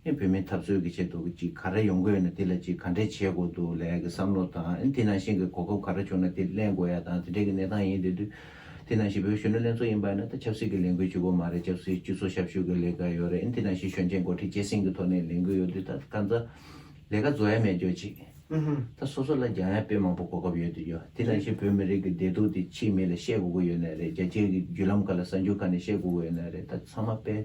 ཨེ་བོད་མིའི་འཐབ་རྩོད་ཀྱི་ཆེད་དུ་ཅིག་ག་རེ་ཡོང་གི་ཡོད་ན་དེ་ལ་ཅིག་ག་འདྲས་བྱེད་དགོས་འདུག་ལས་ཀྱི་བསམ་བློ་དང་ཨེ་དེ་ནང་བཞིན་གྱི་གོ་སྐབས་ག་རེ་བྱུང་ན་དེ་ལེན་དགོས་ཡ་དང་དེ་འདྲས་ཀྱི་གནས་སྟངས་ཡིན་དེ་དུས་དེ་ནང་བཞིན་བོད་གཞོན་ནུ་ལྷན་ཚོགས་ཡིན་པ་ཡིན་ན་ད་ཆབ་སྲིད་ཀྱི་ལས་འགུལ་གཅིག་པོ་མ་རེད། ཆབ་སྲིད་སྤྱི་ཚོགས་ཞབས་ཞུ་གི་ལས་ཀ་ཡོད་རེད། ཨེ་དེ་ནང་བཞིན་གཞོན་ཆེན་འགོ་ཁྲིད་སྐྱེད་སྲིང་གི་ཐོག་ནས་ལས་འགུལ་ཡོད་དུས་ད་གང་ཚ་ལས་ཀ་རྫོགས་ཡ་མེད་འཇོག་ཅིག་ད་སོ་སོ་ལ་སྦྱང་ཡ་དཔེ་མང་པོ་གོ་སྐབས་ཡོད་དུ་ཡོད། དེ་ནང་བཞིན་བོད་མི་རིགས་ཀྱི་བདེ་སྡུག་དེ་ཕྱིའི་མི་ལ་བཤད་དགོས་ཀྱི་ཡོད་ན་རེད། རྒྱ་ཆེའི་གི་བརྒྱུད་ལམ་ཁག་ལ་གསར་འགྱུར་ཁག་ནས་བཤད་དགོས་ཀྱི་ཡོད་ན་རེད། ད་ཚང་མ་དཔེ་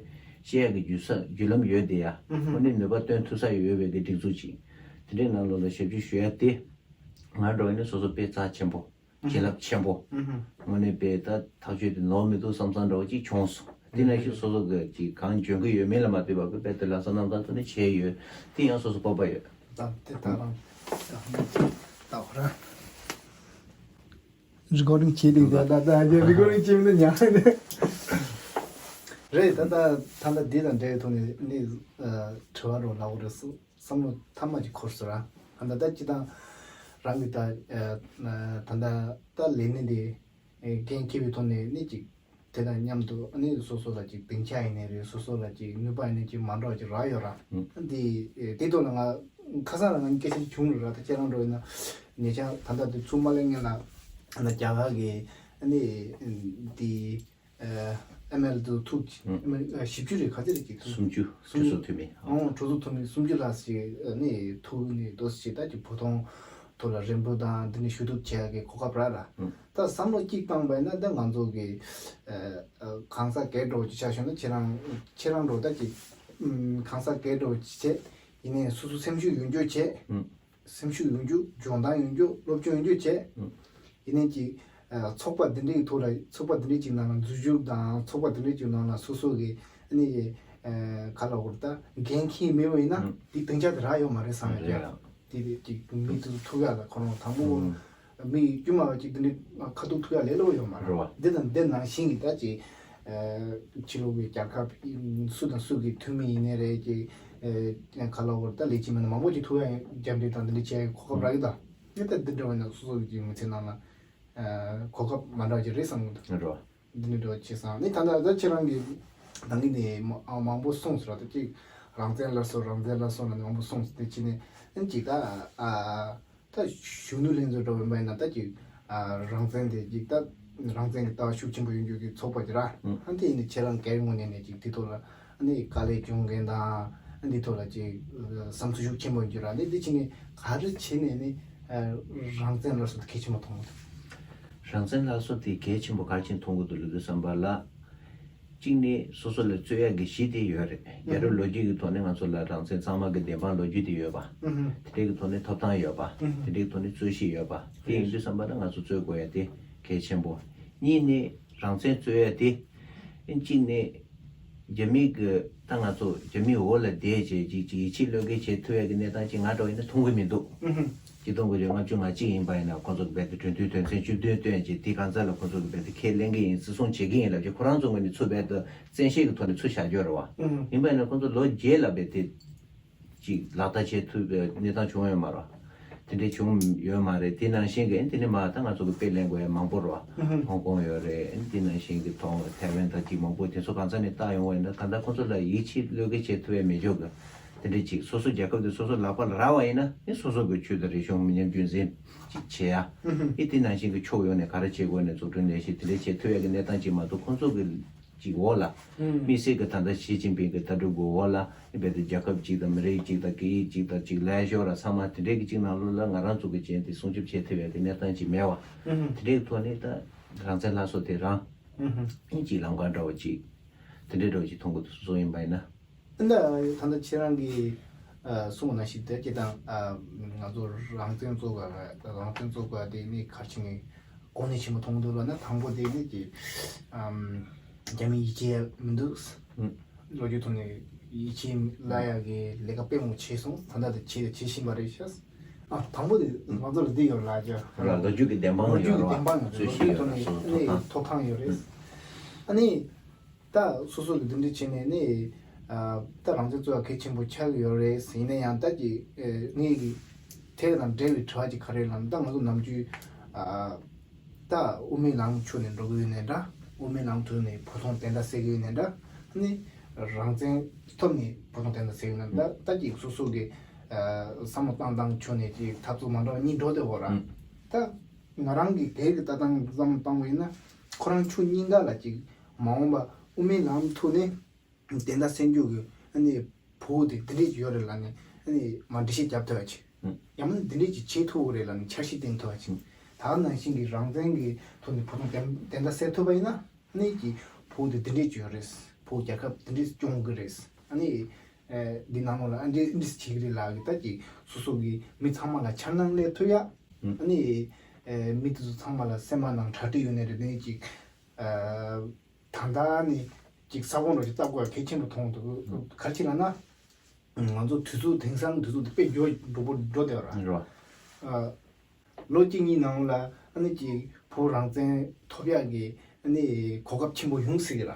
བཤད་ཡ་གི་བརྒྱུད་ས་བརྒྱུད་ལམ་ཡོད་དེ་ཡ། དངོས་གནས་ནུས་པ་བཏོན་ཐུབ་ས་ཡོད་པའི་གི་སྒྲིག་འཛུགས་ཅིག་དེ་འདྲའི་ནང་ལོགས་ལ་ཞབས་ཕྱི་ཞུ་ཡ་དེ་ང་འདྲ་བོ་ནི་སོ་སོ་དཔེ་རྩ་ཆེན་པོ། བྱིན་རླབས་ཆེན་པོ། དངོས་གནས་དཔེ་ད་ཐག་གཅོད་དེ་ནོར་མི་འདུག་བསམ་བསམ་འདྲ་བོ་ཅིག་བྱུང་སོང་། དེ་ནང་བཞིན་སོ་སོ་གི་ཅིག་གང་འཇོན་གི་ཡོད་མེད་ལ་མ་ལྟོས་པར་དཔེ་དཔེ་དེ་ལ་བསམ་བློ་བཏང་ཐུབ་ནས་བྱས་ཡོད། དེ་ཡང་སོ་སོ་སྤོབས་པ་ཡོད། ད་དེ་ད་རང་ད་ཧོ་རང་རི་ཀོར་ཌིང་བྱས་འདུག་ད་ད་ད་རི་ཀོར་ཌིང་བྱས་མི་འདུག་ཉག་རེད། རེད། ད་ད་ད་ད་འདི་དང་འབྲེལ་བའི་ཐོག་ནས་ནི་དྲི་བ་རོ་ལབ་རེད་སུ། བསམ་བློ་ཐ་མ་ཅིག་འཁོར་སོང་ར། ད་ལྟ་ད་སྤྱི་བཏང་རང་གི་ད་ད་ལྟ་ད་ལས་གནས་འདི་འགན་འཁྱེར་བའི་ཐོག་ནས་ནི་ཅིག་དེ་དང་མཉམ་དུ་ནི་སོ་སོ་ལ་ཅིག་སྡིངས་ཆ་ཡིན་ནའི་རེད། སོ་སོ་ལ་ཅིག་ནུས་པ་ཡིན་ནའི་ཅིག་མ་འདྲ་བ་ཅིག་རག་ཡོད་ར། འདི་དེ་ཐོག་ལ་ང་ཁ་སང་ལ་ང་གཉིས་སྐད་ཆ་བྱུང་རེད་ར། ད་ཁྱེད་རང་འགྲོ་ཡིན་ན་ཉེ་ཆར་ད་ལྟ་དུས་ཚོད་མ་ལེན་ངེས་ལ་རྒྱ་གར་གི་ནི་འདི། ཨེམ་ཨེལ་དུ་ཐུག་ཨེམ་ཨེལ་བཞི་བཅུ་རེད། ག་ཚོད་རེད་ཀྱི་ཐུག་སུམ་ཅུ་གྲོས་ཚོགས་འཐུས་མི། ཨང་། གྲོས་ཚོགས་འཐུས་མི་སུམ་ཅུ་ལྷག་ཞིག་ནི་ཐུག་ནི་ཏོག་ཙམ་ཞིག་ད་ཀྱི་བོ་ཐོང་ཐོག་ལ་རན་པོ་དང་འདི་ནི་ཞུ་གཏུག་བྱེད་ཡག་གི་གོ་སྐབས་རག་ལ། ད་བསམ་བློ་གཅིག་བཏང་པ་ཡིན་ན་ད་ང་ཚོ་གི་གང་ཟག་སྒེར་འགྲོ་ཅིག་ཆ་བཞག་ན་ཁྱེད་རང་ཁྱེད་རང་འགྲོ་ད་ཀྱི་གང་ཟག་སྒེར་འགྲོ་ཅིག་བྱས་ཡིན་ནའི་སོ་སོ་སེམས་ཤུགས་ཡོད་འཇོག་བྱས། སེམས་ཤུགས་ཡོད་རྒྱུ་སྦྱོང་སྟངས་ཡོད་རྒྱུ་སློབ་སྦྱོང་ཡོད་རྒྱུ་བྱས། ཡིན་ནའི་ཅིག་ཚོགས་པ་འདི་འདྲའི་ཐོག་ལ་ཚོགས་པ་འདི་འདྲའི་ཅིག་ནང་ལ་འཛུལ་ཞུགས་དང་ཚོགས་པ་འདི་འདྲའི་ཅིག་ནང་ལ་སོ་སོ་གི་ཨ་ནི་ག་ལ་འོར་ད་འགན་འཁྱེར་མེད་པ་ཡིན་ན་འདི་སྡིངས་ཆ་དེ་རག་ཡོད་མ་རེད་བསམ་ཡོད་ཀྱང་། དེ་དེ་ཅིག་མི་དེ་ཚོ་ཐུག་ཡག་ལ་ཁོ་རང་དང་པོ་མི་དཀྱུས་མ་བ་ཅིག་འདི་འདྲའི་ཁ་ཐུག་ཐུག་ཡག་ལས་སླ་པོ་ཡོད་མ་རེད། འདི་དང་འདི་ནང་བཞིན་གྱི་ད་ཅིག་ཕྱི་ལོགས་ཀྱི་རྒྱལ་ཁབ་སུ་དང་སུ་གི་འཐུས་མི་ཡིན་ནའི་རེད་ཅིག་ཨེ་ཁ་ལག་བོར་ད་ལས་བྱེད་མི་སྣ་མང་པོ་ཅིག་ཐུག་ཡ་རྒྱབ་འདྲེ་དང་འདི་འདྲ་བྱས་གོ་སྐབས་རག་གི་ད། ངས་ད་འདི་འདྲ་བ་ན་སོ་སོ་གི་མི་ཚེ་ནང་ལ་ཨ་གོ་སྐབས་མ་འདྲ་བ་ཅིག་རེད་བསམ་གི་འདུག་རོ། འདི་འདྲ་བྱས་སང་ནི་ད་ད་ད་ཁྱེད་རང་གི་ད་གིན་ནས་མ་ཨ་མང་པོ་གསུངས་སོང་ར། ད་ཅིག་རང་བཙན་སླར་གསོ་རང་བཙན་སླར་གསོ་ལ་ནི་མང་པོ་གསུངས་སོང་། དེ་ཕྱིན་ནས་ཨ་ནི་ཅིག་ད་ཨ། ད་གཞོན་ནུ་ལྷན་ཚོགས་འགྲོ་བའི་མ་ཡིན་ན་ད་ཅིག་ཨ་རང་བཙན་དེ་ཅིག་ད་རང་བཙན་གྱི་ལྟ་བ་ཤུགས་ཆེན་པོ་ཡོད་རྒྱུ་གི་ཚོགས་པ་ཅིག་ར། ཨ་དེ་ཡིན་ནི་ཁྱེད་རང་སྒེར་ངོས་ནས་ནས་ཅིག་དེ་ཐོག་ལ་ཨ་ནི་དཀའ་ལས་སྐྱོན་མཁན་དང་ཨ་འདི་ཐོག་ལ་ཅིག་བསམ་ཚུལ་ཤུགས་ཆེན་པོ་ཡོད་རྒྱུ་ར། ཨ་ནི་འདི་ཕྱིན་ནས་ག་རེ་བྱས་ནས་ནི་རང་བཙན་སླར་གསོ་དེ་གལ་ཆེན་པོ་མཐོང་གི་འདུག་རང་བཙན་སླར་གསོ་དེ་གལ་ཆེན་པོ་ག་རེ་བྱས་མཐོང་གི་འདུག་ལབ་དུས་ཙམ་པ་ལ། གཅིག་ནི་སོ་སོ་ལ་རྩོད་ཡག་གི་གཞི་དེ་ཡོད་རེད། རྒྱལ་རབས་ལོ་རྒྱུས་ཀྱི་ཐོག་ནས་ང་ཚོ་ལ་རང་བཙན་གཙང་མ་གི་བདེན་དཔང་ལོ་རྒྱུས་དེ་ཡོད་པ། དེ་འདྲའི་གི་ཐོག་ནས་ཐོབ་ཐང་ཡོད་པ། དེ་འདྲའི་གི་ཐོག་ནས་རྩོད་གཞི་ཡོད་པ། དེ་ཡིན་དུས་ཙམ་པ་ལ་ང་ཚོ་རྩོད་དགོས་ཡ་དེ་གལ་ཆེན་པོ། གཉིས་ནི་རང་བཙན་རྩོད་ཡ་དེ། གཅིག་ནི་རྒྱ་མི་གི་ད་ང་ཚོ་རྒྱ་མིའི་འོག་ལ་བསྡད་བྱས་ཅིག་ཅིག་ཡིད་ཆེས་བློས་འགེལ་བྱེད་ཐུབ་ཡ་གི་གནས་སྟངས་ཅིག་ང་འདྲ་བ་ཡིན་ན་མཐོང་གི་མི་འདུག་ཆིག་སྟོང་དགུ་བརྒྱ་ལྔ་བཅུ་ང་གཅིག་ཡིན་པ་ཡིན་ན་ཁོང་ཚོ་གི་རྦད་དེ་གྲོས་མཐུན་དོན་ཚན་བཅུ་བདུན་བཏོན་བྱས་དེ་གང་ཟག་ལ་ཁོང་ཚོ་གི་རྦད་དེ་ཁས་ལེན་གི་ཡིན། བརྩི་སྲུང་བྱེད་ཀྱི་ཡིན་ལབ་ཀྱི་ཁོ་རང་ཚོ་ངོས་ནས་ཚུར་རྦད་དེ་བཙན་ཤེད་ཀྱི་ཐོག་ནས་ཚུར་བཞག་རྒྱུ་རེད་བ། ཡིན་པ་ཡིན་ན་ཁོང་ཚོ་ལོ་བརྒྱད་ལ་རྦད་དེ་ཅིག་ལག་བསྟར་བྱེད་ཐུབ་པའི་གནས་སྟངས་བྱུང་ཡོད་མ་རེད། དེ་འདྲའི་བྱུང་ཡོད་མ་རེད། དེ་ནང་བཞིན་གྱི་དེ་ནི་མ་ད་ང་ཚོ་གི་དཔེ་ལེན་དགོས་ཡ་མང་པོ་རེད་བ། ཧོང་ཀོང་ཡོད་རེད། དེ་ནང་བཞིན་གྱི་ཐོང་ཐའེ་ཝན་དང་ཅིག་མང་པོ་དེ་ཚོ་གང་ས་ནས་བཏགས་ཡོང་བ་ཡིན་ན་གང་ལྟར་ཁོང་ཚོ་ལ་ཡིད་ཆེས་བློས་འགེལ་བྱེད་ཐུབ་ཡ་མེད་ཆོག་གི། དེ་འདྲའི་ཅིག་སོ་སོ་རྒྱལ་ཁབ་དེ་སོ་སོ་ལག་པ་ལ་རག་པ་ཡིན་ན་ནི་སོ་སོ་གི་ཆོས་དང་རིག་གཞུང་མི་ཉམས་རྒྱུན་འཛིན་ཅིག་བྱེད་ཡ། ཨེ་དེ་ནང་བཞིན་གྱི་ཕྱོགས་ཡོངས་ནས་ག་རེ་བྱེད་དགོས་ནས་འཛུགས་སྐྲུན་ལས་གཞི་དེ་འདྲ་བྱེད་ཐུབ་ཡ་གི་གནས་སྟངས་ཅིག་མ་གཏོགས་ཁོང་ཚོ་གི་ཅིག་འོག་ལ། དམིགས་བསལ་གྱི་ད་ལྟ་ཞི་ཅིན་ཕིང་གི་ལྟ་གྲུབ་ཀྱི་འོག་ལ་རྦད་དེ་རྒྱལ་ཁབ་ཅིག་དང་མི་རིགས་ཅིག་དང་སྐད་ཡིག་ཅིག་དང་ཅིག་ལས་ཞོར་ལ་ཚང་མ་དེ་འདྲའི་གི་ཅིག་ནང་ལོགས་ལ་ང་རང་ཚོ་གི་ཅན་དེ་སྲུང་སྐྱོབ་བྱེད་ཐུབ་ཡ་དེ་གནས་སྟངས་ཅིག་མེད་བ། དེ་འདྲའི་ཐོག་ནས་ད་རང་བཙན་སླར་གསོ་དེ་རང་ཨིན་ཅིག་ལམ་ཁ་འདྲ་བོ་ཅིག་དེ་འདྲའི་འདྲ་བོ་ཅིག་མཐོང་གི་འདུག་སོ་སོ་ཡིན་པ་ཡིན་ན། ད་ད་ལྟ་ཁྱེད་རང་གིས་ཨ་གསུངས་པ་ནང་བཞིན་དེ་སྐྱེ་དང་ཨ་ང་ཚོ་རང་བཙན་རྩོད་དགོས་རང་བཙན་རྩོད་དགོས་དེ་ནི་ག་རེ་བྱས་ནས་གོ་གནས་ཆེན་པོ་མཐོང་གི་འདུག་ལབ་ན། དང་པོ་དེ་ནི་ཅིག་ཨམ། རྒྱ་མི་ཡིད་ཆེས་མི་འདུག་ཨུ། ལོ་རྒྱུས་ཐོག་ནས་ཡིད་ཆེས་ལ་ཡག་གི་ལས་ཀ་དཔེ་མང་བྱས་སོང་། ད་ལྟ་དེ་བྱས་དང་བྱེད་བཞིན་པ་རེད་ཤག་ཨ་དང་པོ་དེ་ང་ཚོ་ལ་འདི་ཡོད་ལ་རྒྱ་ར་ལོ་རྒྱུས་ཀྱི་བདེན་དཔང་ལོ་རྒྱུས་ཡོད་ཀྱི་ར་བདེན་དཔང་ཡོད་རེད། ལོ་རྒྱུས་ཐོག་ནས་ཨ་ནི་ཐོབ་ཐང་ཡོད་རེད། ཨ་ནི་ད་སོ་སོ་གི་འདི་འདྲ་བྱས་ནས་ནི་ཨ་ད་རང་བཙན་རྩོད་ཡ་གལ་ཆེན་པོ་ཆགས་ཀྱི་ཡོད་རེད། ཡིན་ན་ཡང་ད་ཀྱི་ཨ་ངས་ཀྱི་དེ་དང་འབྲེལ་བའི་དྲི་བ་ཅིག་ག་རེ་ལབ་ན། ད་ང་ཚོ་ནམ་རྒྱུན་ཨ། ད་དབུ་མའི་ལམ་ཕྱོགས་ནས་འགྲོ་གི་ཡོད་ནའི་འདྲ། དབུ་མའི་ལམ་ཐོག་ནས་བོད་དོན་བདེན་མཐའ་གསལ་གི་ཡོད་ནའི་འདྲ། ནི་རང་བཙན་ཐོག་ནས་བོད་དོན་བདེན་མཐའ་གསལ་གི་ཡོད་ནའི་འདྲ། ད་ད་ཅིག་སོ་སོ་གི་ཨ་བསམ་བློ་བཏང་སྟངས་ཕྱོགས་ནས་ཅིག་འཐབ་རྩོད་མ་འདྲ་བ་གཉིས་འགྲོ་བསྡད་ཡོད་ར། ཨུ། ད་ང་རང་གི་སྒེར་གྱི་ལྟ་སྟངས་བསམ་བློ་བཏང་བ་ཡིན་ན་ཁོ་རང་ཕྱོགས་གཉིས་ཀ་ལ་ཅིག་མ་འོངས་པ་དབུ་མའི་ལམ་ཐོག་ནས་བདེན་མཐའ་གསལ་འགྱུར་གྱི་ཨ་ནི་བོད་དེ་འདི་འདྲས་ཅིག་ཡོད་རེད་ལབ་ནས་ཨ་ནི་མར་འགྲེལ་བཤད་རྒྱབ་ཐུབ་པ་ཅིག་ཨུ། ཡང་ན་འདི་འདྲས་ཅིག་བྱེད་ཐུབ་ཀྱི་རེད་ལབ་ནས་འཆར་གཞི་བཏིང་ཐུབ་པ་ཅིག་ཨུ། ད་ག་ནང་བཞིན་གྱི་རང་བཙན་གྱི་ཐོག་ནས་བོད་དོན་བདེན་བདེན་མཐའ་གསལ་ཐུབ་པ་ཡིན་ན་ཨ་ནི་ཀྱི་བོད་དེ་འདི་འདྲས་ཅིག་ཡོད་རེད། བོད་རྒྱལ་ཁབ་འདི་འདྲས་སྐྱོང་གི་རེད། ཨ་ནི་ཨེ་འདི་ནང་ལོགས་ལ་ཨ་འདྲས་འདྲས་བྱེད་ཀྱི་རེད་ལབ་གི་ད་ཀྱི་སོ་སོ་གི་མི་ཚང་མ་ལ་འཆར་སྣང་སླེབས་ཐུབ་ཡ། ཨ་ཨུ། ནི་ཨེ་མི་དེ་ཚོ་ཚང་མ་ལ་སེམས་པ་ནང་གྲ་སྒྲིག་ཡོད་ནའི་རེད། ཨ་ནི་ཅིག་ཨ། ད་ལྟ་ནི་ཅིག་ས་ཁོངས་རོགས་ཅིག་ལྟ་དགོས་གལ་ཆེན་པོ་མཐོང་འདུག་ག་རེ་ཅིག་ལབ་ན། ང་ཚོ་དུས་ཚོད་དེང་སང་དུས་ཚོད་དེ་དཔེ་མགྱོགས་འགྲོ་པོ་འགྲོ་བསྡད་པ་ར། རེད་བ། ཨ། ལོ་གཅིག་གཉིས་ནང་ལ་ཨ་ནི་ཅིག་བོད་རང་བཙན་ཐོབ་ཡག་གི་ཨ་ནི་གོ་སྐབས་ཆེན་པོ་ཡོང་སྲིད་ཀྱི་ར།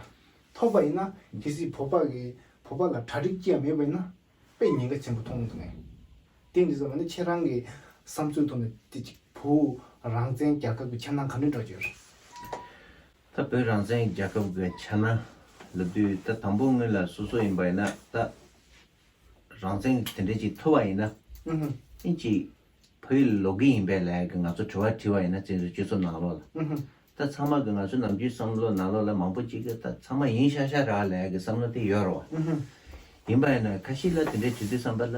ཐོབ་པ་ཡིན་ན་གལ་སྲིད་བོད་པ་གི་བོད་པ་ལ་གྲ་སྒྲིག་ཅི་ཡང་མེད་པ་ཡིན་ན། དཔེ་ཉེན་ཁ་ཆེན་པོ་མཐོང་གི་འདུག་ངས། དེ་འདྲ་ཙམ་ནི་ཁྱེད་རང་གི་བསམ་ཚུལ་ཐོག་ནས་དེ་ཅིག་བོད་རང་བཙན་རྒྱལ་ཁབ་ཀྱི་འཆར་སྣང་ག་འདྲ་འདྲ་ཅིག་ཡོད་རེད། ད་བོད་རང་བཙན་རྒྱལ་ཁབ་ཀྱི་འཆར་སྣང་ལབ་དུས་ད་དང་པོ་སྔོན་ལ་སོ་སོ་ཡིན་པ་ཡིན་ན་ད་རང་བཙན་དེ་འདྲ་ཅིག་ཐོབ་པ་ཡིན་ན་ཨུ་ཧུ། ཨིན་ཅིག་ཕ་ཡུལ་ལོག་གི་ཡིན་པས་ལབ་ཀྱི་ང་ཚོ་དྲི་བ་དྲིས་པ་ཡིན་ན་བཙན་བྱོལ་སྤྱི་ཚོགས་ནང་ལོགས་ལ། ཨུ་ཧུ། ད་ཚང་མ་གི་ང་ཚོའི་ནམ་རྒྱུན་བསམ་བློ་ནང་ལོགས་ལ་མང་པོ་ཅིག་གི་ད་ཚང་མ་ཡིན་ཤག་ཤག་རེད་ལབ་ཀྱི་བསམ་བློ་དེ་ཡོད་རེད་བ། ཨུ་ཧུ། ཡིན་པ་ཡིན་ན་ཁ་ཤས་ལ་དེ་འདྲའི་དུས་དུས་བསམ་པ་ལ་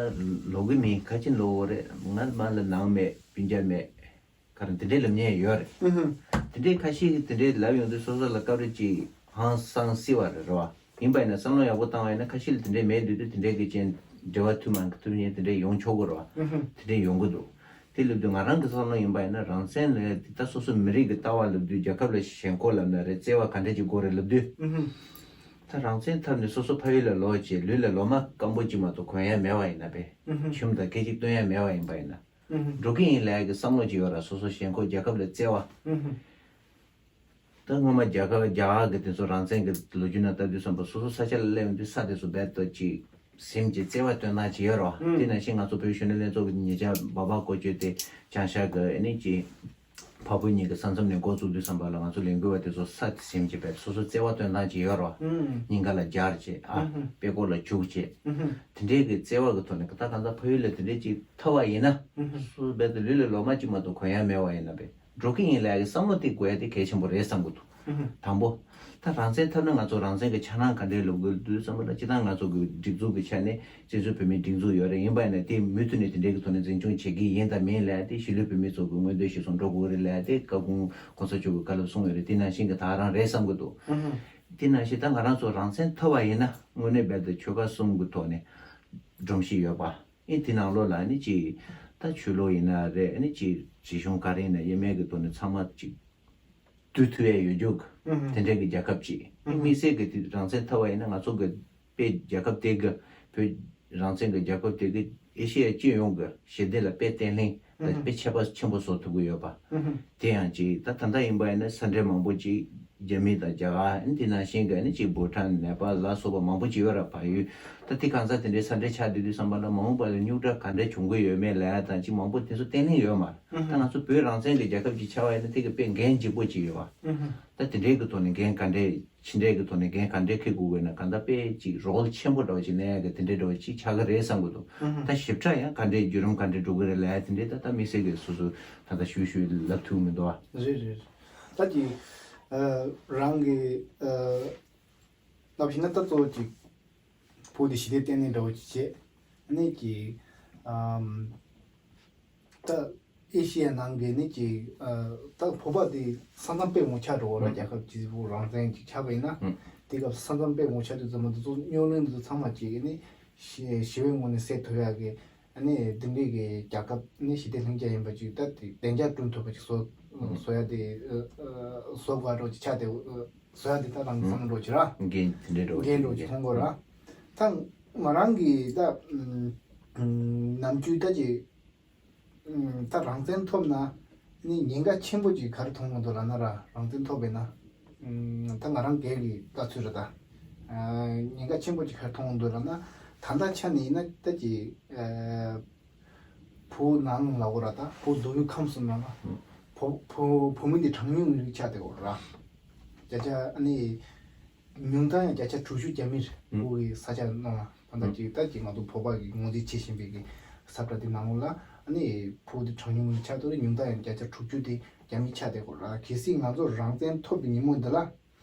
ལོག་གི་མིན་ག་ཅི་ལོག་གི་རེད། ང་མ་ལ་ནང་མེད་སྤུན་ཀྱག་མེད་ག་རེ་དེ་འདྲའི་ལབ་མཁན་ཡོད་རེད། ཨུ་ཧུ། དེ་འདྲའི་ཁ་ཤས་ཀྱིས་དེ་འདྲའི་ལབ་ཡོང་དུས་སོ་སོ་ལ་སྐབས་རེ་ཅིག་ཧང་སང་སྲིད་པ་རེད་རེད་བ། ཡིན་པ་ཡིན་ན་བསམ་བློ་ཡག་པོ་བཏང་བ་ཡིན་ན་ཁ་ཤས་ལ་དེ་འདྲའི་མེད་འདུག་དུས་དེ་འདྲའི་གི་ཅན་འབྲེལ་བ་མཐུད་མ་ཐུབ་མཁན་དེ་འདྲའི་ཡོང་ཆོག་གི་རེད་བ། ཨུ་ཧུ། དེ་འདྲའི་ཡོང་གི་འདུག་དེ་ལབ་དུས་ང་རང་གི་བསམ་བློ་ཡིན་པ་ཡིན་ན་རང་བཙན་ལབ་ཡ་དེ་ད་སོ་སོ་མི་རིགས་ཀྱི་ལྟ་བ་ལབ་དུས་རྒྱལ་ཁབ་ལ་ཞེན་ཁོག་ལབ་ན་རེད། བརྩེ་བ་ག་འདྲ་ཅིག་དགོས་རེད་ལབ་དུས། ཨུ་ཧུ། ད་རང་བཙན་ཐོབ་ནས་སོ་སོ་ཕ་ཡུལ་ལ་ལོག་བྱས་ལུས་ལ་ལོ་མ་སྐམ་པོ་ཅིག་མ་གཏོགས་གོན་ཡ་མེད་པ་ཡིན་ན་པས། ཨུ་ཧུ། ཁྱིམ་དང་སྐད་ཅིག་སྟོན་ཡ་མེད་པ་ཡིན་པ་ཡིན་ན། ཨུ་ཧུ། འགྲོ་གི་ཡིན་ལབ་ཡ་གི་བསམ་བློ་ཅིག་ཡོད་ར། སོ་སོ་ཞེན་ཁོག་རྒྱལ་ཁབ་ལ་བརྩེ་བ། ཨུ་ཧུ། ད་སྔོན་མ་རྒྱ་གར་རྒྱ་གར་གི་དེ་ཚོ་རང་བཙན་གྱི་ལོ་རྒྱུས་ནང་ལྟ་དུས་ཙམ་པ་སོ་སོ་ས་ཆ་ལ་སླེབས་དུས་ས་དེ་ཚོ་རྦད་དེ་ཅིག་ སེམས་ཀྱི་བརྩེ་བ་སྟོན་སྟངས་ཅིག་ཡོད་རེད་བ། དེ་ནང་བཞིན་ང་ཚོ་བོད་གཞོན་ནུ་ལྷན་ཚོགས་ཀྱི་ཉེ་ཆར་སྦག་སྦག་སྐོར་སྐྱོད་དེ་བྱང་ཤར་གྱི་ཨ་ནི་ཅིག་འཕགས་བོད་གཉིས་ཀྱི་ས་མཚམས་ནས་འགོ་བཙུགས་དུས་ཙམ་པ་ལ་ང་ཚོ་ལས་འགུལ་བ་དེ་ཚོ་ས་དེ་སེམས་ཀྱི་བས་སོ་སོ་བརྩེ་བ་སྟོན་སྟངས་ཅིག་ཡོད་རེད་བ། སྙིང་ག་ལ་སྦྱར་བྱས་ཨ་དཔྲལ་ཀོ་ལ་བྱུག་བྱས། དེ་འདྲའི་གི་བརྩེ་བ་གི་ཐོག་ནས་ད་གང་ལྟར་ཕ་ཡུལ་ལ་དེ་འདྲའི་ཅིག་ཐོབ་པ་ཡིན་ན། སོ་སོ་བས་དེ་ལུས་ལ་ལོ་མ་གཅིག་མ་གཏོགས་གོན་ཡ་མེད་པ་ཡིན་ན་བས། འགྲོ་གི་ཡིན་ལབ་ཡ་གི་བསམ་བློ་དེ་དགོས་ཡ་དེ་གལ་ཆེན་པོ་རེད་བསམ་གི་འདུག་དང་པོ། ད་རང་བཙན་ཐོབ་ན་ང་ཚོ་རང་བཙན་གྱི་འཆར་སྣང་ག་འདྲས་ལབ་དགོས་འདུག་བསམ་པ་ལ་སྤྱིར་བཏང་ང་ཚོ་གི་སྒྲིག་འཛུགས་ཀྱི་ཆ་ནས་བཙན་བྱོལ་བོད་མིའི་སྒྲིག་འཛུགས་ཡོད་རེད། ཡིན་པ་ཡིན་ན་དེ་མུ་མཐུད་ནས་དེ་འདྲའི་གི་ཐོག་ནས་འཛིན་སྐྱོང་བྱེད་ཀྱི་ཡིན་དང་མིན་ལབ་ཡ་དེ་གཞིས་ལུས་བོད་མི་ཚོ་གི་མངོན་འདོད་གཞིར་བཟུང་འགྲོ་དགོས་རེད་ལབ་ཡ་དེ་སྐབས་གོང་གོང་ས་མཆོག་གི་བཀའ་སློབ་གསུངས་ཡོད་རེད། དེ་ནང་བཞིན་གི་ད་རང་རེད་བསམ་གི་འདུག་དེ་ནང་བཞིན་ད་ང་རང་ཚོ་རང་བཙན་ཐོབ་པ་ཡིན་ན་དངོས་གནས་རྦད་དེ་ཆོལ་ཁ་གསུམ་གི་ཐོག་ནས་སྒྲོམ་གཞི་ཡོད་པ། ཨེ་དེ་ནང་ལོགས་ལ་ཨ་ནི་ཅིག་ད་ཆོས་ལུགས་ཡིན་ན་རེད། ཨ་ནི་ཅིག་རིག་གཞུང་ག་རེ་ཡིན་ན་དབྱེ་མེད་ཀྱི་ཐོག་ནས་ཚང་མ་ཅིག་འདུས་ཐུབ་ཡས་ཡོད་རྒྱུ་གི་དེ་འདྲའི་གི་རྒྱལ་ཁབ་ཅིག་ཨེ་དམིགས་བསལ་གྱི་དེ་རང་བཙན་ཐོབ་པ་ཡིན་ན་ང་ཚོ་གི་དཔེ་རྒྱལ་ཁབ་དེ་གི་བོད་རང་བཙན་གྱི་རྒྱལ་ཁབ་དེ་གི་ཨེ་ཤེ་ཡ་སྤྱི་ཡོངས་ཀྱི་ཞི་བདེ་ལ་དཔེ་བརྟན་ལྷིང་དང་དཔེ་ཁྱད་པར་ཆེན་པོ་བཟོ་ཐུབ་ཀྱི་ཡོད་པ། དེ་ཡང་ཅིག་ད་ད་ལྟ་ཡིན་པ་ཡིན་ན་ས་འབྲེལ་མང་པོ་ཅིག་རྒྱ་མི་དང་རྒྱ་གར་ཨ་ནི་དེ་ནང་བཞིན་གྱི་ཨ་ནི་ཅིག་བྷུ་ཊན་ནེ་པཱལ་ལ་སོགས་པ་མང་པོ་ཅིག་ཡོད་ར། བལ་ཡུལ་ད་དེ་གང་ཟག་དེ་འདྲའི་ས་འབྲེལ་ཆགས་བསྡད་དུས་ཙམ་པ་ལ་མ་འོངས་པ་ལ་རྙོག་དྲ་ག་འདྲ་བྱུང་གི་ཡོད་མེད་ལབ་ཡ་དང་ཅིག་མང་པོ་དེ་ཚོ་བརྟན་ལྷིང་ཡོད་མ་རེད། ད་ང་ཚོ་བོད་རང་བཙན་གྱི་རྒྱལ་ཁབ་ཅིག་ཆགས་པ་ཡིན་ན་དེ་གི་དཔེ་འགན་ལྗིད་པོ་ཅིག་ཡོད་པ། ད་དེ་འདྲའི་གི་ཐོག་ནས་འགན་ག་འདྲས་ཕྱི་འབྲེལ་གྱི་ཐོག་ནས་འགན་ག་འདྲས་འཁྱེར་དགོས་དགོས་ན་གང་ལྟར་དཔེ་ཅིག་རོལ་ཆེན་པོ་འདྲ་བོ་ཅིག་ལེན་ཡ་གི་དེ་འདྲས་འདྲ་བོ་ཅིག་ཆགས་ཀྱི་རེད་བསམ་གི་འདུག་ད་ཞིབ་ཕྲ་ཡང་ག་འདྲས་བརྒྱུད་རིམ་ག་འདྲས་འགྲོ་གི་རེད་ལབ་ཡ་དེ་འདྲས་ད་ལྟ་དམིགས་བསལ་གྱི་སོ་སོ་ད་ལྟ་ཤུལ་ཤུལ་ལབ་ཐུབ་མི་འདུག་ཨ། རེད་རེད། ད་ཀྱི་རང་གི་ལབ་ཤེས་ན་ད་གཙོ་བོ་ཅིག་བོད་དེ་ཞི་བདེ་བརྟན་ལྷིང་འདྲ་བོ་ཅིག་བྱས་ནས་ཀྱི་ཨམ། ད་ཨེ་ཤི་ཡ་ནང་གི་ནི་ཅིག་ཨ། ད་བོད་པ་དེ་ས་མཚམས་དཔེ་ངོ་ཆགས་འགྲོ་བ་ར། རྒྱལ་ཁབ་སྤྱི་ཚོགས་རང་བཙན་ཅིག་ཆགས་པ་ཡིན་ན། དེ་སྐབས་ས་མཚམས་དཔེ་ངོ་ཆགས་དུས་ཙམ་པ་འདི་ཚོ་རྙོག་གླེང་འདི་ཚོ་ཚང་མ་ཅིག་ནི་ཞི་ཞི་བའི་ངོ་ནས་སེལ་ཐུབ་ཡག་གི་ཨ་ནི་འདི་འདྲའི་གི་རྒྱལ་ཁབ་ནི་ཞི་བདེ་ལྷིང་འཇགས་ཡིན་པ་ཅིག་ད་དེ་བདེ་འཇགས་བསྐྲུན་ཐུབ་པ་ཅིག་བཟོ་བཟོ་ཡ་དེ་ཨ། བཟོ་དགོས་རོགས་ཅིག་ཆགས་དེ་བཟོ་ཡ་དེ་ད་རང་གི་བསམ་བློ་འགྲོ་ཅིག་ར། འགན་དེ་འདྲའི་འགྲོ་འགན་འགྲོ་ཅིག་མཐོང་དགོས་ར། ད་ང་རང་གི་ད་ནམ་རྒྱུན་ད་ཅིག་ད་རང་བཙན་ཐོབ་ན་ནི་ཉེན་ཁ་ཆེན་པོ་ཅིག་ག་རེ་མཐོང་གི་འདུག་ལབ་ན་ར། རང་བཙན་ཐོབ་པས་ན་ད་ང་རང་སྒེར་གྱི་ལྟ་ཚུལ་རེད་ད། ཉེན་ཁ་ཆེན་པོ་ཅིག་ག་རེ་མཐོང་གི་འདུག་ལབ་ན། ད་ལྟ་ཆ་ནས་ཡིན་ན་ད་ཅིག་བོད་ནང་ལ་འོ་ར། ད་བོད་མདོ་དབུས་ཁམས་གསུམ་ནང་ལ་བོད་བོད་བོད་མི་འདི་གྲངས་ཉུང་གི་རིགས་ཆགས་བསྡད་འོ་ར། བརྒྱ་ཆ་ཨ་ནི། ཉུང་མཐའ་ཡང་བརྒྱ་ཆ་དྲུག་ཅུ་རྒྱ་མིར་ཨུ། བོད་ཀྱི་ས་ཆ་ནང་ལ་ད་ལྟ་ཅིག་ད་ཅིག་ང་ཚོ་བོད་པ་གི་ངོས་འཛིན་བྱེད་བཞིན་པའི་གི་ས་བཀྲ་དེ་ནང་ལོགས་ལ་ཨ་ནི་བོད་དེ་གྲངས་ཉུང་མི་ཆགས་དུས་ཉུང་མཐའ་ཡང་བརྒྱ་ཆ་དྲུག་ཅུ་དེ་རྒྱ་མི་ཆགས་བསྡད་ཡོད་ར། གལ་སྲིད་ང་ཚོ་རང་བཙན་ཐོབ་པའི་ཉིན་མོ་འདི་ལ་ཨ་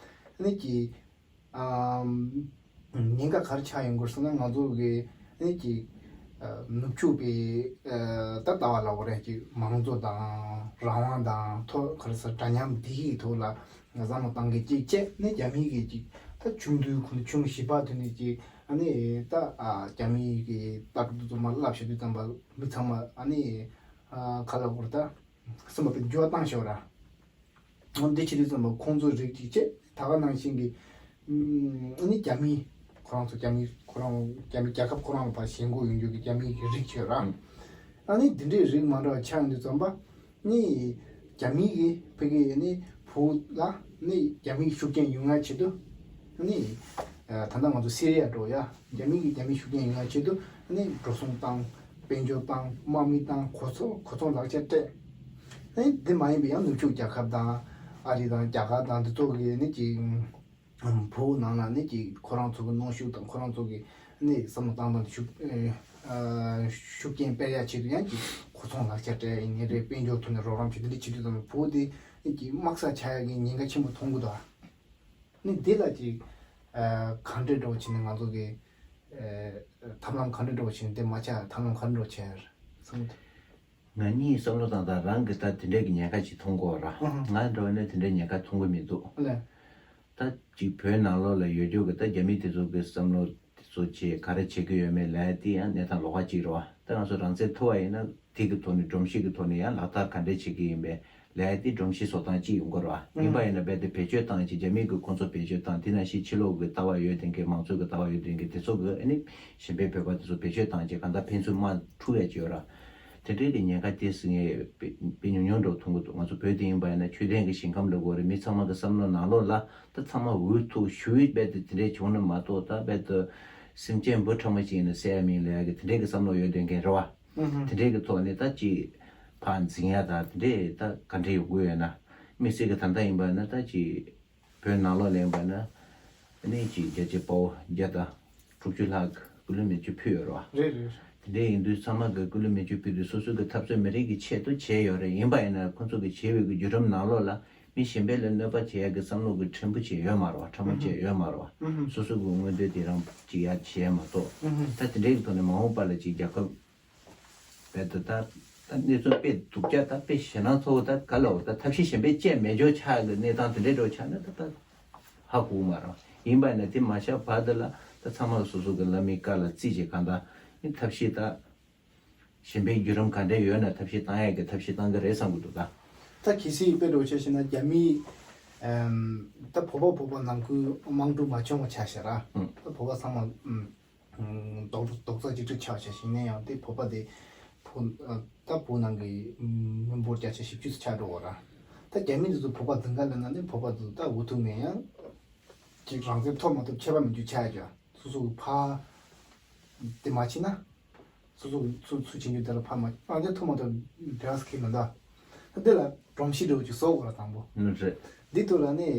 ནི་ཅིག་ཨམ། ཉེན་ཁ་ག་རེ་ཆགས་ཡོང་གི་རེད་ཟེར་ན། ང་ཚོ་གི་ཨ་ནི་ཅིག་ཨ། ནུབ་ཕྱོགས་པའི་ཨ། ད་ལྟ་བ་ལ་འོ་ར་ཅིག་མང་གཙོ་དང་རང་དབང་དང་ཐོག་ག་རེ་ཟེར་འདྲ་མཉམ་འདི་གི་ཐོག་ལ་བསམ་བློ་བཏང་གི་ཅིག་བྱས་ནས་རྒྱ་མི་གི་ཅིག་ད་ཆུང་དུས་ཁོང་ཆུང་བཞི་པ་དུས་ནས་ཅིག་ཨ་ནི་ད་ཨ། རྒྱ་མི་གི་ལྟ་གྲུབ་དེ་ཚོ་མར་བསླབ་བྱེད་དུས་ཙམ་པ་མི་ཚང་མ་ཨ་ནི་ཨ། ག་ལ་འོ་ར་ད་སེམས་པ་དཔེ་འགྱུར་བ་བཏང་ཤོག་ར། འོ་འདི་བྱེད་དུས་ཙམ་པ་ཁོང་ཚོ་རིགས་གཅིག་བྱས། ད་ག་ནང་བཞིན་གྱི་ཨ་ནི་རྒྱ་མི་ཁོ་རང་ཚོ་རྒྱ་མི་ཁོ་རང་རྒྱ་མི་རྒྱལ་ཁབ་ཁོ་རང་ལ་ཕར་ཞེན་ཁོག་ཡོང་རྒྱུ་གི་རྒྱ་མི་གི་རིགས་ཡོད་ར། ཨ་ནི་འདི་འདྲའི་རིགས་མ་འདྲ་བ་ཆགས་ཡོང་དུས་ཙམ་པ་ནི་རྒྱ་མི་གི་ཕ་གི་ནི་བོད་ལ་ནི་རྒྱ་མི་གི་ཤུགས་རྐྱེན་ཡོང་ཡ་ཆེད་དུ་ནི་ད་ལྟ་ང་ཚོ་སི་རི་ཡ་འགྲོ་ཡ་རྒྱ་མི་གི་རྒྱ་མི་ཤུགས་རྐྱེན་ཡོང་ཡ་ཆེད་དུ་ནི་འགྲོ་སོང་བཏང་། དཔལ་འབྱོར་བཏང་། དམག་མི་བཏང་། གོ་ཚོང་གོ་ཚོང་ལག་ཆ་སྤྲད། ཨེ་འདི་མ་ཡིན་པའི་ཡང་ནུབ་ཕྱོགས་རྒྱལ་ཁབ་དང་ཨ་རི་དང་རྒྱ་གར་དང་འདི་ཚོ་གི་ནི་ཅིག་བོད་ནང་ལ་ནི་ཅིག་ཁོ་རང་ཚོ་གི་གནོན་ཤུགས་དང་ཁོ་རང་ཚོ་གི་ནི་བསམ་བློ་བཏང་སྟངས་ཤུགས་ཨ་ཤུགས་རྐྱེན་སྤེལ་ཡ་ཆེད་དུ་ཡང་ཅིག་གོ་ཚོང་ལག་ཆ་སྤྲད་ཡིན་ནི་རེད། དཔལ་འབྱོར་ཐོག་ནས་རོགས་རམ་བྱེད། འདི་འདྲ་བྱེད་དུས་ཙམ་བོད་དེ་ནི་ཅིག་དམག་ས་ཆགས་ཡ་གི་ཉེན་ཁ་ཆེན་པོ་མཐོང་གི་འདུག་ནི་འདི་ལ་ཅིག་ཨ་གང་འདྲ་འདྲ་བོ་བྱས་ནས་ང་ཚོ་གི་ཨ་ཐབས་ལམ་གང་འདྲ་འདྲ་བོ་བྱས་ནས་དེ་མ་ཆགས་ཐབས་ལམ་གང་འདྲ་འདྲ་བོ་བྱས་ཡོད་རེད་བསམ་གི་འདུག་ང་གཉིས་བསམ་བློ་བཏང་སྟངས་རང་གིས་ད་དེ་འདྲའི་གི་ཉེན་ཁ་ཅིག་མཐོང་གི་ཡོད་ར། ཨ་ཧ། ང་འདྲ་བོ་ནི་དེ་འདྲའི་ཉེན་ཁ་མཐོང་གི་མི་འདུག་ཨ་ལས། ད་ཅིག་བོད་ནང་ལོགས་ལ་ཡོད་རྒྱུ་གི་ད་རྒྱ་མི་དེ་ཚོ་གི་བསམ་བློ་དེ་ཚོ་ཅིག་ག་རེ་བྱེད་ཀྱི་ཡོད་མེད་ལབ་ཡ་དེ་ཡང་གནས་སྟངས་ལོགས་ཀ་ཅིག་རེད་བ། ད་ང་ཚོ་རང་བཙན་ཐོབ་པ་ཡིན་ན་དེ་གི་ཐོག་ནས་སྒྲོམ་གཞི་གི་ཐོག་ནས་ཡང་ལག་བསྟར་ག་འདྲས་བྱེད་ཀྱི་ཡིན་པས་ལབ་ཡ་དེ་སྒྲོམ་གཞི་བཟོ་སྟངས་ཅིག་ཡོང་གི་རེད་བ། ཡིན་པ་ཡིན་ན་རྦད་དེ་བེད་སྤྱོད་བཏང་ཅིག་རྒྱ་མི་གི་ཁོང་ཚོ་བེད་སྤྱོད་བཏང་། དེ་ནང་བཞིན་ཕྱི་ལོགས་གི་ལྟ་བ་ཡོད་དེ་གི་མང་གཙོ་གི་ལྟ་བ་ཡོད་དེ་གི་དེ་ཚོ་གི་ཨ་ནི་གཞན་པའི་བོད་པ་དེ་ཚོ་བེད་སྤྱོད་བཏང་ཅིག་གང་ལྟར་ཕན་ཚུན་དམག་འཁྲུག་ཡ་ཅིག་ཡོད་ར། དེ་འདྲའི་གི་ཉེན་ཁ་དེ་སྲིད་ངས་དཔེ་དཔེ་ཉུང་ཉུང་འདྲ་བོ་མཐོང་གི་འདུག་ང་ཚོ་བོད་དེ་ཡིན་པ་ཡིན་ན་ཆོས་ལྡན་གི་ཞིང་ཁམས་འདྲ་བོ་རེད། མི་ཚང་མ་གི་བསམ་བློ་ནང་ལོགས་ལ་ད་ཚང་མ་འུ་ཐུག་ཞུ་ཡིག་རྦད་དེ་དེ་འདྲའི་བྱུང་ན་མ་གཏོགས་ད་རྦད་དེ་ སེམས་ཅན་འབུ་ཕྲ་མོ་ཅིག་ཡིན་ན་བསད་ཡ་མིན་ལབ་ཡ་གི་དེ་འདྲའི་གི་བསམ་བློ་ཡོད་དོན་མཁན་རེད་བ། ཨུ་ཧུ། དེ་འདྲའི་གི་ཐོག་ནས་ད་ཅིག་ཕར་འཛིང་ཡ་དང་དེ་འདྲའི་ད་ག་འདྲ་ཡོང་གི་ཡོད་ན། དམིགས་བསལ་གི་ད་ལྟ་ཡིན་པ་ན་ད་ཅིག་བོད་ནང་ལོགས་ལ་ཡིན་པ་ན་ཨ་ནི་ཅིག་རྒྱལ་གཅེས་དཔའ་བོ་བརྒྱ་དང་དྲུག་ཅུ་ལྷག་གི་སྐུ་ལུས་མེ་མཆོད་ཕུལ་ཡོད་རེད་བ། རེད་རེད། དེ་འདྲའི་ཡིན་དུས་ཚང་མ་གི་སྐུ་ལུས་མེ་མཆོད་ཕུལ་དུས་སོ་སོ་གི་འཐབ་རྩོད་མི་རིགས་ཀྱི་ཆེད་དུ་བྱས་ཡོད་རེད། ཡིན་པ་ཡིན་ན་ཁོ་ཚོ་གི་བྱས་པའི་གི་བརྒྱུད་རིམ་ནང་ལོགས་ལ་མི་གཞན་པ་ལ་གནོད་པ་བྱེད་ཡ་གི་བསམ་བློ་གི་ཕྲན་བུ་ཅིག་ཡོད་མ་རེད་བ། ཕྲ་མོ་ཅིག་ཡོད་མ་རེད་བ། ཨུ་ཧུ། སོ་སོ་གི་མངོན་འདོད་དེ་རང་ཅིག་ཡ་བྱེད་ཡ་མ་གཏོགས། ཨུ་ཧུ། ད་དེ་འདྲའི་གི་ཐོག་ནས་མ་འོངས་པ་ལ་ཅིག་རྒྱལ་ཁབ་བས་ད་ད་ད་གནས་ཚུལ་དཔེ་སྡུག་ཅག་ད་དཔེ་ཞེད་སྣང་ཚ་བོ་ད་ག་ལ་འོ་ད་ཐབས་ཤེས་གཞན་པ་བྱས་མེད་འཇོག་ཆགས་གི་གནས་སྟངས་དེ་འདྲའི་འགྲོ་ཆགས་ན་ད་ད་ཧ་གོ་མ་རེད། ཡིན་པ་ཡིན་ན་དེ་མ་བཞག་བར་དུ་ལ་ད་ཚང་མ་ལ་སོ་སོ་གི་བླ་མའི་བཀའ་ལ་བརྩིས་བྱས་གང་ལྟར་ནི་ཐབས་ཤེས་ད་གཞན་པའི་བརྒྱུད་རིམ་ག་འདྲ་ཡོད་ན་ཐབས་ཤེས་བཏང་ཡ་གི་ཐབས་ཤེས་བཏང་གི་རེད་བསམ་གི་འདུག་ད། ད་གལ་སྲིད་དཔེ་འགྲོ་ཆ་བཞག་ན་རྒྱ་མིའི་ཨམ་ད་བོད་པ་བོད་པ་ནང་ཁུལ་དམག་འཁྲུག་མ་བྱུང་བ་ཆ་བཞག་ར། ཨང་། ད་བོད་པ་ཚང་མ་ཨམ། རྡོག་རྡོག་རྩ་གཅིག་སྒྲིལ་ཆགས་བྱས་ཤིང་ནས་ཡང་དེ་བོད་པ་དེ་བོད་ཨ་ད་བོད་ནང་གི་མི་འབོར་བརྒྱ་ཆ་བཞི་བཅུ་ཙམ་ཆགས་འགྲོ་བ་ར། ད་རྒྱ་མི་འདི་ཚོ་བོད་པ་འཛིན་ག་ལ་ན་ནི་བོད་པ་ཚོ་ད་འུ་ཐུག་ནས་ཡང་ཅིག་རང་བཙན་ཐོབ་མ་ཐོབ་ཁྱད་པར་མི་འཇུག་ཆགས་ཀྱང་སོ་སོ་གི་ཕ་དེ་མ་ཕྱིན་ན་སོ་སོ་གི་སུ་སུ་བྱེད་རྒྱུ་དེ་ལ་ཕ་མ་རང་བཙན་ཐོབ་མ་ཐོབ་བེ་རག་སི་ཁེ་མི་འདུག་ད་འདི་ལ་སྒྲོམ་གཞི་འདྲ་བོ་ཅིག་བཟོ་དགོས་ར་དང་པོ། ཨ་རེད། འདི་ཐོག་ལ་ནི་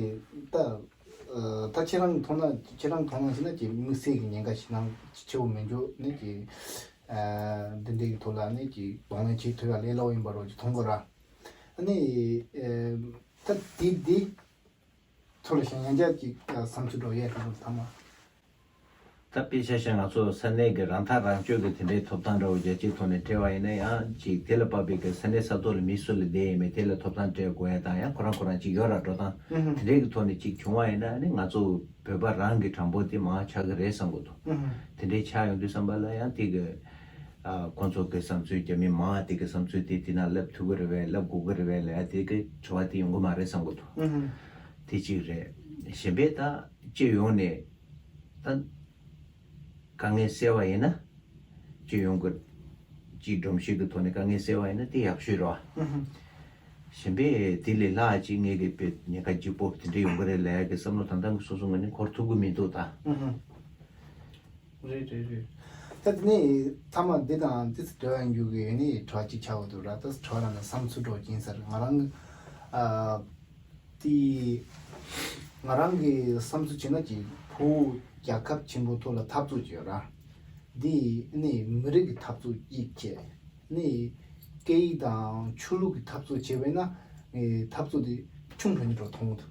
ད་ཨ་ད་ཁྱེད་རང་མཐོང་ན་ཁྱེད་རང་མཐོང་སྣང་བྱས་ན་ཅིག་དམིགས་བསལ་གྱི་ཉེན་ཁ་ཞིག་ནང་ཆེ་བོ་མི་འཇོག་ནི་ཅིག་ཨ་འདི་འདྲའི་གི་ཐོག་ལ་ནི་ཅིག་གདོང་ལེན་བྱེད་ཐུབ་ཡ་ལས་སླ་བོ་ཡིན་པ་རོ་ཅིག་མཐོང་གི་ར། ཨ་ནི་ཨ་ད་འདི་འདི་ཐོག་ལ་ཞེན་ཡང་བསྐྱར་ཅིག་ཨ་བསམ་ཚུལ་འགྲོ་ཡས་ཐུབ་པ་ཐ་མ། ད་དཔེ་ཆ་བཞག་ང་ཚོ་ས་གནས་ཀྱི་རང་ཐག་རང་གཅོད་ཀྱི་དེ་འདྲའི་ཐོབ་ཐང་འདྲ་བོ་རྒྱལ་སྤྱིའི་ཐོག་ནས་སྤྲད་པ་ཡིན་ན་ཡང་ཅིག་དེ་ལ་དཔག་པའི་གི་ས་གནས་ས་ཐོག་ལ་མི་སུ་ལ་བསྡད་ཡིན་མིན་དེ་ལ་ཐོབ་ཐང་སྤྲད་དགོས་ཡ་དང་ཡང་ཁོ་རང་ཁོ་རང་ཅིག་ཡོད་ར་འགྲོ་སྟངས་ཨུ་ཧུ། དེ་འདྲའི་གི་ཐོག་ནས་ཅིག་བྱུང་བ་ཡིན་ན་ནི་ང་ཚོ་བོད་པ་རང་གི་དྲང་པོ་དེ་མང་ཆགས་ཀྱི་རེད་བསམ་གི་འདུག་ཨུ་ཧུ། དེ་འདྲའི་ཆགས་ཡོང་དུས་ཙམ་པ་ལ་ཡང་དེ་གི་ཨ་ཁོང་ཚོ་གི་བསམ་ཚུལ་རྒྱ་མི་མང་བ་དེ་གི་བསམ་ཚུལ་དེ་དེ་ན་ལབ་ཐུབ་ཀྱི་རེད་པས་ལབ་དགོས་ཀྱི་རེད་པས་ལབ་ཡ་དེ་གི་དྲི་བ་དེ་ཡོང་གི་མ་རེད་བསམ་གི་འདུག་ཨུ་ཧུ། དེ་གཅིག་རེད། གཞན་པས་ད་སྤྱི་ཡོངས་ནས་ད་དཀའ་ངལ་སེལ་བ་ཡིན་ན་སྤྱི་ཡོངས་ཀྱི་སྤྱིའི་སྒྲོམ་གཞི་གི་ཐོག་ནས་དཀའ་ངལ་སེལ་བ་ཡིན་ན་དེ་ཡག་ཤོས་རེད་བ། ཨུ་ཧུ། གཞན་པས་དེ་ལས་ལྷག་ཅིག་ངས་གི་དཔེ་ཉེན་ཁ་ལྗིད་པོ་དེ་འདྲ་ཡོང་གི་རེད་ལབ་ཡ་གི་བསམ་བློ་ད་ལྟ་གི་སོ་སོ་ངོས་ནས་འཁོར་ཐུབ་ཀྱི་མི་འདུག་ད། ཨུ་ཧུ། རེད་རེད་རེད། ད་དེ་ནས་ཐ་མ་འདི་དང་འདི་ཚོ་འབྲེལ་བ་ཡོད་ཀྱི་ཡོད་ནི་དྲི་བ་གཅིག་ཆགས་ཡོད་འདུག་ར། ད་དྲི་བ་རང་ནས་བསམ་ཚུལ་འགྲོ་གི་ཡིན་ས་རེད། ང་རང་ཨ་དེ་ང་རང་གི་བསམ་ཚུལ་བྱས་ན་ཅིག་བོད་རྒྱལ་ཁབ་ཆེན་པོ་ཐོག་ལ་འཐབ་རྩོད་ཅིག་ཡོད་ར། འདི་ནི་མི་རིགས་ཀྱི་འཐབ་རྩོད་གཅིག་བྱས། ནི་སྐད་ཡིག་དང་ཆོས་ལུགས་ཀྱི་འཐབ་རྩོད་བྱས་པས་ན་ཨེ་འཐབ་རྩོད་དེ་ཆུང་དྲགས་ནས་འགྲོ་མཐོང་གི་འདུག་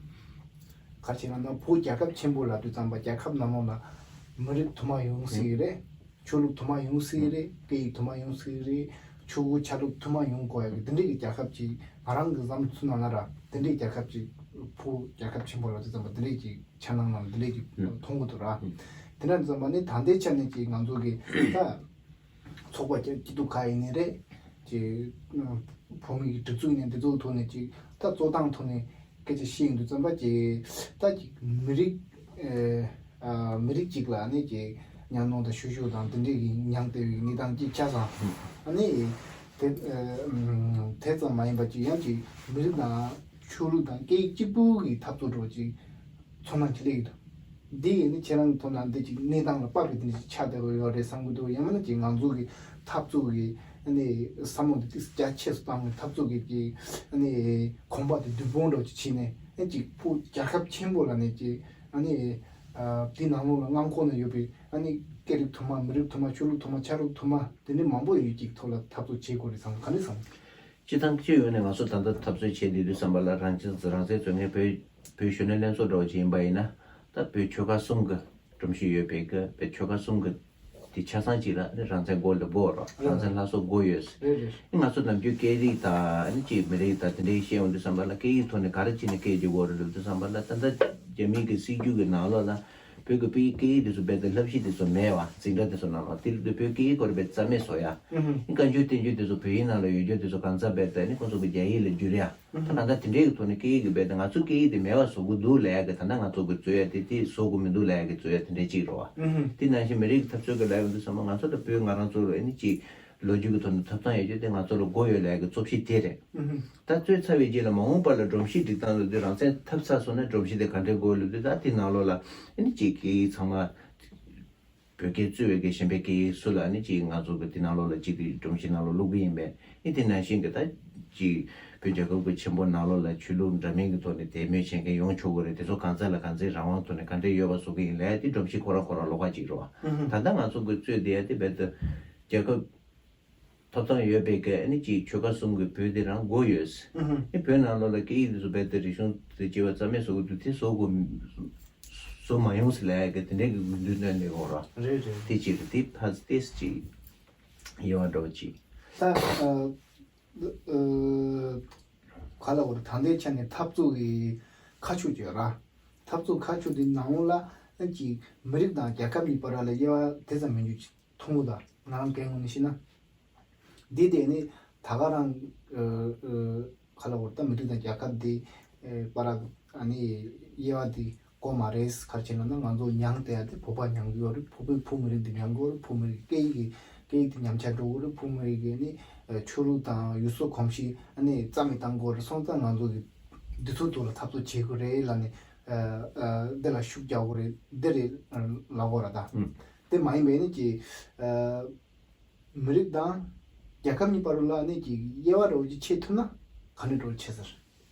ག་རེ་བྱས་ན་ན་བོད་རྒྱལ་ཁབ་ཆེན་པོ་ལབ་དུས་ཙམ་པ་རྒྱལ་ཁབ་ནང་ལོགས་ལ་མི་རིགས་དུ་མ་ཡོང་སྲིད་ཀྱི་རེད། ཆོས་ལུགས་དུ་མ་ཡོང་སྲིད་ཀྱི་རེད། སྐད་ཡིག་དུ་མ་ཡོང་སྲིད་ཀྱི་རེད། ཆོས་ཁོ་ཆ་ལུགས་དུ་མ་ཡོང་དགོས་ཡ་གི་དེ་འདྲའི་གི་རྒྱལ་ཁབ་ཅིག་ང་རང་གི་བསམ་ཚུལ་ནང་ལ་ར་དེ་འདྲའི་རྒྱལ་ཁབ་ཅིག་བོད་རྒྱལ་ཁབ་ཆེན་པོ་ལབ་དུས་ཙམ་པ་དེ་འདྲའི་གི་འཆར་སྣང་ནང་དེ་འདྲའི་གི་མཐོང་གི་འདུག་ར། དེ་འདྲ་ཙམ་པ་ནི་ད་ལྟའི་ཆ་ནས་ཅིག་ང་ཚོ་གི་ད། ཚོགས་པ་སྐྱིད་སྡུག་ག་ཡིན་ནའི་རེད། ཅིག་བོད་མི་གི་སྒྲིག་འཛུགས་ཡིན་ནའི་འདི་ཚོའི་ཐོག་ནས་ཅིག་ད་གཙོ་སྟངས་ཐོག་ནས་སྐད་ཆ་བཤད་ཡོང་དུས་ཙམ་པ་ཅིག་ད་ཅིག་མི་རིགས་ཨ་མི་རིགས་ཅིག་ལ་ནི་ཅིག་ཉམས་མྱོང་དང་ཤུགས་ཤུགས་དང་འདི་འདྲའི་གི་མྱངས་བསྡད་པའི་གནས་སྟངས་ཅིག་ཆགས་སོང་། ཨ་ནི་དེ་དེ་ཙམ་མ་ཡིན་པ་ཅིག་ཡང་ཅིག་མི་རིགས་དང་ཆོས་ལུགས་དང་སྐད་ཡིག་གཅིག་པུའི་འཐབ་རྩོད་འདྲ་བོ་ཅིག་ཚོར་སྣང་ཅིག་སླེབས་ཀྱི་འདུག་འདི་ཡིན་ན་ཁྱེད་རང་གི་ཐོག་ན་འདི་ཅིག་གནས་སྟངས་ལ་དཔག་པའི་འདི་འདྲ་ཅིག་ཆགས་བསྡད་ཡོད་རེད་བསམ་གྱི་འདུག་ཡང་མིན་ན་ཅིག་ང་ཚོ་གི་འཐབ་རྩོད་ཀྱི་ཨ་ནི་བསམ་བློ་འདི་ཏིག་རྒྱ་ཆེ་སུ་བཏང་ནས་འཐབ་རྩོད་ཀྱི་ཅིག་ཨ་ནི་གོམ་པ་དེ་བདུན་སྤོ་འདྲ་ཅིག་བྱས་ནས་ཨ་ཅིག་ཕུ་རྒྱལ་ཁབ་ཆེན་པོ་ལ་ནས་ཅིག་ཨ་ནི་དེ་ནང་ལོགས་ལ་མངའ་ཁོངས་ན་ཡོད་པའི་ཨ་ནི་སྐད་རིགས་དུ་མ་མི་རིགས་དུ་མ་ཆོས་ལུགས་དུ་མ་ཆ་ལུགས་དུ་མ་དེ་འདྲ་མང་པོ་ཡོད་ཅིག་ཐོག་ལ་འཐབ་རྩོད་བྱེད་དགོས་རེད་བསམ་ག་འདྲ་བསམ། སྤྱི་བཏང་སྤྱི་ཡོངས་ནས་ང་ཚོ་ད་ལྟ་འཐབ་རྩོད་བྱེད་བསྡད་དུས་ཙམ་པ་ལ་རང་བཙན་རང་བཙན་རྩོད་མཁན་བོད་བོད་གཞོན་ནུ་ལྷན་ཚོགས་འདྲ་བོ་ཅིག་ཡིན་པ་ཡིན་ན་ད་བོད་ཆོལ་ཁ་གསུམ་གྱི་སྒྲོམ་གཞི་ཡོད་པའི་གི་བོད་ཆོལ་ཁ་གསུམ་གྱི་དེ་ཆ་ཚང་གཅིག་ལ་ནི་རང་བཙན་དགོས་ལ་དགོས་རོགས་རང་བཙན་སླར་གསོ་དགོས་ཡོད། རེད་རེད། ང་ཚོ་ནམ་རྒྱུན་སྐད་རིགས་དང་ནི་ཅིག་མི་རིགས་དང་དེ་འདྲའི་བཤད་ཡོང་དུས་ཙམ་པ་ལ་སྐད་ཡིག་ཐོག་ནས་ག་རེ་བྱས་ནས་སྐད་རྒྱག་དགོས་རེད་ལབ་དུས་ཙམ་པ་ལ་ད་ལྟ་རྒྱ་མིའི་གི་སྲིད་ཇུས་ཀྱི་ནང་ལོགས་ལ། བོད་ཀྱི་བོད་ཡིག་སྐད་ཡིག་དེ་ཚོ་རྦད་དེ་བསླབ་གཞི་དེ་ཚོ་མེད་བ། འཛིན་གྲྭ་དེ་ཚོ་ནང་ལ་དེ་ལ་བོད་སྐད་ཡིག་སྐོར་རྦད་རྩ་མེད་བཟོ་ཡ། ཨུ་ཧུ། བཀའ་འགྱུར་བསྟན་འགྱུར་དེ་ཚོ་བོད་ཡིག་ནང་ལ་ཡོད་རྒྱུ་དེ་ཚོ་གང་ཚ་རྦད་དེ་ནི་ཁོང་ཚོ་གི་རྒྱ་ཡིག་ལ་བསྒྱུར་ཡ། ཨུ་ད་ཧུ། གང་ལྟར་དེ་འདྲའི་གི་ཐོག་ནས་སྐད་ཡིག་གི་རྦད་དེ་ང་ཚོ་སྐད་ཡིག་དེ་མེད་བ་བཟོ་གི་འདུག་ལབ་ཡ་གི་ད་ལྟ་ང་ཚོ་གི་རྩོད་ཡ་དེ་དེ་བཟོ་གི་མི་འདུག་ལབ་ཡ་གི་རྩོད་ཡ་དེ་འདྲའི་གཅིག་རེད་བ། ཨུ་ཧུ། དེ་ནང་བཞིན་མི་རིགས་ཀྱི་འཐབ་རྩོད་ཀྱི་ལབ་ཡོང་དུས་ཙམ་པ་ང་ཚོ་ལ་བོད་ང་རང་ཚོ་ལ་ཨ་ནི་ཅིག་ལོ་རྒྱུས་ཀྱི་ཐོག་ནས་ཐོབ་ཐང་ཡོད་རྒྱུ་དེ་ང་ཚོ་ལ་དགོས་ཡོད་ལབ་ཡ་གི་རྩོད་གཞི་དེ་རེད། ཨུ་ཧུ། ད་རྩོད་ཚར་བའི་རྗེས་ལ་མ་འོངས་པ་ལ་སྒྲོམ་གཞི་སྒྲིག་སྟངས་ལབ་དུས་རང་བཙན་ཐོབ་ཚར་སོང་ན་སྒྲོམ་གཞི་དེ་ག་འདྲའི་དགོས་ལབ་དུས་ད་དེ་ནང་ལོགས་ལ་ཨ་ནི་ཅིག་གི་ཚང་མ་བོད་ བོད་སྐད་གཙོས་པའི་གི་གཞན་པའི་སྐད་ཡིག་སུ་ལ་ནི་ཅིག་ང་ཚོ་གི་དེ་ནང་ལོགས་ལ་ཅིག་གི་སྒྲོམ་གཞི་ནང་ལོགས་བླུག་གི་ཡིན་པས། ཨེ་དེ་ནང་བཞིན་གི་ད་ཅིག་བོད་རྒྱལ་ཁབ་ཀྱི་ཆེན་པོ་ནང་ལོགས་ལ་ཆོས་ལུགས་འདྲ་མིན་གྱི་ཐོག་ནས་དད་མོས་བྱེད་མཁན་ཡོང་ཆོག་གི་རེད། དེ་ཚོ་གང་ཚ་ལ་གང་ཚའི་རང་དབང་ཐོག་ནས་ག་འདྲས་ཡོད་པ་བཟོ་གི་ཡིན་ལབ་ཡ་དེ་སྒྲོམ་གཞི་ཁོ་རང་ཁོ་རང་ལོགས་ཀ་ཅིག་རེད་བ། ད་ལྟ་ང་ཚོ་གི་རྩོད་བསྡད་ཡ་དེ་རྦད་དེ་རྒྱལ་ཁབ་ཐོབ་ཐང་ཡོད་པའི་གི་ཨ་ནི་ཅིག་ཆོལ་ཁ་གསུམ་གྱི་བོད་དེ་རང་དགོས་ཡོད། ཨ་ནི་བོད་ནང་ལོགས་ལ་སྐད་ཡིག་དེ་ཚོ་རྦད་དེ་རིག་གཞུང་དེ་སྐྱེ་བ་རྩ་མེད་བཟོ་གི་འདུག་དེ་བཟོ་དགོས། བཟོ་མ་ཡོང་ཟེར་ལབ་ཡ་གི་དེ་འདྲའི་གི་དགོས་འདུན་བཏོན་ནས་འོ་ར། རེད་རེད། དེ་ཅིག་རེད། དེ་ཕ་ཏེས་ཅིག་ཡེ་བ་འགྲོ་ཅིག་ད་ཨ་ཨ་ག་ལ་འོ་ར། ད་ལྟའི་ཆ་ནས་འཐབ་རྩོད་ཀྱི་ཁ་ཕྱོགས་ཅིག་ཡོད་ར། འཐབ་རྩོད་ཁ་ཕྱོགས་དེ་ནང་ལ་ཨ་ཅིག་མི་རིགས་དང་རྒྱལ་ཁབ་གཉིས་བར་ལ་དབྱེ་བ་དེ་ཙམ་མི་འཇུག་ཅིག་མཐོང་གི་འདུག་ང་རང་སྒེར་ངོས་ནས་བཤད་ན། འདི་དེ་ནི་ད་ག་རང་ཨ་ཨ་ག་ལ་འོ་ར། ད་མི་རིགས་དང་རྒྱལ་ཁབ་དེ་ཨ་བར་ཨ་ནི་དབྱེ་བ་དེ་དགོས་མ་རེད། ག་རེ་བྱས་ན་ང་ཚོ་མྱངས་བསྡད་ཡ་དེ་བོད་པ་མྱངས་ཀྱི་ཡོད་རེད། བོད་པའི་བོད་མི་རིགས་དེ་མྱངས་ཀྱི་ཡོད་རེད། བོད་མི་རིགས་སྐད་ཡིག་གི་སྐད་ཡིག་དེ་ཉམས་ཆག་འགྲོ་གི་རེད། བོད་མི་རིགས་ཀྱི་ནི་ཨ་ཆོས་ལུགས་དང་ཡུལ་སྲོལ་གོམས་གཤིས་ཨ་ནི་རྩ་མེད་བཏང་དགོས་རེད། སོང་ཙང་ང་ཚོ་གི་འདི་ཚོའི་ཐོག་ལ་འཐབ་རྩོད་བྱེད་དགོས་རེད་ལབ་ནས་ཨ་ཨ་འདི་ལ་ཤུགས་རྒྱག་དགོས་རེད། འདི་རེད་ལབ་དགོས་ར་ད། དེ་མ་ཡིན་པའི་ནི་ཀྱི་ཨ་མི་རིགས་དང་རྒྱལ་ཁབ་གཉིས་བར་ལ་ནི་ཀྱི་དབྱེ་བ་འདྲ་བོ་ཅིག་ཕྱེ་ཐུབ་ན་ག་འདྲ་འདྲ་བོ་ཕྱེ་ཟེར།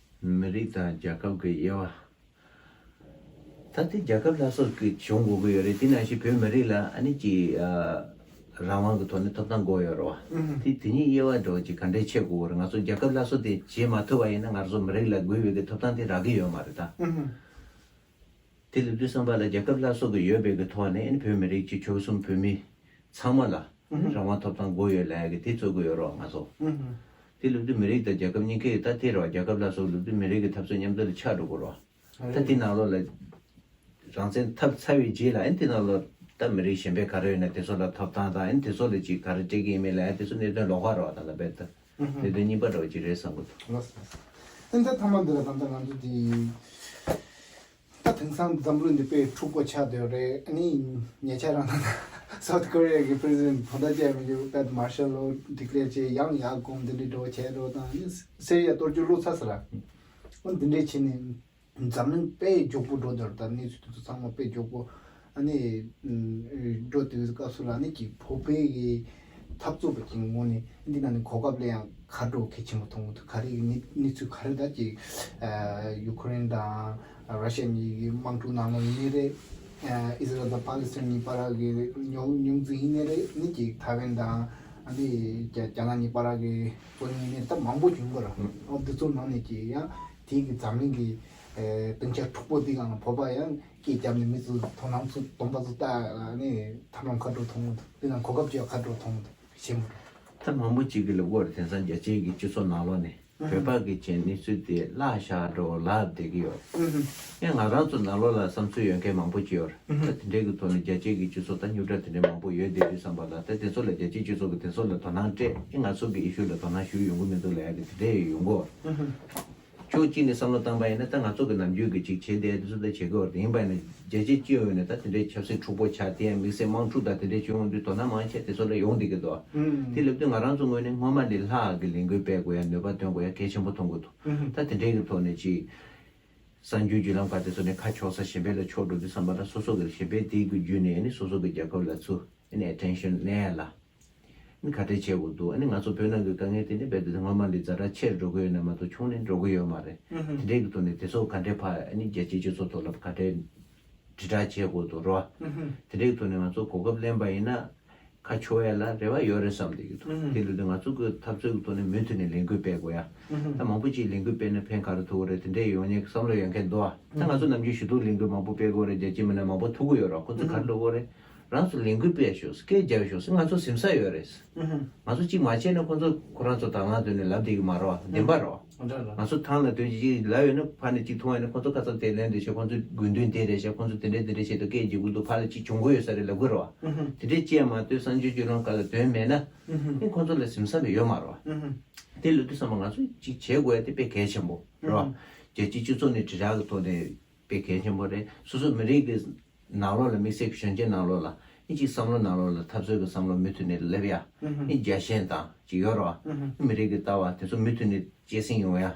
མི་རིགས་དང་རྒྱལ་ཁབ་ཀྱི་དབྱེ་བ། ད་ལྟའི་རྒྱལ་ཁབ་སླར་གསོ་གི་བྱུང་དགོས་ཀྱི་ཡོད་རེད། དེ་ནང་བཞིན་བོད་མི་རིགས་ལ་ཨ་ནི་ཀྱི་ཨ་རང་དབང་གི་ཐོག་ནས་ཐོབ་ཐང་དགོས་ཡོད་རེད་བ། དེ་དེ་གཉིས་དབྱེ་བ་འདྲ་བོ་ཅིག་ག་འདྲས་ཕྱེ་དགོས་ཀྱི་རེད། ང་ཚོ་རྒྱལ་ཁབ་སླར་གསོ་དེ་བྱེད་མ་ཐུབ་པ་ཡིན་ན་ང་ཚོ་མི་རིགས་ལ་དགོས་པའི་གི་ཐོབ་ཐང་དེ་རག་གི་ཡོད་མ་རེད་ད། དེ་ལབ་དུས་ཙམ་པ་ལ་རྒྱལ་ཁབ་སླར་གསོ་གི་ཡོད་པའི་གི་ཐོག་ནས་ཨ་ནི་བོད་མི་རིགས་ཀྱི་ཆོལ་གསུམ་བོད་མི་ཚང་མ་ལ་ཨ་ནི་རང་དབང་ཐོབ་ཐང་དགོས་ཡོད་ལབ་ཡ་གི་དེ་རྩོད་ཀྱི་ཡོད་རེད་བ་ང་ཚོ། དེ་ལབ་དུས་མི་རིགས་དང་རྒྱལ་ཁབ་གཉིས་ཀའི་ད་དེ་རེད་བ། རྒྱལ་ཁབ་སླར་གསོ་ལབ་དུས་མི་རིགས་ཀྱི་འཐབ་རྩོད་མཉམ་དུ་ལ་ཆགས་འགྲོ་གི་རེད་བ། ད་དེ་ནང་ལོགས་ལ་རང་བཙན་ཐོབ་ཚར་བའི་རྗེས་ལ་ཨ་ནི་དེ་ནང་ལོགས་ད་མི་རིགས་གཞན་པའི་ག་རེ་ཡོད་ན་དེ་ཚོ་ལ་ཐོབ་ཐང་དང་ཨ་ནི་དེ་ཚོ་ལ་ཅིག་ག་རེ་སྤྲད་ཀྱི་ཡིན་མིན་ལབ་ཡ་དེ་ཚོ་གནད་དོན་ལོགས་ཀ་རེད་བ། ད་ལྟ་རྦད་དེ་གནད་དོན་གཉིས་པ་འདྲ་བོ་ཅིག་རེད་བསམ་གི་འདུག་ལགས་སོ། ཨ་ནི་ད་མཐའ་མ་འདི་ལ་ད་ལྟ་ང་ཚོ་དེ་ད་དེང་སང་འཛམ་བུ་གླིང་འདི་དཔེ་འཁྲུག་པོ་ཆགས་བསྡད་ཡོད་རེད། ཨ་ནི་ཉེ་ཆར་རང་ད་South Korea གི་president བོད་ཟླ་བཅས་མི་རྒྱུ་ད་martial law declare བྱས་ཡང་ཡག་གོང་འདི་འདྲའི་འགྲོ་བྱས་འགྲོ་དང་ཨ་ནི་སེ་རི་ཡ་གཏོར་རྒྱུ་བློ་ཚ་ས་ར། ཨ་འདི་འདྲའི་ཕྱིན་ནས་འཛམ་གླིང་དཔེ་མགྱོགས་པོ་འགྲོ་བསྡད་ཡོད་རེད། ད་གནས་ཚུལ་དེ་ཚོ་ཚང་མ་དཔེ་མགྱོགས་པོ་ཨ་ནི་འགྲོ་དུས་སྐབས་སུ་ལ་ནི་ཀྱི་བོད་པའི་གི་འཐབ་རྩོད་པ་ཅིག་ངོས་ནས་འདི་ནང་ནས་གོ་སྐབས་ལེན་ཡང་ཁ་དྲོ་གལ་ཆེན་པོ་མཐོང་གི་འདུག་ག་རེ་གི་གནས་གནས་ཚུལ་ག་རེ་ད་ཅིག་ཡུ་ཁུ་རེན་དང་ར་ཤི་ཡ་གཉིས་ཀྱི་དམག་འཁྲུག་ནང་ལོགས་ཡིན་ནའི་རེད། ཨི་ཟི་རལ་དང་པ་ལི་སི་ཐན་གཉིས་བར་གི་རྙོག་རྙོག་འཛིང་ཡིན་ནའི་རེད། ནི་ཅིག་ཐའེ་ཝན་དང་ཨ་ནི་རྒྱ་རྒྱ་ནག་གཉིས་བར་གི་རྩོད་རྙོག་ཡིན་ནའི་ད་མང་པོ་བྱུང་གི་རེད། ཨོ་འདི་ཚོ་ནང་ནས་ཀྱི་ཡང་དེའི་གི་འཛམ་གླིང་གི་ཨེ་སྟེང་ཆ་འཁྲུག་པོ་འདི་སྒང་ལ་བོད་པ་ཡང་སྐད་བརྒྱབ་ནས་མི་ཚོ་དོ་སྣང་ཚོ་སྟོན་པ་ཚོ་ལྟ་ནས་ཐབས་ལམ་ཁ་དྲོ་མཐོང་གི་འདུག་དེ་ནང་གོ་སྐབས་ཅིག་ཁ་དྲོ་མཐོང་གི་འདུག་ཤེས་མ་རེད། ད་མང་པོ་ཅིག་གི་ལབ་དགོས་རེད། དེང་སང་རྒྱལ་སྤྱིའི་གི་སྤྱི་ཚོགས་ནང་ལོགས་ནས་བོད་པ་གི་བྱས་གནས་ཚུལ་དེ་བརླག་བཞག་འགྲོ་ལབ་བསྡད་ཀྱི་ཡོད། ཨེ་ང་རང་ཚོ་ནང་ལོགས་ལ་བསམ་ཚུལ་ཡོད་མཁན་མང་པོ་ཅིག་ཡོད་རེད། ད་དེ་འདྲའི་གི་ཐོག་ནས་རྒྱལ་སྤྱིའི་གི་སྤྱི་ཚོགས་ད་རྙོག་དྲ་དེ་འདྲའི་མང་པོ་ཡོད་བསྡད་དུས་ཙམ་པ་ལ་ད་དེ་ཚོ་ལ་རྒྱལ་སྤྱིའི་སྤྱི་ཚོགས་གི་དེ་ཚོ་ལ་དོ་སྣང་སྤྲད། ཨེ་ང་ཚོ་གི་ཨི་ཤུ་ལ་དོ་སྣང་ཞུ་ཡོང་གི་མི་འདུག་ལབ་ཡ་གི་དེ་འདྲའི་ཡོང་གི་ཡོད། ཕྱོགས་གཅིག་ནས་བསམ་བློ་བཏང་པ་ཡིན་ན་ད་ང་ཚོ་གི་ནམ་རྒྱུན་གི་ཅིག་བྱེད་བསྡད་དེ་ཚོ་ད་བྱེད་དགོས་རེད། ཡིན་པ་ཡིན་ན་རྒྱལ་སྤྱིའི་སྤྱི་ཡོངས་ནས་ད་དེ་འདྲའི་ཆབ་སྲིད་འཁྲུག་པོ་ཆགས་དེ་ཡང་དམིགས་བསལ་དམག་འཁྲུག་དང་དེ་འདྲའི་བྱུང་ཡོང་དུས་དོ་སྣང་མང་ཆེ་དེ་ཚོ་ལ་ཡོང་བསྡད་ཀྱི་འདུག་དེ་ལབ་དུས་ང་རང་ཚོ་ངོས་ནས་སྔོན་མ་ལས་ལྷག་གི་ལས་འགུལ་སྤེལ་དགོས་ཡ་ནུས་པ་བཏོན་དགོས་ཡ་གལ་ཆེན་པོ་མཐོང་གི་འདུག་ད་དེ་འདྲའི་གི་ཐོག་ནས་ཅིག་གསར་འགྱུར་བརྒྱུད་ལམ་ཁག་དེ་ཚོ་ནས་ཁ་ཕྱོགས་ས་གཞན་པའི་ལ་ཕྱོགས་འགྲོ་དུས་ཙམ་པ་ལ་སོ་སོ་གི་གཞན་པའི་དེའི་གི་བརྒྱུད་ནས་ནི་སོ་སོ་གི་རྒྱལ་ཁབ་ལ་ཚུར་ཨ་ནི་attention་ལེན་ཡ་ལ་ཨ་ནི་ག་འདྲས་བྱེད་དགོས་འདུག་ཨ་ནི་ང་ཚོ་བོད་ནང་གི་དཀའ་ངལ་དེ་ནི་རྦད་དེ་སྔོན་མ་ལས་ཛ་དྲག་ཆེར་འགྲོ་གི་ཡོད་ན་མ་གཏོགས་ཆུང་ནས་འགྲོ་གི་ཡོད་མ་རེད། དེ་འདྲའི་གི་ཐོག་ནས་དེ་ཚོ་ག་འདྲས་ཕར་ཨ་ནི་རྒྱལ་སྤྱིའི་སྤྱི་ཚོགས་ཐོག་ལ་ག་འདྲས་དྲིལ་བསྒྲགས་བྱེད་དགོས་འདུག་རོ། དེ་འདྲའི་གི་ཐོག་ནས་ང་ཚོ་གོ་སྐབས་ལེན་པ་ཡིན་ན་ཁ་ཕྱོགས་ཡ་ལ་རེ་བ་ཡོད་རེད་བསམ་བསྡད་ཀྱི་འདུག་དེ་ལུགས་དེ་ང་ཚོ་གི་འཐབ་རྩོད་གི་ཐོག་ནས་མུ་མཐུད་ནས་ལས་འགུལ་སྤེལ་དགོས་ཡ། ད་མང་པོ་ཅིག་ལས་འགུལ་སྤེལ་ན་ཕན་ག་རེ་ཐོགས་རེད། དེ་འདྲས་ཡོང་མཁན་གི་བསམ་བློ་ཡོད་མཁན་འདུག་ད་ང་ཚོ་ནམ་རྒྱུན་ཞུ་གཏུག་ལས་འགུལ་མང་པོ་སྤེལ་དགོས་རེད། རྒྱལ་སྤྱི་མི་སྣ་མང་པོ་ཐུག་གི་ཡོད་ར། ཁོ་ཚོ་ག་རེ་ལབ་དགོས་རེད། རང་ཚོ་ལས་འགུལ་སྤེལ་ཤོག་སྐད་རྒྱབ་ཤོག་ང་ཚོ་གཟིམ་ས་ཡོད་རེད། ང་ཚོ་གཅིག་མ་བྱས་ན་ཁོ་ཚོ་ཁོ་རང་ཚོ་དང་བླངས་བཏོན་ནས་ལབ་བསྡད་ཀྱི་མ་རེད་བ། བདེན་པ་རེད་བ། ང་ཚོ་ཐང་ལ་དོན་ཅིག་ལབ་ཡོད་ན་ཕར་ནས་གཅིག་མཐོང་ཡོད་ན་ཁོ་ཚོ་ཁ་སང་དེ་ལན་དེ་བྱས། ཁོ་ཚོ་དགོས་འདུན་དེ་རེད་བྱས། ཁོ་ཚོ་དེ་འདྲས་དེ་འདྲས་བྱས་འདུག་སྐད་རྒྱག་གི་འདུག་ཕར་ལ་གཅིག་བྱུང་གི་ཡོད་ས་རེད་ལབ་དགོས་རེད་བ། དེ་འདྲས་བྱས་མ་གཏོགས་གསར་འགྱུར་བརྒྱུད་ལམ་ཁག་ལ་དོན་མེད་ན་ཨེ་ཁོ་ཚོ་ལ་གཟིམ་ས་ལ་ཡོད་མ་རེད་བ། དེ་ལབ་དུས་ཙམ་པ་ང་ཚོ་གཅིག་བྱེད་དགོས་ཡ་དེ་དཔེ་གལ་ཆེན་པོ་རེད་བ། རྒྱལ་སྤྱིའི་སྤྱི་ཚོགས་ནས་དྲིལ་བསྒྲགས་ཀྱི་ཐོག་ནས་དཔེ་གལ་ཆེན་པོ་རེད། སོ་སོ་མི་རིགས་ཀྱི་ནང་ལོགས་ལ་དམིགས་བསལ་གྱི་གཞོན་སྐྱེས་ནང་ལོགས་ལ་ཨེ་ཅིག་བསམ་བློ་ནང་ལོགས་ལ་འཐབ་རྩོད་ཀྱི་བསམ་བློ་མུ་མཐུད་ནས་སླེབས་ཡ་ཨེ་རྒྱ་ཞེན་དང་ཅིག་ཡོད་རེད་བ། མི་རིགས་ཀྱི་ལྟ་བ་དེ་ཚོ་མུ་མཐུད་ནས་སྐྱེད་སྲིང་ཡོང་ཡ།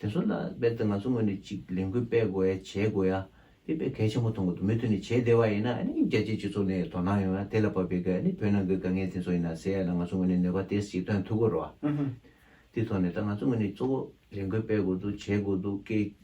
དེ་ཚོ་ལ་རྦད་དེ་ང་ཚོ་ངོས་ནས་ཅིག་ལས་འགུལ་སྤེལ་དགོས་ཡ་བྱེད་དགོས་ཡ། དེ་དཔེ་གལ་ཆེན་པོ་མཐོང་གི་འདུག་མུ་མཐུད་ནས་བྱས་བསྡད་པ་ཡིན་ན་ཨ་ནི་རྒྱལ་སྤྱིའི་སྤྱི་ཚོགས་ནས་དོ་སྣང་ཡོང་ཡ་དེ་ལ་བབས་པའི་གི་ཨ་ནི་བོད་ནང་གི་དཀའ་ངལ་དེ་ཚོ་ཡིན་ན་སེལ་ཡ་ལ་ང་ཚོ་ངོས་ནས་ནུས་པ་ཏོག་ཙམ་ཅིག་བཏོན་ཐུབ་ཀྱི་རེད་བ། དེ་ཐོག་ནས་ད་ང་ཚོ་ངོས་ནས་གཙོ་བོ་ལས་འགུལ་སྤེལ་དགོས་འདུག་བྱེད་དགོས་འདུག་སྐད་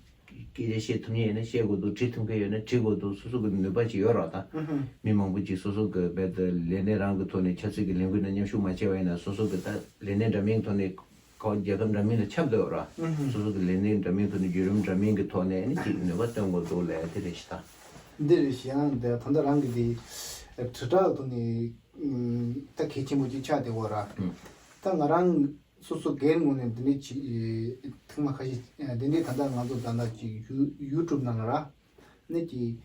སྐད་ཆ་བཤད་ཐུབ་མཁན་ཡོད་ན་བཤད་དགོས་འདུག་བྲིས་ཐུབ་མཁན་ཡོད་ན་བྲིས་དགོས་འདུག་སོ་སོ་གི་ནུས་པ་ཅིག་ཡོད་རེད་བ། ད་ཨུ་ཧུ། མི་མང་པོ་ཅིག་སོ་སོ་གི་རྦད་དེ་ལས་གནས་རང་གི་ཐོག་ནས་ཆབ་སྲིད་ཀྱི་ལས་འགུལ་ནང་མཉམ་ཞུགས་མ་བྱས་པ་ཡིན་ན་སོ་སོ་གི་ད་ལས་གནས་འདྲ་མིན་ཐོག་ནས་ཁོ་རྒྱལ་ཁབ་འདྲ་མིན་ལ་ཁྱབ་བསྡད་ཡོད་རེད་བ། ཨུ་ཧུ། སོ་སོ་གི་ལས་གནས་འདྲ་མིན་ཐོག་ནས་བརྒྱུད་རིམ་འདྲ་མིན་གྱི་ཐོག་ནས་ཨ་ནི་ཅིག་ནུས་པ་བཏོན་དགོས་འདུག་ལབ་ཡ་དེ་རེད་ཤག་ད། འདི་རེད་ཤག་ཡང་འདི་ད་ལྟ་རང་གི་དེ་དྲིལ་བསྒྲགས་ཐོག་ནས་ཨུམ་ད་གལ་ཆེན་པོ་ཅིག་ཆགས་བསྡད་ཡོད་རེད། ཨུམ། ད་ང་རང་སོ་སོ་སྒེར་ངོས་ནས་འདི་འདྲའི་ཅིག་ཐེངས་མ་ཁ་ཤས་འདི་འདྲའི་ད་ལྟ་ང་ཚོ་ད་ལྟ་ཅིག་ཡུ་ཡུ་ཊུབ་ནང་ལ་ར་ནས་ཅིག་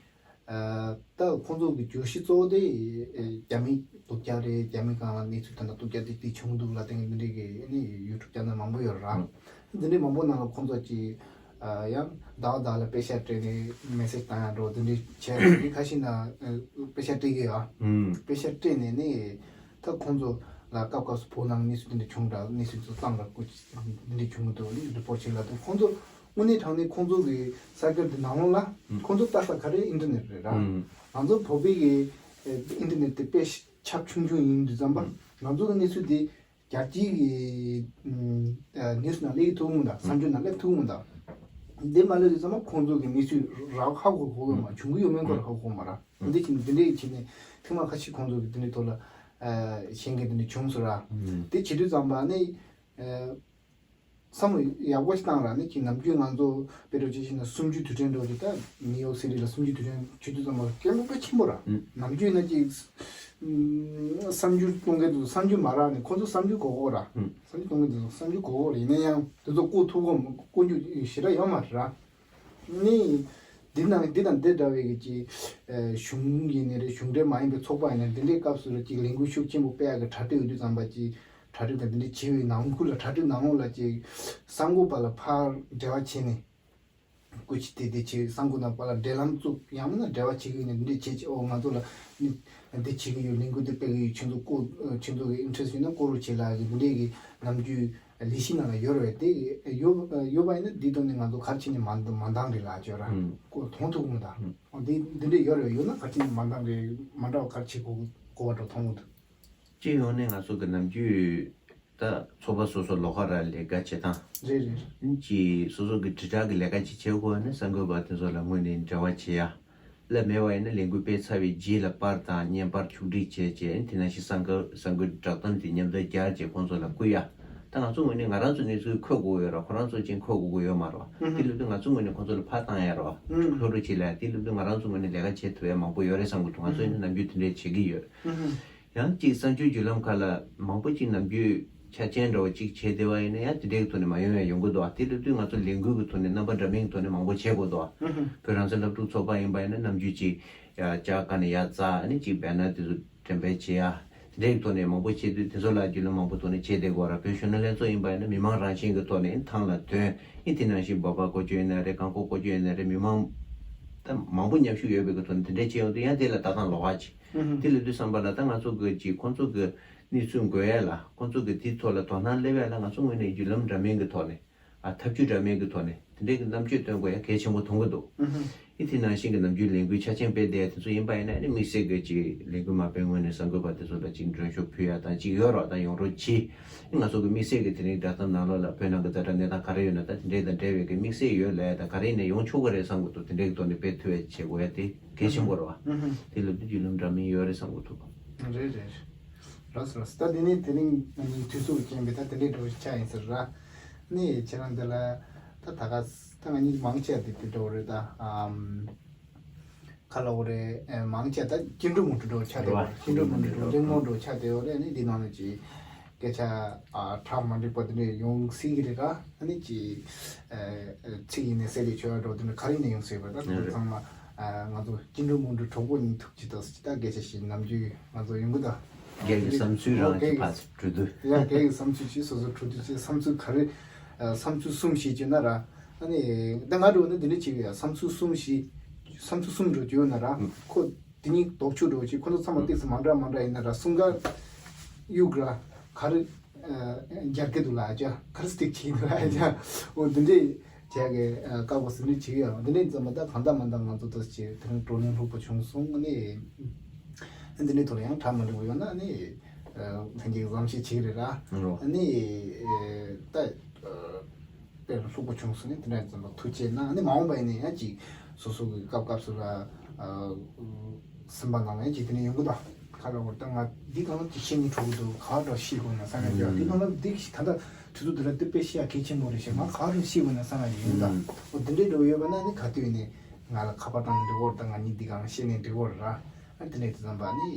ད་ཁོང་ཚོ་གི་བརྗོད་གཞི་གཙོ་བོ་དེ་རྒྱ་མི་སྡུག་ཅག་རེད། རྒྱ་མི་སྒང་ལ་གནས་ཚུལ་ད་ལྟ་སྡུག་ཅག་དེ་དེ་བྱུང་འདུག་ལབ་དེ་འདི་འདྲའི་གི་ནི་ཡུ་ཊུབ་ཅེ་ནལ་མང་པོ་ཡོད་ར། འདི་འདྲའི་མང་པོ་ནང་ལ་ཁོང་ཚོ་ཅིག་ཡང་ཟླ་བ་ཟླ་བ་ལ་པེ་ཤག་སྤྲད་ནས་མེ་སེ་ཇི་བཏང་ཡ་འགྲོ་འདི་འདྲའི་བྱས་ར། འདི་ཁ་ཤས་ན་པེ་ཤག་སྤྲད་ཀྱི་ཡོད། པེ་ཤག་སྤྲད་ནས་ནི། ད་ཁོང་ཚོ་ལ་སྐབས་སྐབས་སུ་བོད་ནང་གནས་ཚུལ་འདི་འདྲ་བྱུང་འདྲ་གནས་ཚུལ་ཚོ་བཏང་འདྲ་སྐུ་འདི་འདྲ་བྱུང་གི་འདུག་ནི་རི་པོར་ཊ་བྱེད་ལ་འདུག་ཁོང་ཚོ་དངོས་གནས་དྲང་གནས་ཁོང་ཚོ་གི་ས་ཁུལ་འདི་ནང་ལོགས་ལ་ཁོང་ཚོ་ལྟ་ས་ག་རེ་ཨིན་ཊར་ནེཊ་རེད་ར། ང་ཚོ་བོད་པའི་གི་ཨིན་ཊར་ནེཊ་དེ་དཔེ་ཁྱབ་ཆུང་ཆུང་ཡིན་དུས་ཙམ་པ་ང་ཚོ་གི་གནས་ཚུལ་འདི་རྒྱལ་སྤྱིའི་གི་ནིའུ་སི་ནང་སླེབས་ཐུབ་འོང་ད་གསར་འགྱུར་ནང་སླེབས་ཐུབ་འོང་ད། འདི་མ་སླེབས་དུས་ཙམ་པ་ཁོང་ཚོ་གི་གནས་ཚུལ་རག་ཧ་གོ་གོ་གི་མ་བྱུང་གི་ཡོད་མེད་ཁོ་ར་ཧ་གོ་གོ་མ་ར། འདི་བྱས་ནས་འདི་འདྲས་བྱས་ནས་ཐེངས་མ་ཁ་ཤས་ཁོང་ཚོ་གི་འདི་འདྲས་ཐོག་ལ་ཨ་གཞན་གྱི་འདི་འདྲས་བྱུང་སོང་ར། ཨུམ། དེ་བྱེད་དུས་ཙམ་པ་ནི་ཨ་བསམ་བློ་ཡག་པོ་ཞིག་བཏང་ར་ནི་ཅིག་ནམ་རྒྱུན་ང་ཚོ་དཔེ་འགྲོ་ཅིག་བྱས་ན་གསུམ་བཅུའི་དུས་དྲན་འགྲོ་ཅིག་ད་ནིའུ་ཡོག་སི་ཊི་ལ་གསུམ་བཅུའི་དུས་དྲན་བྱེད་དུས་ཙམ་པ་སྐད་ངོ་དཔེ་ཆེན་པོ་ར། ཨུམ། ནམ་རྒྱུན་ན་ཅིག་ཨུམ་གསར་འགྱུར་གཏོང་མཁན་དེ་ཚོ་གསར་འགྱུར་མ་རག་ནི་ཁོ་ཚོ་གསར་འགྱུར་གོ་གོ་ར། ཨུམ། གསར་འགྱུར་གཏོང་མཁན་དེ་ཚོ་གསར་འགྱུར་གོ་གོ་ར་ཡིན་ན་ཡང་དེ་ཚོ་བཀོད་ཐུབ་གོ་མ་བཀོད་རྒྱུ་ཞེ་དྲག་ཡོད་མ་རེད་ར། ནི། འདི་ནང་འདི་དང་འདི་འདྲ་བའི་གི་ཅིག་ཨ་གཞུང་ཡིན་ནའི་རེད། གཞུང་འབྲེལ་མ་ཡིན་པའི་ཚོགས་པ་ཡིན་ནའི་འདི་འདྲའི་སྐབས་སུ་རེད་ཅིག་ལས་འགུལ་ཤུགས་ཆེན་པོ་སྤེལ་ཡག་གི་གྲ་སྒྲིག་ཡོད་དུས་ཙམ་པ་ཅིག་གྲ་སྒྲིག་དང་འདི་འདྲའི་བྱེད་པའི་ནང་ཁུལ་ལ་གྲ་སྒྲིག་ནང་ལོགས་ལ་ཅིག་གསར་འགོད་པ་ལ་ཕར་འབྲེལ་བ་བྱས་ནས་སྐུ་མཁྱེན་དེ་དེ་བྱས་གསར་འགོད་པ་ལ་འབྲེལ་ལམ་བཙུགས་ཡང་མིན་ན་འབྲེལ་བ་བྱེད་ཀྱི་ཡོད་ནའི་འདི་འདྲའི་བྱེད་ཅིག་ཨོ་ང་ཚོ་ལ་འདི་བྱེད་ཀྱི་ཡོད། ལས་འགུལ་འདི་སྤེལ་གྱི་ཡོད། ཁྱེད་ཚོ་བསྐོ་ཁྱེད་ཚོ་གི་ཨིན་ཊི་རེ་སི་ཊི་ཡོད་ན་བསྐོ་རོགས་བྱེད་ལབ་ཀྱི་འདི་འདྲའི་གི་ནམ་རྒྱུན། ལས་གཞི་ནང་ལ་ཡོད་རེད་དེ། ཡོད་ཡོད་པ་ཡིན་ན་འདིའི་ཐོག་ནས་ང་ཚོ་ག་རེ་བྱས་ནས་མ་མ་འདང་རེད་ལབ་ཅོག་ར། ཧུམ། ཁོ་མཐོང་ཐུབ་ཀྱི་མི་འདུག་འདི་འདི་འདྲས་ཡོད་རེད། ཡོད་ན་ག་རེ་བྱས་ནས་མ་འདང་རེད། མ་འདྲ་བ་ག་རེ་བྱེད་དགོས་དགོས་པ་འདྲ་མཐོང་གི་འདུག་སྤྱི་ཡོངས་ནས་ང་ཚོ་གི་ནམ་རྒྱུན་ད་ཚོགས་པ་སོ་སོ་ལོགས་ཀ་ར་ལས་ཀ་བྱེད་སྟངས། རེད་རེད། ཅིག་སོ་སོ་གི་དྲིལ་བསྒྲགས་ཀྱི་ལས་ཀ་ཅིག་བྱེད་དགོས་ན་གསར་འགོད་པ་དེ་ཚོ་ལ་དངོས་གནས་འབྲེལ་བ་བྱེད་ཡ། ལ་མེད་པ་ཡིན་ན་ལས་འགུལ་སྤེལ་ཚར་བའི་རྗེས་ལ་པར་དང་བརྙན་པར་ཕྱོགས་སྒྲིག་བྱས་རྗེས་དེ་ནང་བཞིན་གསར་འགོད་གསར་འགོད་བསྒྲགས་གཏམ་དེ་མཉམ་དུ་སྦྱར་རྗེས་ཁོང་ཚོ་ལ་བསྐུར་ཡ། ད་ང་ཚོ་ངོས་ནས་ང་རང་ཚོ་གནས་ཚུལ་འཁོད་དགོས་ཡོད་ར། ཁོ་རང་ཚོ་ཅིག་འཁོད་དགོས་ཀྱི་ཡོད་མ་རེད་བ། དེ་ལབ་དུས་ང་ཚོ་ངོས་ནས་ཁོང་ཚོ་ལ་ཕར་བཏང་ཡ་རེད་བ། ལྷོད་རུ་བྱེད་ལ་དེ་ལབ་དུས་ང་རང་ཚོ་ངོས་ནས་ལས་ཀ་བྱེད་ཐུབ་ཡ་མང་པོ་ཡོད་རེད་བསམ་གྱི་འདུག་ང་ཚོ་ཡིན་ན་ནམ་རྒྱུན་དེ་འདྲས་བྱེད་ཀྱི་ཡོད། ཡང་གཅིག་གསར་འགྱུར་བརྒྱུད་ལམ་ཁག་ལ་མང་པོ་གཅིག་ནམ་རྒྱུན་ཆ་རྐྱེན་འདྲ་བོ་གཅིག་བྱས་བསྡད་པ་ཡིན་ན་ཡང་དེ་འདྲའི་ཐོག་ནས་མ་ཡོང་ཡ་ཡོང་གི་འདུག་བ། དེ་ལབ་དུས་ང་ཚོ་ལས་འགུལ་གྱི་ཐོག་ནས་རྣམ་པ་འདྲ་མིན་གྱི་ཐོག་ནས་མང་པོ་བྱེད་དགོས་འདུག་བ། བོད་རང་བཙན་སློབ་ཕྲུག་ཚོགས་པ་ཡིན་པ་ཡིན་ན་ནམ་རྒྱུན་གཅིག་ཡ་ལྕགས་ཁ་ནས་ཡར་འཛེགས་ཨ་ནི་གཅིག་བེ་ནར་དེ་ཚོ་འགྲེམས་སྤེལ་བྱེད་ཡ། དེ་འདྲའི་ཐོག་ནས་མང་པོ་བྱེད་དུས་དེ་ཚོ་ལ་བརྒྱུད་ལམ་མང་པོ་ཐོག་ནས་བྱེད་བསྡད་དགོས་ར། བོད་གཞོན་ནུ་ལྷན་ཚོགས་ཡིན་པ་ཡིན་ན་མི་མང་རང་བཞིན་གྱི་ཐོག་ནས་ཐང་ལ་ཐོན་ཨིན། དེ་ནང་བཞིན་བོད་པ་བཀོལ་སྤྱོད་ཡིན་ན་རེད། རྐང་འཁོར་བཀོལ་སྤྱོད་ཡིན་ན་རེད། མི་མང་ད་མང་པོ་མཉམ་ཞུགས་ཡོད་པའི་གི་ཐོག་ནས་དེ་འདྲའི་བྱེད་ཡོང་དུས་ཡང་དེ་ལ་ལྟ་སྟངས་ལོགས་ཀ་ཅིག་དེ་ལབ་དུས་བསམ་པ་ལ་ད་ང་ཚོ་གི་ཅིག་ཁོང་ཚོ་གི་གནས་ཚུལ་འགོད་ཡ་ལ་ཁོང་ཚོ་གི་དེའི་ཐོག་ལ་དོ་སྣང་སླེབས་ཡ་ལ་ང་ཚོ་ངོས་ནས་བརྒྱུད་ལམ་འདྲ་མིན་གི་ཐོག་ནས་ཨ་ཐབས་ཇུས་འདྲ་མིན་གི་ཐོག་ནས་དེ་འདྲའི་གི་རྣམ་དཔྱོད་སྟོན་དགོས་ཡ་གལ་ཆེན་པོ་མཐོང་གི་འདུག་ཨི་དེ་ནང་བཞིན་གི་ནམ་རྒྱུན་ལས་འགུལ་ཆ་རྐྱེན་སྤེལ་བསྡད་ཡ་དེ་ཚོ་ཡིན་པ་ཡིན་ན་ཨ་ནི་དམིགས་བསལ་གི་ཅིག་ལས་འགུལ་མ་སྤེལ་སྔོན་ནས་གསར་འགོད་པ་དེ་ཚོ་ལ་ཅིག་མགྲོན་ཤོག་ཕུལ་ཡ་དང་ཅིག་ཡོད་རོགས་དང་ཡོང་རོགས་གྱིས། ང་ཚོ་གི་དམིགས་བསལ་གི་དེ་རིང་བསྒྲགས་གཏམ་ནང་ལོགས་ལ་བོད་ནང་གི་ཛ་དྲག་གནས་སྟངས་ག་རེ་ཡོད་ན་ད་དེ་འདྲའི་དང་འབྲེལ་བའི་གི་དམིགས་བསལ་ཡོད་ལབ་ཡ་དང་ག་རེ་ཡིན་ན་ཡོང་ཆོག་གི་རེད་བསམ་གི་འདུག་དེ་འདྲའི་གི་ཐོག་ནས་སྤེལ་ཐུབ་ཡ་བྱེད་དགོས་ཡ་དེ་གལ་ཆེན་པོ་རེད་བ། དེ་ལ་དུས་རྒྱུན་ལམ་འདྲ་མིན་ཡོད་རེད་བསམ་གི་འདུག་རེད་རེད། ལགས་སོ་ལགས་སོ། ད་དེ་ནས་དེ་རིང་ང་གཉིས་དུས་ཚོད་རྐྱེན་པས་ད་དེ་འདྲའི་འགྲོ་ཆ་ཡིན་ཟེར་ར། ནས་ཁྱེད་རང་འདི་ལ་ད་ད་ག་ད་ང་གཉིས་མང་ཆེ་བ་དེ་དེ་འགྲོ་རེད་ད། ཨམ། ག་ལ་འོ་རེད། ཨེ་མང་ཆེ་ད་སྐྱིད་འགྲོ་མོ་འགྲོ་འགྲོ་ཆ་དེ་བ་སྐྱིད་འགྲོ་མོ་འགྲོ་འགྲོ་གླེང་མོ་འགྲོ་ཆ་དེ་འོ་རེད། ནི་འདི་ནང་ནས་ཅིག་སྐད་ཆ་ཨ་གྲགས་མ་འགྲིག་པ་དེ་འདྲ་ཡོང་སྲིད་ཀྱི་རེད་ག་ཨ་ནི་ཅིག་ཨེ་ཚིག་ཡིན་ནའི་གསལ་ལེ་ཆོས་འགྲོ་དེ་འདྲ་ག་རེ་ཡིན་ནའི་ཡོང་སྲིད་པ་ད་དེ་ཚང་མ་ཨ་ང་ཚོ་སྐྱིད་འགྲོ་མོ་འགྲོ་གྲོགས་པོ་ཡིན་ཐུབ་ཀྱི་ད་ད་སྐད་ཆ་ཞིག་ནམ་རྒྱུན་ང་ཚོ་ཡོང་གི་ད། སྒེར་གྱི་བསམ་ཚུལ་རང་གི་ཕར་གྲོས་བསྡུར། ཡ་སྒེར་གྱི་བསམ་ཚུལ་ཅིག་སོ་སོ་གྲོས་བསྡུར་ཅིག་བསམ་ཚུལ་ག་རེ་ཨ་བསམ་ཚུལ་གསུམ་བཤད་ཀྱི་ན་ར། ཨ་ནི་ད་ང་འགྲོ་ན་འདི་འདྲ་བྱེད་ཀྱི་ཡ་བསམ་ཚུལ་གསུམ་བཤད། བསམ་ཚུལ་གསུམ་འགྲོ་རྒྱུ་ཡོད་ན་ར། ཁོ་དེ་གཉིས་ལྡོག་ཕྱོགས་འགྲོ་ཅིག་ཁོ་ཚོ་ཚང་མ་ཏིག་ཙམ་མ་འདྲ་མ་འདྲ་ཡིན་ན་ར་གསུམ་ཀ་གཡུག་ར་ག་རེ་ཨ་རྒྱག་གི་འདུག་ལ་ཨ་ཅག་ག་རེ་སྟེག་བྱེད་ཀྱི་འདུག་ལ་ཨ་ཅག་འོ་འདི་འདྲའི་ བྱས་ཀྱི་ཨ་བཀའ་བསྒོ་ཟིན་བྲིས་བྱེད་ཀྱི་ཡོད། འདི་འདྲའི་ཙམ་པ་ད་གང་ལྟར་མ་ལྟར་ང་ཚོ་ད་ཅིག་དེ་རིང་བགྲོ་གླེང་ལྷུག་པོ་བྱུང་སོང་ནི། འདི་འདྲའི་ཐོག་ལ་ཡང་གྲ་མ་འགྲིག་པ་ཡོད་ན་ནི་ཨ་ལྷན་རྒྱས་ཀྱི་གཟབ་མཆོར་བྱེད་ཀྱི་རེད་ར། རོ། ནི་ཨ་ད་ཨ་དཔེ་ལྷུག་པོ་བྱུང་སོང་ནི་དེ་འདྲ་ཙམ་པ་ཐུགས་རྗེ་གནང་། ནི་མ་འོངས་པ་ཡིན་ནའི་ཡང་ཅིག་སོ་སོ་གི་སྐབས་སྐབས་སུ་ལ་ཨ་སེམས་པ་ནང་ལ་ཡང་ཅིག་དེ་ནས་ཡོང་གི་འདུག་ཁ་ལ་བོར་ད་ང་འདི་གང་ཅིག་ཤེས་ནི་ཁྲོ་གི་འདུག་ག་འདྲ་ཤེས་དགོས་ན་བསམ་ཡ་ཡོད། འདི་གང་ལ་འདི་ད་ལྟ་དུས་ཚོད་འདི་ལ་དེ་དཔེ་བཤད་ཡ་གལ་ཆེན་པོ་རེད་ཤག་ང་ག་རེ་ཤེས་དགོས་ན་བསམ་ཡ་ཡོད་ད། འོ་དེ་འདྲའི་འགྲོ་ཡོད་པ་ན་ནི་ག་དུས་ནི་ང་ལ་ཁ་པར་བཏང་ནས་འགྲིག་གོ་རེད། ད་ང་གཉིས་འདི་གང་བཤད་ནས་འགྲིག་གོ་རེད་ར། ཨ་དེ་ནས་དེ་ཙམ་པ་ནི་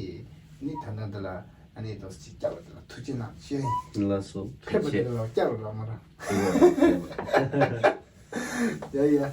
ནི་ད་ལྟ་འདི་ལ་ཨ་ནི་དོ་ཅིག་སྐྱབས་པ་དེ་ལ་ཐུགས་རྗེ་གནང་ཞུ་ཡ་ཡིན། ལགས་སོ། ཕེབས་པ་དེ་ལ་སྐྱབས་པ་ལ་མ་ར། ཡ་ཡ།